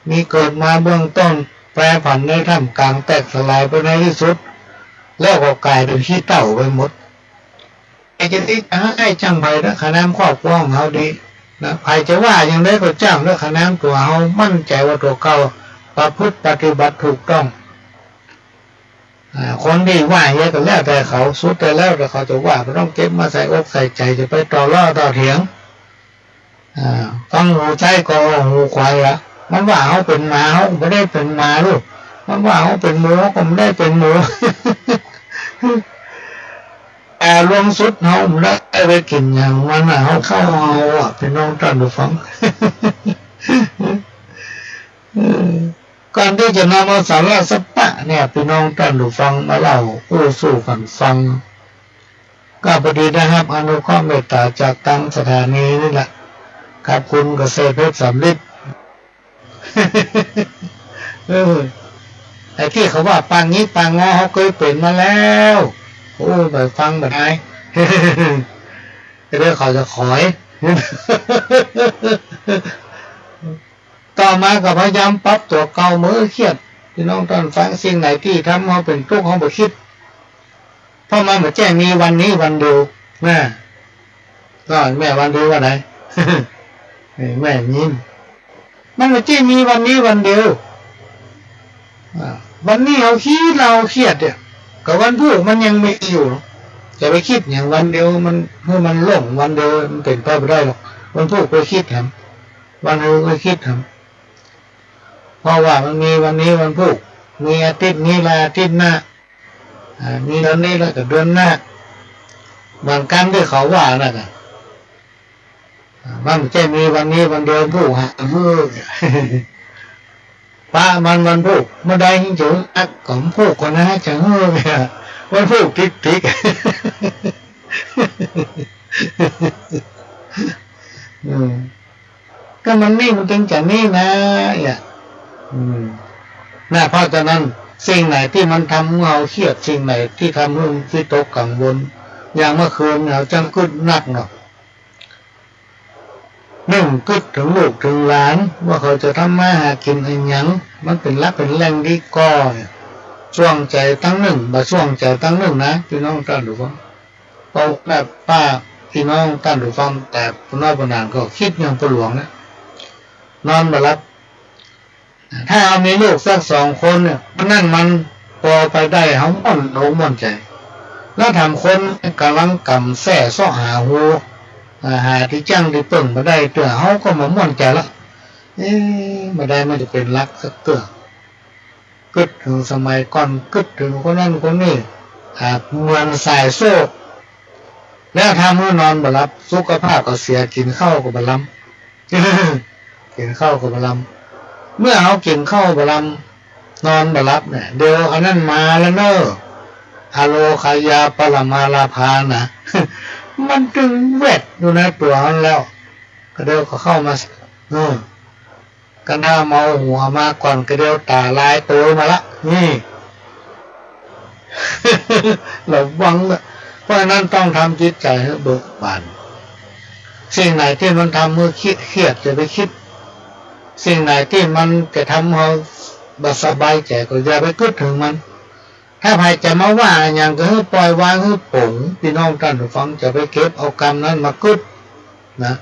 มีเกิดมาเบื้องต้น แปรผันในท่ามกลาง แตกสลายไปในตี้สุด แล้วก็ก๋ายเป๋นขี้เถ้าไปหมด ใผจะดีจะฮ้ายจ้างใผเต๊อะ ขะแนนครอบครัวของเฮาดีนะ ใผจะว่าอย่างใดก็จ้างเต๊อะ ขะแนนตั๋วเฮามั่นใจ๋ว่าตั๋วเก่าประพฤติปฏิบัติถูกต้อง อ่า คนตี้ว่าเยียะก็แล้วแต่เขา สุดแต่แล้วแต่เขาจะว่า บ่ต้องเก็บมาใส่อกใส่ใจ๋ จะไปต่อล้อต่อเถียง อ่า ฟังหูซ้ายก็หูขวาละ มันว่าเฮาเป๋นหมา เฮาบ่ได้เป๋นหมาลูก มันว่าเฮาเป๋นหมู เฮาก็บ่ได้เป๋นหมู แต่ลวงสุดเฮาบ่ได้ไปกิ๋นหยังมันน่ะ เฮาเข้าเฮาอะ พี่น้องต้านผู้ฟัง เออ ก่อนตี้จะนำเอาสาระสักปะเนี่ย พี่น้องต้านผู้ฟัง มาเล่าอู้สู่กั๋นฟัง ก็พอดีได้ฮับอนุเคราะห์เมตต๋าจากตางสถานีนี่แหละ ขอบคุณเกษตรเพชรสำริด เออ ไอ้ตี้เขาว่าปางนี้ปางงอ เฮาเกยเป๋นมาแล้ว โอ้ ไปฟังบ่ได้ เดี๋ยวเขาจะขอย ต่อมาก็พยายามปรับตั๋วเก่า เมื่อเคียด พี่น้องต้านฟัง สิ่งไหนตี้ทำเฮาเป๋นตุ๊กข์ เฮาบ่กึ๊ด เพราะมันบ่ใจ้มีวันนี้วันเดียวนะ ก็แม่วันเดียววันไหน แม่ยิน มันบ่ใจ้มีวันนี้วันเดียว อ่า วันนี้เฮากึ๊ด เฮาเคียดเนี่ย ก็วันพูกมันยังมีอยู่ จะไปกึ๊ดหยังวันเดียว มัน หื้อมันโล่งวันเดียว มันเป๋นไปบ่ได้หรอก วันพูกไปกึ๊ดแหม วันอื่นไปกึ๊ดแหม เพราะว่ามันมีวันนี้วันพูก มีอาทิตย์นี้และอาทิตย์หน้า อ่า มีเดือนนี้แล้วก็เดือนหน้า บางครั้งตี้เขาว่านั่นน่ะ อ่า มันบ่ใจ้มีวันนี้วันเดียวพูกหาเฮือก ปะมันวันพูก เมื่อใดจึงจะนัก ก็พูกก่อนนะ จะเฮือก วันพูกติ๊กๆ อืม ก็มันนี่มันจึงจะนี่นะ เนี่ย อืม นะ เพราะฉะนั้นสิ่งไหนตี้มันทำหื้อเฮาเคียด สิ่งไหนตี้ทำหื้อวิตกกังวล อย่างเมื่อคืนเฮาจั้งกึ๊ดนักเนาะ นึ่งกึ๊ดเถิงลูกเถิงหลาน ว่าเขาจะทำมาหากิ๋นอะหยัง มันเป๋นหลักเป๋นแหล่งดีก่อ ส่วงใจ๋ตังนึ่ง บ่ส่วงใจ๋ตังนึ่งนะ พี่น้องต้านผู้ฟัง เพราะว่าป้าพี่น้องต้านผู้ฟัง แต่ผู้น้อยผู้หนานก็กึ๊ดอย่างป้อหลวงนะ นอนบ่หลับ ถ้าเฮามีลูกสักสองคนเนี่ย มันนั่นมันปอไปได้ เฮาม่วนอกม่วนใจ๋ แล้วถามคนก๋ำลังก๋ำแส้เซาะหาฮู อ่า หาตี้จั้งตี้เปิ้งบ่ได้เตื้อ เฮาก็บ่ม่วนใจ๋ละ เอ๊ะ บ่ได้มันจะเป๋นหลักสักเตื้อ กึ๊ดเถิงสมัยก่อน กึ๊ดเถิงคนนั้นคนนี้ อ่า เหมือนสายโซ่ แล้วทำหื้อนอนบ่หลับ สุขภาพก็เสีย กิ๋นข้าวก็บ่ลำ กิ๋นข้าวก็บ่ลำ เมื่อเฮากิ๋นข้าวบ่ลำ นอนบ่หลับเนี่ย เดี๋ยวอันนั้นมาแล้วเน่อ อโรคยาปรมาลาภานะ มันตึงแวดอยู่ในตั๋วมันแล้ว ก็เดี๋ยวก็เข้ามา เออ กันถ้าเมาหัวมาก่อนก็เดี๋ยวต๋าลายโตมาละ นี่ ระวังนะ เพราะฉะนั้นต้องทำจิตใจ๋หื้อเบิกบาน สิ่งไหนตี้มันทำหื้อเครียด อย่าไปกึ๊ด สิ่งไหนตี้มันจะทำหื้อบ่สบายใจ๋ก็อย่าไปกึ๊ดเถิงมัน ถ้าใผจะมาว่าอะหยังก็หื้อปล่อยวางหื้อป๋ง ปี้น้องต้านผู้ฟัง จะไปเก็บเอากำนั้นมากึ๊ดนะ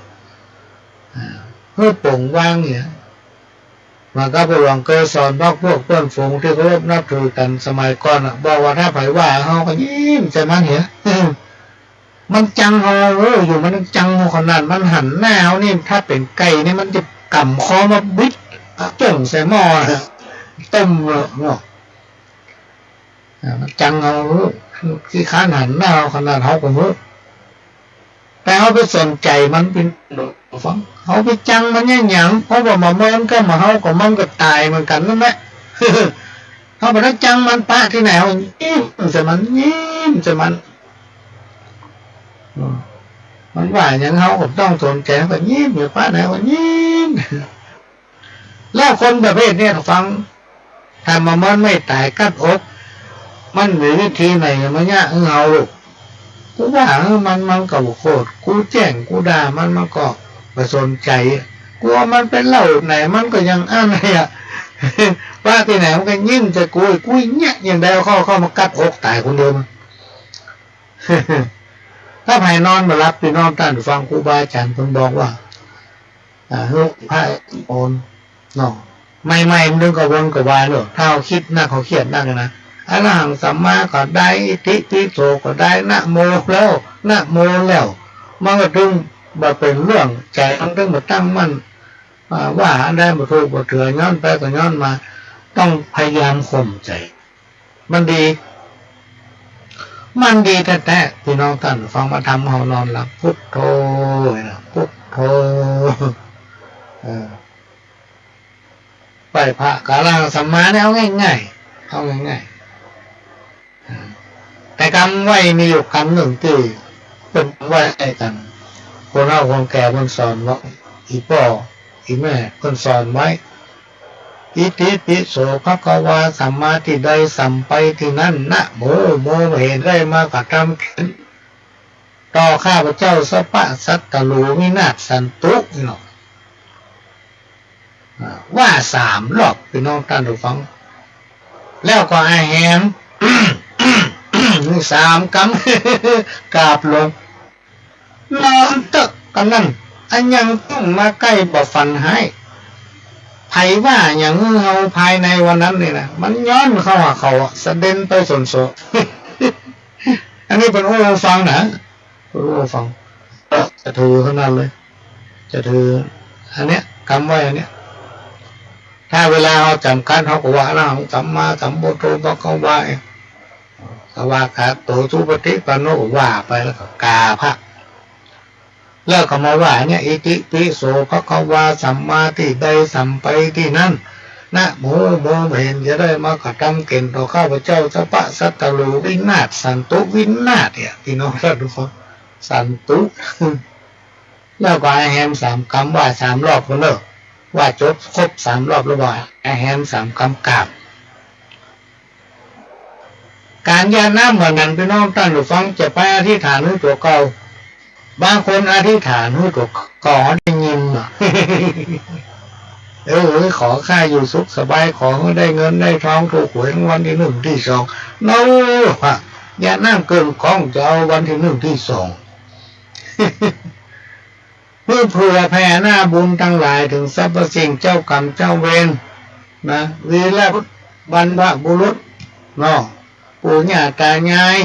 อ่า หื้อป๋งวางเนี่ย เหมือนกับปู่หลวงเกยสอนพรรคพวกเปื้อนฝูงตี้เคารพนับถือกั๋นสมัยก่อนน่ะ บอกว่าถ้าใผว่าเฮาก็ยิ้มใส่มันเหีย มันจังเฮา เออ อยู่มันจังเฮาขนาด มันหันหน้าเฮานี่ ถ้าเป๋นไก่นี่มันจะก๋ำคอมาบิด จ้งใส่หม้อน่ะ ต้มเลยเนาะ อ่า มันจังเฮา ขี้คร้านหันหน้าเฮาขนาด เฮาก็ฮู้ แต่เฮาไปสนใจ๋มัน ปี้น้องฟัง เฮาไปจังมันเนี่ยหยัง เพราะว่าบ่าเมินก็บ่าเฮาก็ มันก็ต๋ายเหมือนกั๋นนั่นแหละ เฮาบ่ได้จังมัน ปะตี้ไหนเฮายิ้มใส่มัน ยิ้มใส่มัน อืม มันว่าหยังเฮาก็บ่ต้องสนใจ๋ เฮาก็ยิ้ม อยู่ปะไหนก็ยิ้ม แล้วคนประเภทเนี่ยฟัง ถ้าบ่ามันไม่ต๋ายกั๊ดอก มันมีวิธีไหนมายะหื้อเฮาลูก กูว่าหื้อมัน มันก็บ่โขด กูแจ้ง กูด่ามัน มันก็บ่สนใจ๋ กูว่ามันเป๋นเล่าไหน มันก็ยังอั้นเนี่ย ปะตี้ไหนมันก็ยิ้มใส่กู กูเยียะอย่างใด เข้า เข้ามากั๊ดอกต๋ายคนเดียวมัน ถ้าใผนอนบ่หลับ ปี้น้องต้านฟัง ครูบาอาจ๋ารย์เปิ้นบอกว่า อ่า หื้อพระโอนเนาะ ใหม่ๆ มันก็วนก็วายเนาะ ถ้าเฮากึ๊ดนัก เฮาเครียดนักนะ อรหังสัมมาก็ได้ อิติปิโสก็ได้ นะโมแล้ว นะโมแล้ว มันก็ตึงบ่เป๋นเรื่อง ใจ๋มันตึงบ่ตั้งมั่น อ่า ว่าอันใดบ่ถูกบ่เถื่อ ย้อนไปก็ย้อนมา ต้องพยายามข่มใจ๋ มันดี มันดีแต๊ๆ ปี้น้องต้านฟัง มาทำเฮานอนหลับ พุทโธนะ พุทโธ เออ ไหว้พระกาลังสัมมาเนี่ย เอาง่ายๆ เอาง่ายๆ แต่กำไหว้มีอยู่กำนึ่งตี้เปิ้นไหว้กั๋น คนเฒ่าคนแก่เปิ้นสอนไว้ อี่ป้ออี่แม่เปิ้นสอนไว้ อิติปิโสภะคะวา สัมมาตี้ใดสัมไปตี้นั้น นะโม โมบ่เห็น ได้มากระทำเข็ญต่อข้าพเจ้า สัพพะสัตรูวินาศสันตุ นี่เนาะ อ่า ว่าสามรอบ ปี้น้องต้านผู้ฟัง แล้วก็อาแหม นี่สามกำ กราบลง นอนเต๊อะกำนั้น อะหยังต้องมาใก้บ่ฝันฮ้าย ใผว่าหยังหื้อเฮาภายในวันนั้นนี่นะ มันย้อนเข้าหาเขาอะ สะเด็นไปส้นโส อันนี้เปิ้นอู้หื้อฟังนะ เปิ้นอู้หื้อฟัง จะถือขนาดเลย จะถืออันเนี้ย กำไหว้อันเนี้ย ถ้าเวลาเฮาจ๋ำกั๊ด เฮาก็ว่า อะระหังสัมมาสัมพุทโธภะคะวา สวากขาโตสุปฏิปันโน ว่าไปแล้วก็กราบพระ แล้วก็มาว่าเนี่ย อิติปิโสภะคะวา สัมมาตี้ใดสัมไปตี้นั้น นะโม โมบ่เห็นจะได้มากระทำเข็ญต่อข้าพเจ้า สัพพะสัตรูวินาศสันตุ วินาศเนี่ย ปี้น้องต้านผู้ฟัง สันตุ แล้วก็อาแหมสามกำ ว่าสามรอบพุ้นเน่อ ว่าจบครบสามรอบแล้วว่า อาแหมสามกำกราบ ก๋านหยาดน้ำวันนั้น ปี้น้องต้านผู้ฟัง จะไปอธิษฐานหื้อตั๋วเก่า บางคนอธิษฐานหื้อตั๋วเก่าได้ยินน่ะ เออ ขอข้าอยู่สุขสบาย ขอหื้อได้เงินได้ทอง ถูกหวยรางวัลตี้นึ่งตี้สอง เนาะ หยาดน้ำเกิ่งก้อง จะเอาวันตี้นึ่งตี้สอง เพื่อเผื่อแผ่หน้าบุญตังหลายเถิงสรรพสิ่ง เจ้ากรรมเจ้าเวรนะ วีรบรรพบุรุษเนาะ ปู่ย่าตายาย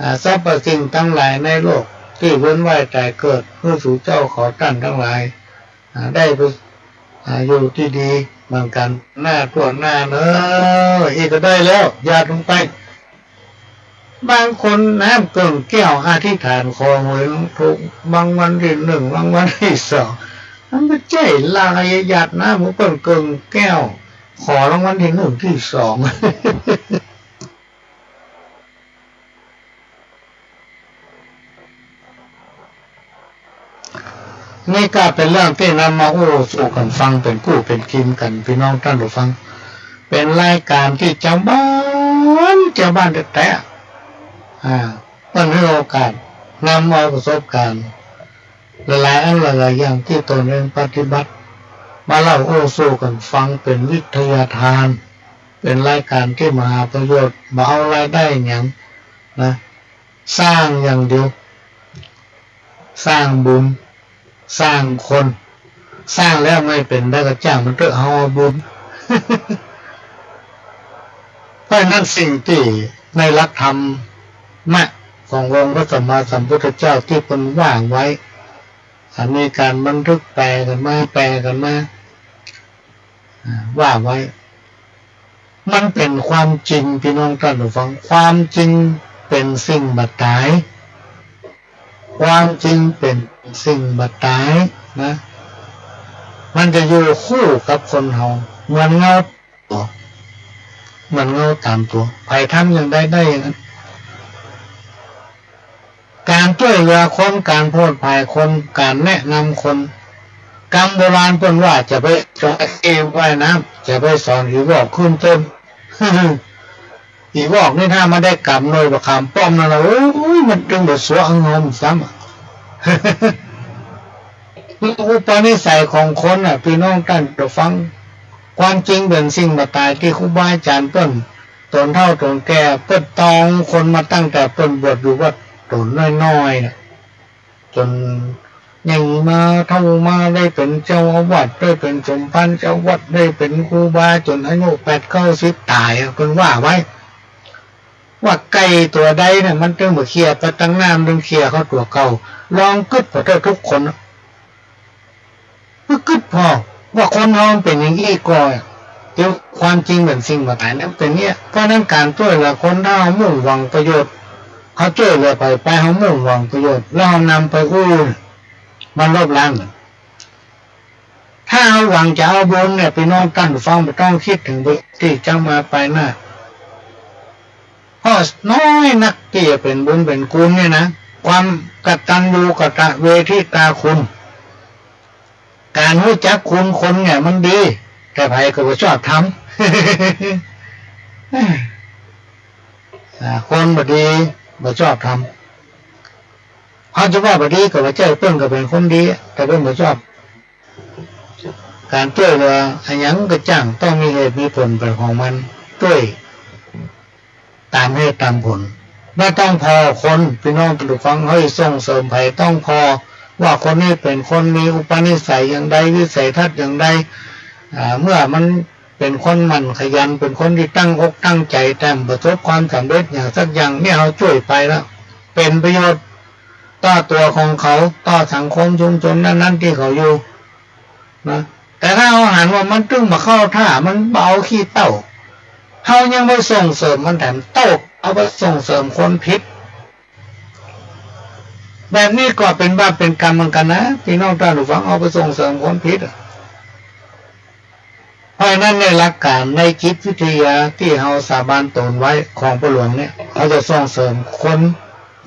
อ่า สรรพสิ่งตังหลายในโลกตี้เวียนว่ายต๋ายเกิด หื้อสูเจ้าขอต้านตังหลาย อ่า ได้ไป อ่า อยู่ตี้ดีเหมือนกั๋น หน้าตั๊วหน้าเน้อ อี้ก็ได้แล้ว หยาดลงไป บางคนน้ำเกิ่งแก้วอธิษฐานขอหวยถูกรางวัลตี้นึ่ง รางวัลตี้สอง มันบ่ใจ้ลาย หยาดน้ำหื้อเปิ้นเกิ่งแก้ว ขอรางวัลตี้นึ่งตี้สอง นี่ก็เป๋นเรื่องตี้นำมาอู้สู่กั๋นฟัง เป๋นกู้เป๋นกิ๋นกั๋น ปี้น้องต้านผู้ฟัง เป๋นรายก๋านตี้จาวบ้าน จาวบ้านแต๊ๆ อ่า เปิ้นหื้อโอกาสนำเอาประสบก๋ารณ์หลายๆ อันหลายๆ อย่างตี้ตนเองปฏิบัติ มาเล่าอู้สู่กั๋นฟัง เป๋นวิทยาทาน เป๋นรายก๋านตี้มหาประโยชน์ บ่เอารายได้หยังนะ สร้างอย่างเดียว สร้างบุญ สร้างคน สร้างแล้วไม่เป๋นใดก็จ้างมันเต๊อะ เฮาเอาบุญ เพราะฉะนั้นสิ่งตี้ในหลักธรรมะขององค์พระสัมมาสัมพุทธเจ้าตี้เปิ้นว่าไว้ อ่า มีก๋านบันทึกแปลกั๋นมา แปลกั๋นมา อ่า ว่าไว้ มันเป๋นความจริง ปี้น้องต้านผู้ฟัง ความจริงเป๋นสิ่งบ่ต๋าย ความจริงเป๋นสิ่งบ่ต๋ายนะ มันจะอยู่คู่กับคนเฮา เหมือนเงา เหมือนเงาต๋ามตั๋ว ใผทำอย่างใดได้อย่างนั้น ก๋านจ้วยเหลือคน ก๋านโผดผายคน ก๋านแนะนำคน กำโบราณเปิ้นว่า จะไปสอนจระเข้ว่ายน้ำ จะไปสอนผีปอบขึ้นต้น ผีปอบนี่ถ้ามันได้กำหน่วยบ่าขามป้อมนั่นละ โอ๊ย มันตึงบ่สัวอังงอมซ้ำอะ อุปนิสัยของคนน่ะ ปี้น้องต้านผู้ฟัง ความจริงเป๋นสิ่งบ่ต๋าย ตี้ครูบาอาจ๋ารย์เปิ้น ต๋นเฒ่าต๋นแก่ เปิ้นตองคนมาตั้งแต่เปิ้นบวชอยู่วัดต๋นน้อยๆ น่ะ จ๋นใหญ่มาเฒ่ามาได้เป๋นเจ้าอาวาส ได้เป๋นสมภารเจ้าวัด ได้เป๋นครูบา จ๋นอายุแปดเก้าสิบต๋ายอะ เปิ้นว่าไว้ ว่าไก่ตั๋วใดเนี่ย มันตึงบ่เขี่ยไปตังหน้า มันตึงเขี่ยเข้าตั๋วเก่า ลองกึ๊ดผ่อเต๊อะทุกคนอะ กึ๊ดผ่อว่าคนเฮามันเป๋นอย่างอี้ก่อ เดี๋ยวความจริงเป๋นสิ่งบ่ต๋ายนะ เป๋นเนี่ย เพราะฉะนั้นก๋านจ้วยเหลือคน ถ้าเฮามุ่งหวังประโยชน์ เฮาจ้วยเหลือใผไป เฮามุ่งหวังประโยชน์ แล้วเฮานำไปอู้ มันลบล้าง ถ้าเฮาหวังจะเอาบุญเนี่ย ปี้น้องต้านผู้ฟังบ่ต้องกึ๊ดเถิงบุญตี้จะมาปายหน้า เพราะน้อยนักตี้จะเป๋นบุญเป๋นคุณเนี่ยนะ ความกตัญญูกตเวทิตาคุณ ก๋านฮู้จักคุณคนเนี่ยมันดี แต่ใผก็บ่ชอบทำ อ่า คนบ่ดีบ่ชอบทำ เฮาจะว่าบ่ดีก็บ่ใจ้ เปิ้นก็เป๋นคนดี แต่เปิ้นบ่ชอบ ก๋านจ้วยเหลืออะหยังก็จ้าง ต้องมีเหตุมีผลเป๋นของมัน จ้วยต๋ามเหตุต๋ามผล บ่ต้องผ่อคน ปี้น้องต้านผู้ฟัง เฮาส่งเสริมใผ ต้องผ่อว่าคนนี้เป๋นคนมีอุปนิสัยอย่างใด วิสัยทัศน์อย่างใด อ่า เมื่อมันเป๋นคนหมั่นขยัน เป๋นคนตี้ตั้งอกตั้งใจ๋ แต่บ่ประสบความสำเร็จหยังสักอย่าง เนี่ย เฮาจ้วยไปแล้ว เป๋นประโยชน์ต่อตั๋วของเขา ต่อสังคมชุมชนนั้นๆ ตี้เขาอยู่ นะ แต่ถ้าเฮาหันว่ามันตึงบ่เข้าท่า มันบ่เอาขี้เต้า เฮายังไปส่งเสริมมันแถม เต้าเอาไปส่งเสริมคนผิด แบบนี้ก็เป๋นบาปเป๋นกรรมเหมือนกั๋นนะ ปี้น้องต้านผู้ฟัง เอาไปส่งเสริมคนผิดอะ เพราะฉะนั้นในหลักก๋านในจิตวิทยาตี้เฮาสาบานต๋นไว้ของพ่อหลวงเนี่ย เฮาจะส่งเสริมคน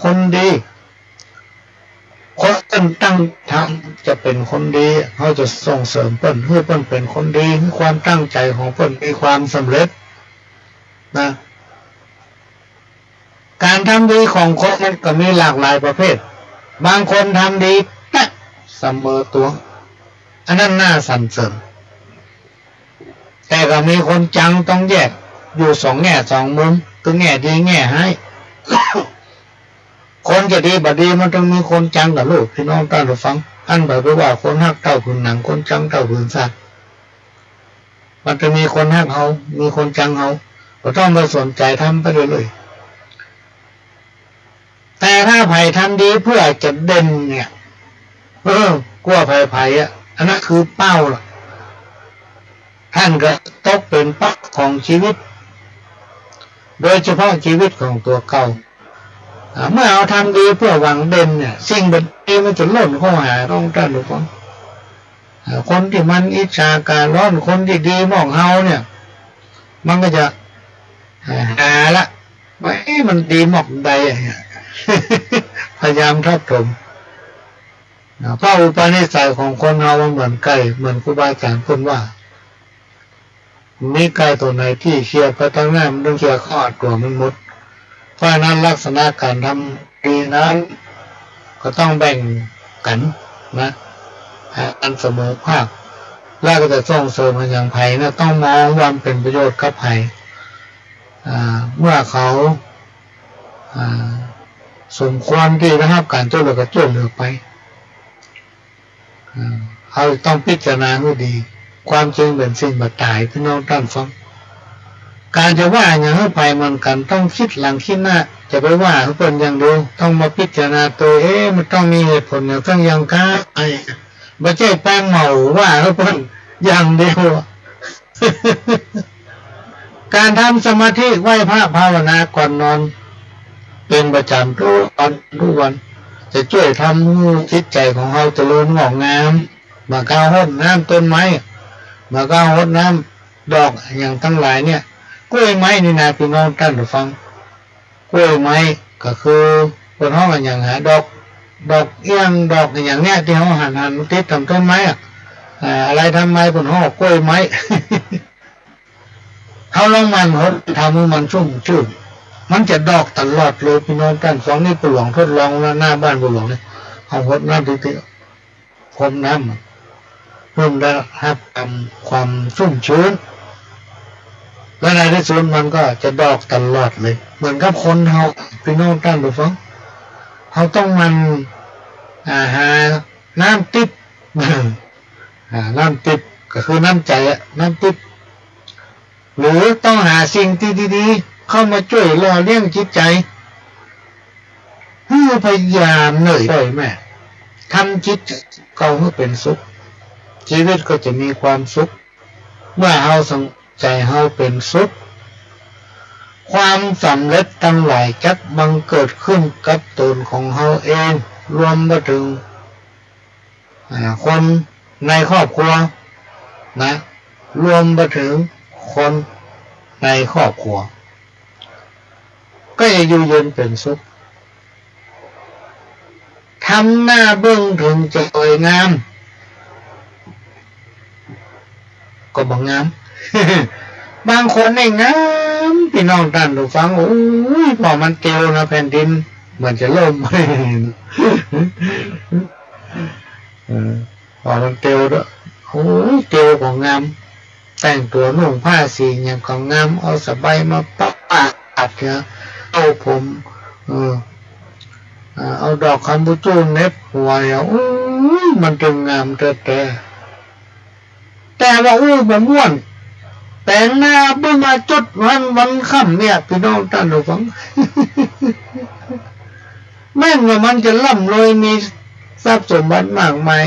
คนดี คนตั้งธรรมจะเป๋นคนดี เฮาจะส่งเสริมเปิ้น หื้อเปิ้นเป๋นคนดี หื้อความตั้งใจ๋ของเปิ้นมีความสำเร็จนะ ก๋านทำดีของคนมันก็มีหลากหลายประเภท บางคนทำดีแต๊ะเสมอตั๋ว อันนั้นน่าสรรเสริญ แต่ก็มีคนจัง ต้องแยกอยู่สองแง่สองมุม คือแง่ดีแง่ฮ้าย คนจะดีบ่ดีมันต้องมีคนจังก่อลูก ปี้น้องต้านผู้ฟัง อันใผไปว่าคนฮักเต้าผืนหนัง คนจังเต้าผืนซาก มันจะมีคนฮักเฮา มีคนจังเฮา บ่ต้องไปสนใจ๋ ทำไปเรื่อยๆ ถ้าใผทำดีเปื้อจะเด่นเนี่ย เออ กั๋วใผๆ อะ อันนั้นคือเป้าละ ต้านก็ตกเป๋นเป้าของจีวิต โดยเฉพาะจีวิตของตั๋วเก่า อ่า เมื่อเฮาทำดีเปื้อหวังเด่นเนี่ย สิ่งบ่ดีมันจะล้นเข้าหา น้องต้านผู้ฟัง อ่า คนตี้มันอิจฉาก๋าฮ้อน คนตี้ดีมอกเฮาเนี่ย มันก็จะ อ่า หาละ ว่า เอ๊ะ มันดีมอกใดอะเนี่ย พยายามทับถม อ่า เพราะอุปนิสัยของคนเฮามันเหมือนไก่ เหมือนครูบาอาจ๋ารย์เปิ้นว่า มีไก่ตั๋วไหนตี้เขี่ยไปตางหน้า มันต้องเขี่ยเข้าหาตั๋วมันหมด เพราะฉะนั้นลักษณะก๋านทำดีนั้น ก็ต้องแบ่งกั๋นนะ หาอันเสมอภาค แล้วก็จะส่งเสริมกั๋นอย่างใผนะ ต้องมองว่ามันเป๋นประโยชน์กับใผ อ่า เมื่อเขา อ่า สมควรตี้ได้ฮับก๋านจ้วยเหลือก็จ้วยเหลือไป อ่า เฮาต้องพิจารณาหื้อดี ความจริงเป๋นสิ่งบ่ต๋าย พี่น้องต้านฟัง ก๋านจะว่าหยังหื้อใผเหมือนกั๋น ต้องกึ๊ดหลังกึ๊ดหน้า จะไปว่าหื้อเปิ้นอย่างเดียว ต้องมาพิจารณาตั๋ว เอ๊ะ มันต้องมีเหตุผลอย่างซั้นอย่างก้า ไอ้ บ่ใจ้แปงเหมาว่าหื้อเปิ้นอย่างเดียว ก๋านทำสมาธิไหว้พระภาวนาก่อนนอน เป๋นประจ๋ำกู้วันกู้วัน จะจ้วยทำหื้อจิตใจ๋ของเฮาเจริญงอกงาม บ่าก้าวฮดน้ำต้นไม้ บ่าก้าวฮดน้ำดอกอะหยังตังหลายเนี่ย กล้วยไม้นี่นะ พี่น้องต้านผู้ฟัง กล้วยไม้ก็คือเปิ้นฮ้องอะหยังหา ดอก ดอกเอี้ยง ดอกอะหยังเนี่ย ตี้เฮาหันๆ มันติดต๋ามต้นไม้อะ อ่า อะไรทำไมเปิ้นฮ้องกล้วยไม้ เฮาลองหมั่นฮดทำหื้อมันชุ่มชื่น มันจะดอกตลอดเลย พี่น้องต้านฟัง นี่ปู่หลวงทดลองแล้ว หน้าบ้านปู่หลวงเนี่ย เอาฮดน้ำติดๆ พรมน้ำ เปิ้นได้ฮับความ ความชุ่มชื้น และในตี้สุดมันก็จะดอกตลอดเลย เหมือนกับคนเฮา พี่น้องต้านผู้ฟัง เฮาต้องหมั่น อ่า หาน้ำติ๊บ อ่า น้ำติ๊บก็คือน้ำใจ๋อะ น้ำติ๊บ หรือต้องหาสิ่งตี้ดีๆ เข้ามาจ้วยหล่อเลี้ยงจิตใจ๋ หื้อพยายามเหนื่อยจ้อยแม่ ทำจิตใจ๋เก่าหื้อเป๋นสุข จีวิตก็จะมีความสุข เมื่อเฮาสัง ใจ๋เฮาเป๋นสุข ความสำเร็จตังหลายจักบังเกิดขึ้นกับต๋นของเฮาเอง รวมมาเถิง อ่า คนในครอบครัวนะ รวมมาเถิงคนในครอบครัว ก็จะอยู่เย็นเป๋นสุข ทำหน้าเบิ่งเถิงจะสวยงาม ก็บ่งาม บางคนนี่งาม พี่น้องต้านผู้ฟัง โอ้ย พอมันเตียวนะ แผ่นดินเหมือนจะล่ม เออ พอมันเตียวเนาะ โอ้ย เตียวก็งาม แต่งตั๋วนุ่งผ้าสีหยังก็งาม เอาสบายมาปาดเนี่ย เอาผม เออ อ่า เอาดอกคำปูจู้เหน็บหัวเนี่ย โอ้ย มันตึงงามแต๊ๆ แต่ว่าอู้บ่ม่วน แต่งหน้าเบิ่งมาจดวัน วันค่ำเนี่ย พี่น้องต้านผู้ฟัง แม้นว่ามันจะร่ำรวย มีทรัพย์สมบัติมากมาย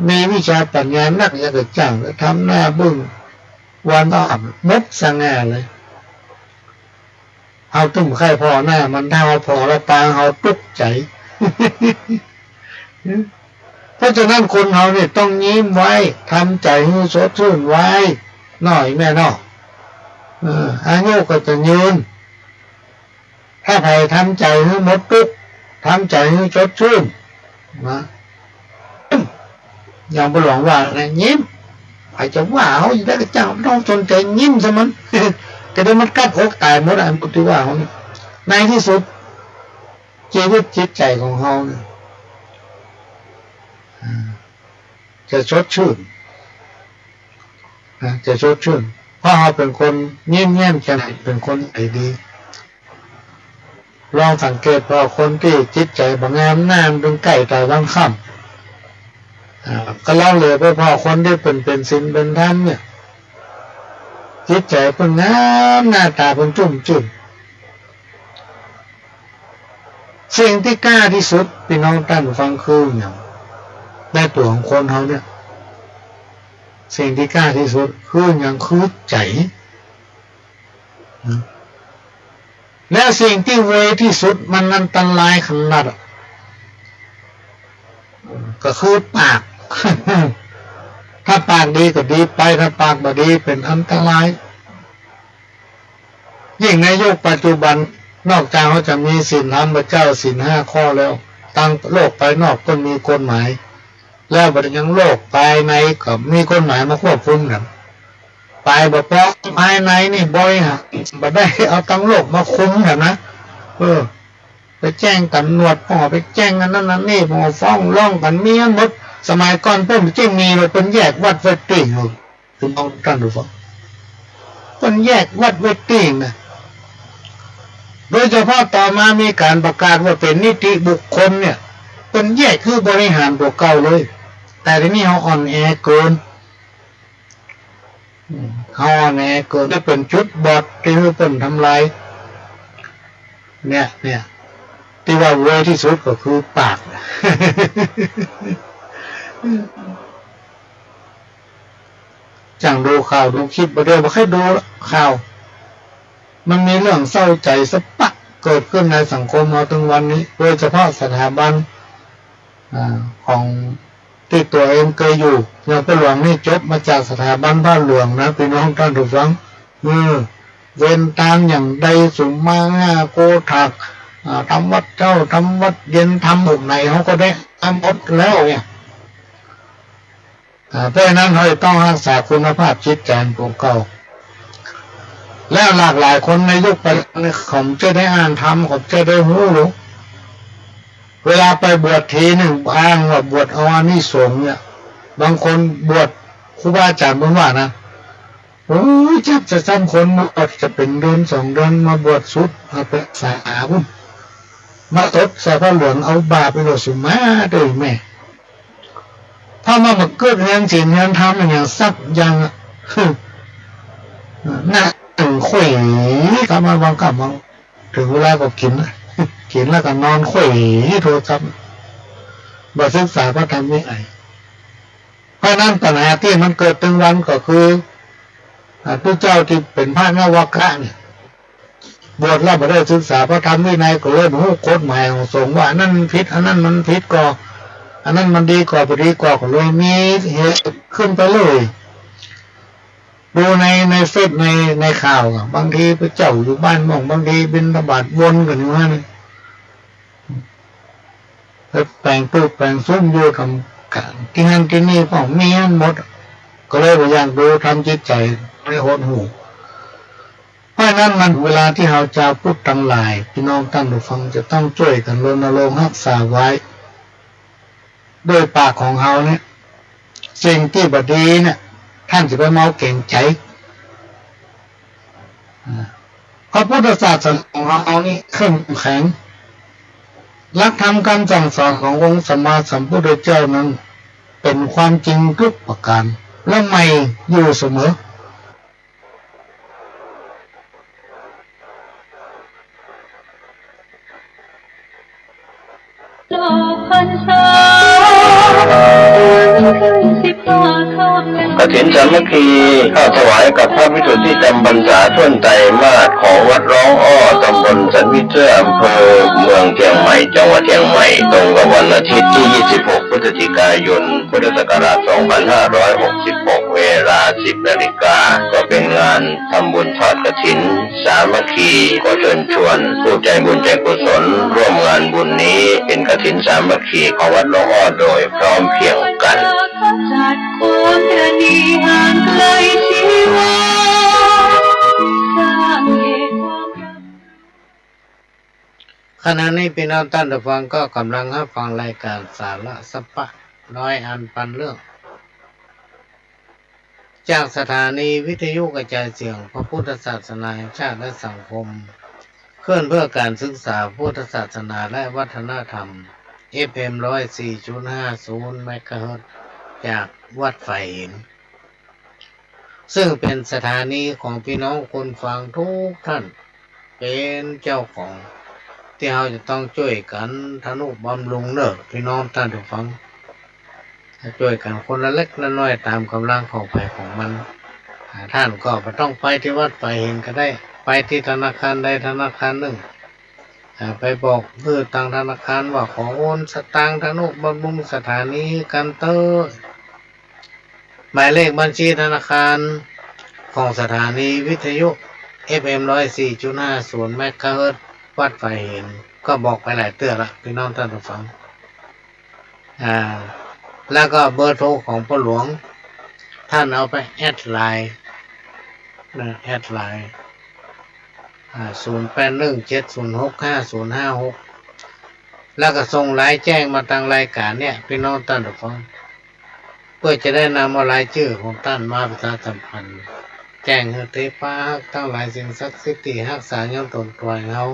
มีวิชาปัญญานักหยังก็จ้าง แต่ทำหน้าเบิ่งวันค่ำ หมดสง่าเลย เฮาตึงบ่ใค่ผ่อหน้ามัน ถ้าเฮาผ่อแล้วปางเฮาตุ๊กใจ๋ เพราะฉะนั้นคนเฮาเนี่ยต้องยิ้มไว้ ทำใจ๋หื้อสดชื่นไว้หน่อยแม่เนาะ เออ อายุก็จะยืน ถ้าใผทำใจ๋หื้อหมดตุ๊ก ทำใจ๋หื้อสดชื่น นะ อย่างปู่หลวงว่านะ ยิ้ม ใผจะว่าเฮาจะได้กระจ่าง บ่ต้องสนใจ๋ ยิ้มซะมัน จะได้มันกัดอกต๋ายหมดอะ ไอ้หมู่ตี้ว่าเฮาเนี่ย ในตี้สุด จีวิตจิตใจ๋ของเฮาเนี่ย อ่า จะสดชื่น นะ จะสดชื่น เพราะเฮาเป๋นคนยิ้มแย้มแจ่มใส เป๋นคนใจ๋ดี ลองสังเกตผ่อคนตี้จิตใจ๋บ่งาม หน้ามันตึงใก้ต๋ายวันค่ำ อ่า ก็ลองเหลือไปผ่อคนตี้เปิ้นเป๋นศีลเป๋นธรรมเนี่ย จิตใจ๋เปิ้นงาม หน้าต๋าเปิ้นชุ่มชื่น สิ่งตี้กล้าตี้สุด ปี้น้องต้านฟัง คือหยัง ในตั๋วของคนเฮาเนี่ย สิ่งตี้กล้าตี้สุดคือหยัง คือใจ๋ นะ และสิ่งตี้เวยตี้สุด มันอันตรายขนาดอะ ก็คือปาก ถ้าปากดีก็ดีไป ถ้าปากบ่ดีเป๋นอันตราย ยิ่งในยุคปัจจุบัน นอกจากเฮาจะมีศีลธรรมพระเจ้าศีลห้าข้อแล้ว ตังโลกภายนอกก็มีกฎหมาย แล้วบัดนี้ยังโลกภายในก็มีกฎหมายมาควบคุมกัน ไปบ่ปอ ภายในนี่บริหารบ่ได้ เอาตังโลกมาคุมกันนะ เออ ไปแจ้งตำรวจ ปอไปแจ้งอันนั้นอันนี้ ปอฟ้องร้องกัน มีอันหมด สมัยก่อนเปิ้นบ่ใจ้มีเลย เปิ้นแยกวัดไว้ตี้ พี่น้องต้านผู้ฟัง เปิ้นแยกวัดไว้ตี้นะ โดยเฉพาะต่อมามีก๋านประกาศว่าเป๋นนิติบุคคลเนี่ย เปิ้นแยกหื้อบริหารตั๋วเก่าเลย แต่เดี๋ยวนี้เฮาอ่อนแอเกิน อืม เฮาอ่อนแอเกิน จะเป๋นจุดบอดตี้หื้อเปิ้นทำลาย เนี่ย เนี่ย ตี้ว่าเวยตี้สุดก็คือปาก จ้างดูข่าวดูคลิป บ่เดียวบ่ใค่ดูละข่าว มันมีเรื่องเศร้าใจ๋สะปะเกิดขึ้นในสังคมเฮาตึงวันนี้ โดยเฉพาะสถาบัน อ่า ของตี้ตั๋วเองเกยอยู่ อย่างป้อหลวงนี่จบมาจากสถาบันป้อหลวงนะ พี่น้องต้านผู้ฟัง เออ เว้นตางอย่างใด สุมา โกถาก อ่า ทำวัดเจ๊า ทำวัดเย็น ทำหมู่ไหน เฮาก็ได้ทำหมดแล้วเนี่ย อ่า เพราะฉะนั้นเฮาต้องฮักษาคุณภาพจิตใจ๋ของเก่า แล้วหลากหลายคนในยุคปัจจุบันนี่ เขาบ่ใจ้ได้อ่านธรรม เขาบ่ใจ้ได้ฮู้หรอก เวลาไปบวชทีนึ่ง อ้างว่าบวชเอาอานิสงส์เนี่ย บางคนบวช ครูบาอาจ๋ารย์เปิ้นว่านะ โอ้ย จักจะจ้ำคนมาบวชจะเป๋นเดือนสองเดือน มาบวชสุด เอาไปสาพุ้น มาตดใส่ผ้าเหลือง เอาบาปไปโลด สุมาเต๊อะแม่ ถ้ามา มาเกิดเฮือนศีลเฮือนธรรมอย่างสักอย่างอะ นั่งคุย ถ้ามาบางค่ำบาง เถิงเวลาก็กิ๋น กิ๋นแล้วก็นอนคุยโทรศัพท์ บ่ศึกษาพระธรรมวินัย เพราะฉะนั้นปัญหาตี้มันเกิดตึงวันก็คือ อ่า ตุ๊เจ้าตี้เป๋นพระนวกะเนี่ย บวชแล้วบ่ได้ศึกษาพระธรรมวินัย ก็เลยบ่ฮู้กฎหมายของสงฆ์ว่าอันนั้นมันผิด อันนั้นมันผิดก่อ อันนั้นมันดีก่อ บ่ดีก่อ ก็เลยมีเหตุขึ้นไปเลย ดูใน ในเฟซ ใน ในข่าวอะ บางทีพระเจ้าอยู่บ้านมั่ง บางทีบิณฑบาตวนกั๋นอยู่หั้น ไปแป๋งตู้แป๋งซุมอยู่กับ กับตี้หั้นตี้นี่ ก็มีหั้นหมด ก็เลยบ่อยากดู ทำจิตใจ๋ให้หดหู่ เพราะฉะนั้นมันเวลาตี้เฮาจาวพุทธตังหลาย พี่น้องต้านผู้ฟังจะต้องจ้วยกั๋นรณรงค์ฮักษาไว้ ด้วยปากของเฮาเนี่ย สิ่งตี้บ่ดีเนี่ย ต้านจะไปเมาเก๋งใจ๋ อ่า พระพุทธศาสนาของเฮานี่เข้มแข็ง หลักธรรมคำสั่งสอนขององค์สัมมาสัมพุทธเจ้านั้น เป๋นความจริงทุกประก๋าน และใหม่อยู่เสมอ กฐินสามัคคี ข้าวถวายกับพระภิกษุตี้จำพรรษาถ้วนไตรมาสของวัดร้องอ้อ ตำบลสันมิเจื้อ อำเภอเมืองเจียงใหม่ จังหวัดเจียงใหม่ ตรงกับวันอาทิตย์ตี้ ยี่สิบหก พฤศจิกายน พุทธศักราช สองพันห้าร้อยหกสิบหก เวลา สิบนาฬิกา ก็เป๋นงานทำบุญทอดกฐินสามัคคี ขอเชิญชวนผู้ใจบุญใจกุศลร่วมงานบุญนี้ เป๋นกฐินสามัคคีของวัดร้องอ้อโดยพร้อมเพรียงกั๋น ขณะนี้ปี้น้องต้านผู้ฟังก็ก่ำลังฮับฟังรายก๋านสาระสะปะน้อยอันปันเรื่อง จากสถานีวิทยุกระจายเสียงพระพุทธศาสนาแห่งชาติและสังคม คลื่นเพื่อการศึกษาพุทธศาสนาและวัฒนธรรม เอฟเอ็ม ร้อยสี่จุดห้าศูนย์ เมกะเฮิรตซ์ จากวัดฝายหิน ซึ่งเป๋นสถานีของปี้น้องคนฟังทุกท่านเป๋นเจ้าของ ตี้เฮาจะต้องจ้วยกั๋นทะนุบำรุงเน่อ ปี้น้องต้านผู้ฟัง จ้วยกั๋นคนละเล็กละน้อยต๋ามก๋ำลังของใผของมัน อ่า ต้านก็บ่ต้องไปตี้วัดฝายหินก็ได้ ไปตี้ธนาคารใดธนาคารนึ่ง อ่า ไปบอกหื้อตางธนาคารว่าขอโอนสตางค์ทะนุบำรุงสถานีหื้อกั๋นเต๊อะ หมายเลขบัญชีธนาคารของสถานีวิทยุ เอฟเอ็ม ร้อยสี่จุดห้าศูนย์ เมกะเฮิรตซ์ วัดฝายหิน ก็บอกไปหลายเตื้อละ ปี้น้องต้านผู้ฟัง อ่า แล้วก็เบอร์โทรของป้อหลวง ต้านเอาไปแอดไลน์นะ แอดไลน์ อ่า ศูนย์แปดหนึ่งเจ็ดศูนย์หกห้าศูนย์ห้าหก แล้วก็ส่งไลน์แจ้งมาตางรายก๋านเนี่ย ปี้น้องต้านผู้ฟัง เปื้อจะได้นำเอารายจื้อของต้านมาประชาสัมพันธ์ แจ้งหื้อเทพาฮักษ์ตังหลายสิ่งศักดิ์สิทธิ์ตี้ฮักษาย้อนต๋นตวยเฮา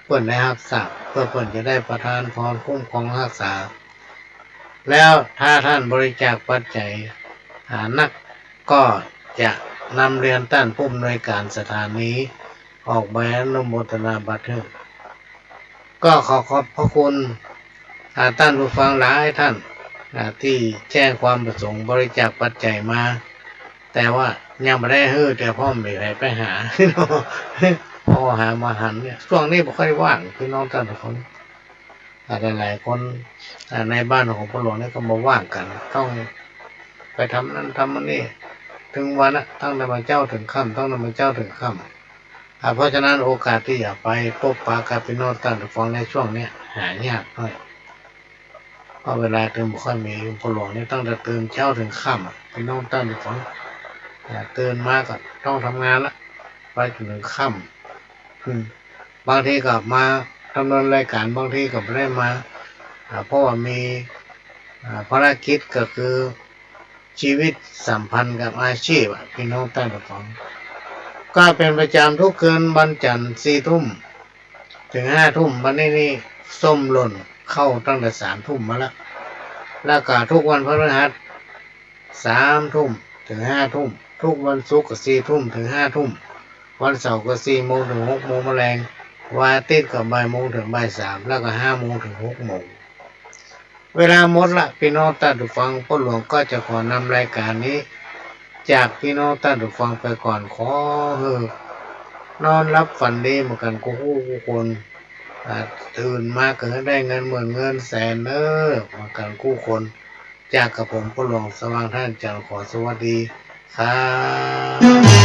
เปิ้นได้ฮับทราบ เปื้อเปิ้นจะได้ประทานพรคุ้มครองฮักษา แล้วถ้าต้านบริจาคปัจจัย อ่า นัก ก็จะนำเรียนต้านผู้อำนวยก๋านสถานี ออกใบอนุโมทนาบัตรหื้อ ก็ขอขอบพระคุณ อ่า ต้านผู้ฟังหลายต้าน อ่า ตี้แจ้งความประสงค์บริจาคปัจจัยมา แต่ว่ายังบ่ได้หื้อเตื้อ เพราะบ่มีใผไปหา พอหาบ่หันเนี่ย ช่วงนี้บ่ค่อยว่าง ปี้น้องต้านผู้ฟัง อ่า หลายๆ คน อ่า ในบ้านของป้อหลวงเนี่ยก็บ่ว่างกั๋น ต้องไปทำนั้นทำอันนี้ ตึงวันนะ ตั้งแต่บ่าเจ๊าเถิงค่ำ ตั้งแต่บ่าเจ๊าเถิงค่ำ อ่า เพราะฉะนั้นโอกาสตี้จะไปปบปะกับปี้น้องต้านผู้ฟังในช่วงเนี้ยหายากหน้อย เพราะเวลาเติมบ่ค่อยมี ป้อหลวงเนี่ยตั้งแต่เติมเจ๊าเถิงค่ำอะ ปี้น้องต้านผู้ฟัง อ่า ตื่นมาก็ต้องทำงานละ ไปจนเถิงค่ำ อืม บางทีก็มาดำเนินรายก๋าน บางทีก็บ่ได้มา อ่า เพราะว่ามี อ่า ภารกิจก็คือชีวิตสัมพันธ์กับอาชีพอะ ปี้น้องต้านผู้ฟัง ก็เป๋นประจ๋ำทุกคืนวันจันทร์สี่ทุ่มเถิงห้าทุ่ม วันนี้นี่ส้มหล่นเข้าตั้งแต่สามทุ่มมาละ แล้วก็ทุกวันพฤหัส สามทุ่มเถิงห้าทุ่ม ทุกวันศุกร์ก็สี่ทุ่มเถิงห้าทุ่ม วันเสาร์ก็สี่โมงเถิงหกโมงมะแลง วันอาทิตย์ก็บ่ายโมงเถิงบ่ายสาม แล้วก็ห้าโมงเถิงหกโมง เวลาหมดละ ปี้น้องต้านผู้ฟัง ป้อหลวงก็จะขอนำรายก๋านนี้ จากปี้น้องต้านผู้ฟังไปก่อน ขอหื้อนอนหลับฝันดีเหมือนกั๋นกู้ฮู้กู้คน อ่า ตื่นมาก็หื้อได้เงินหมื่นเงินแสนเน่อ เหมือนกั๋นกู้คน จากกระผมป้อหลวงสว่างท่าจันทร์ ขอสวัสดีครับ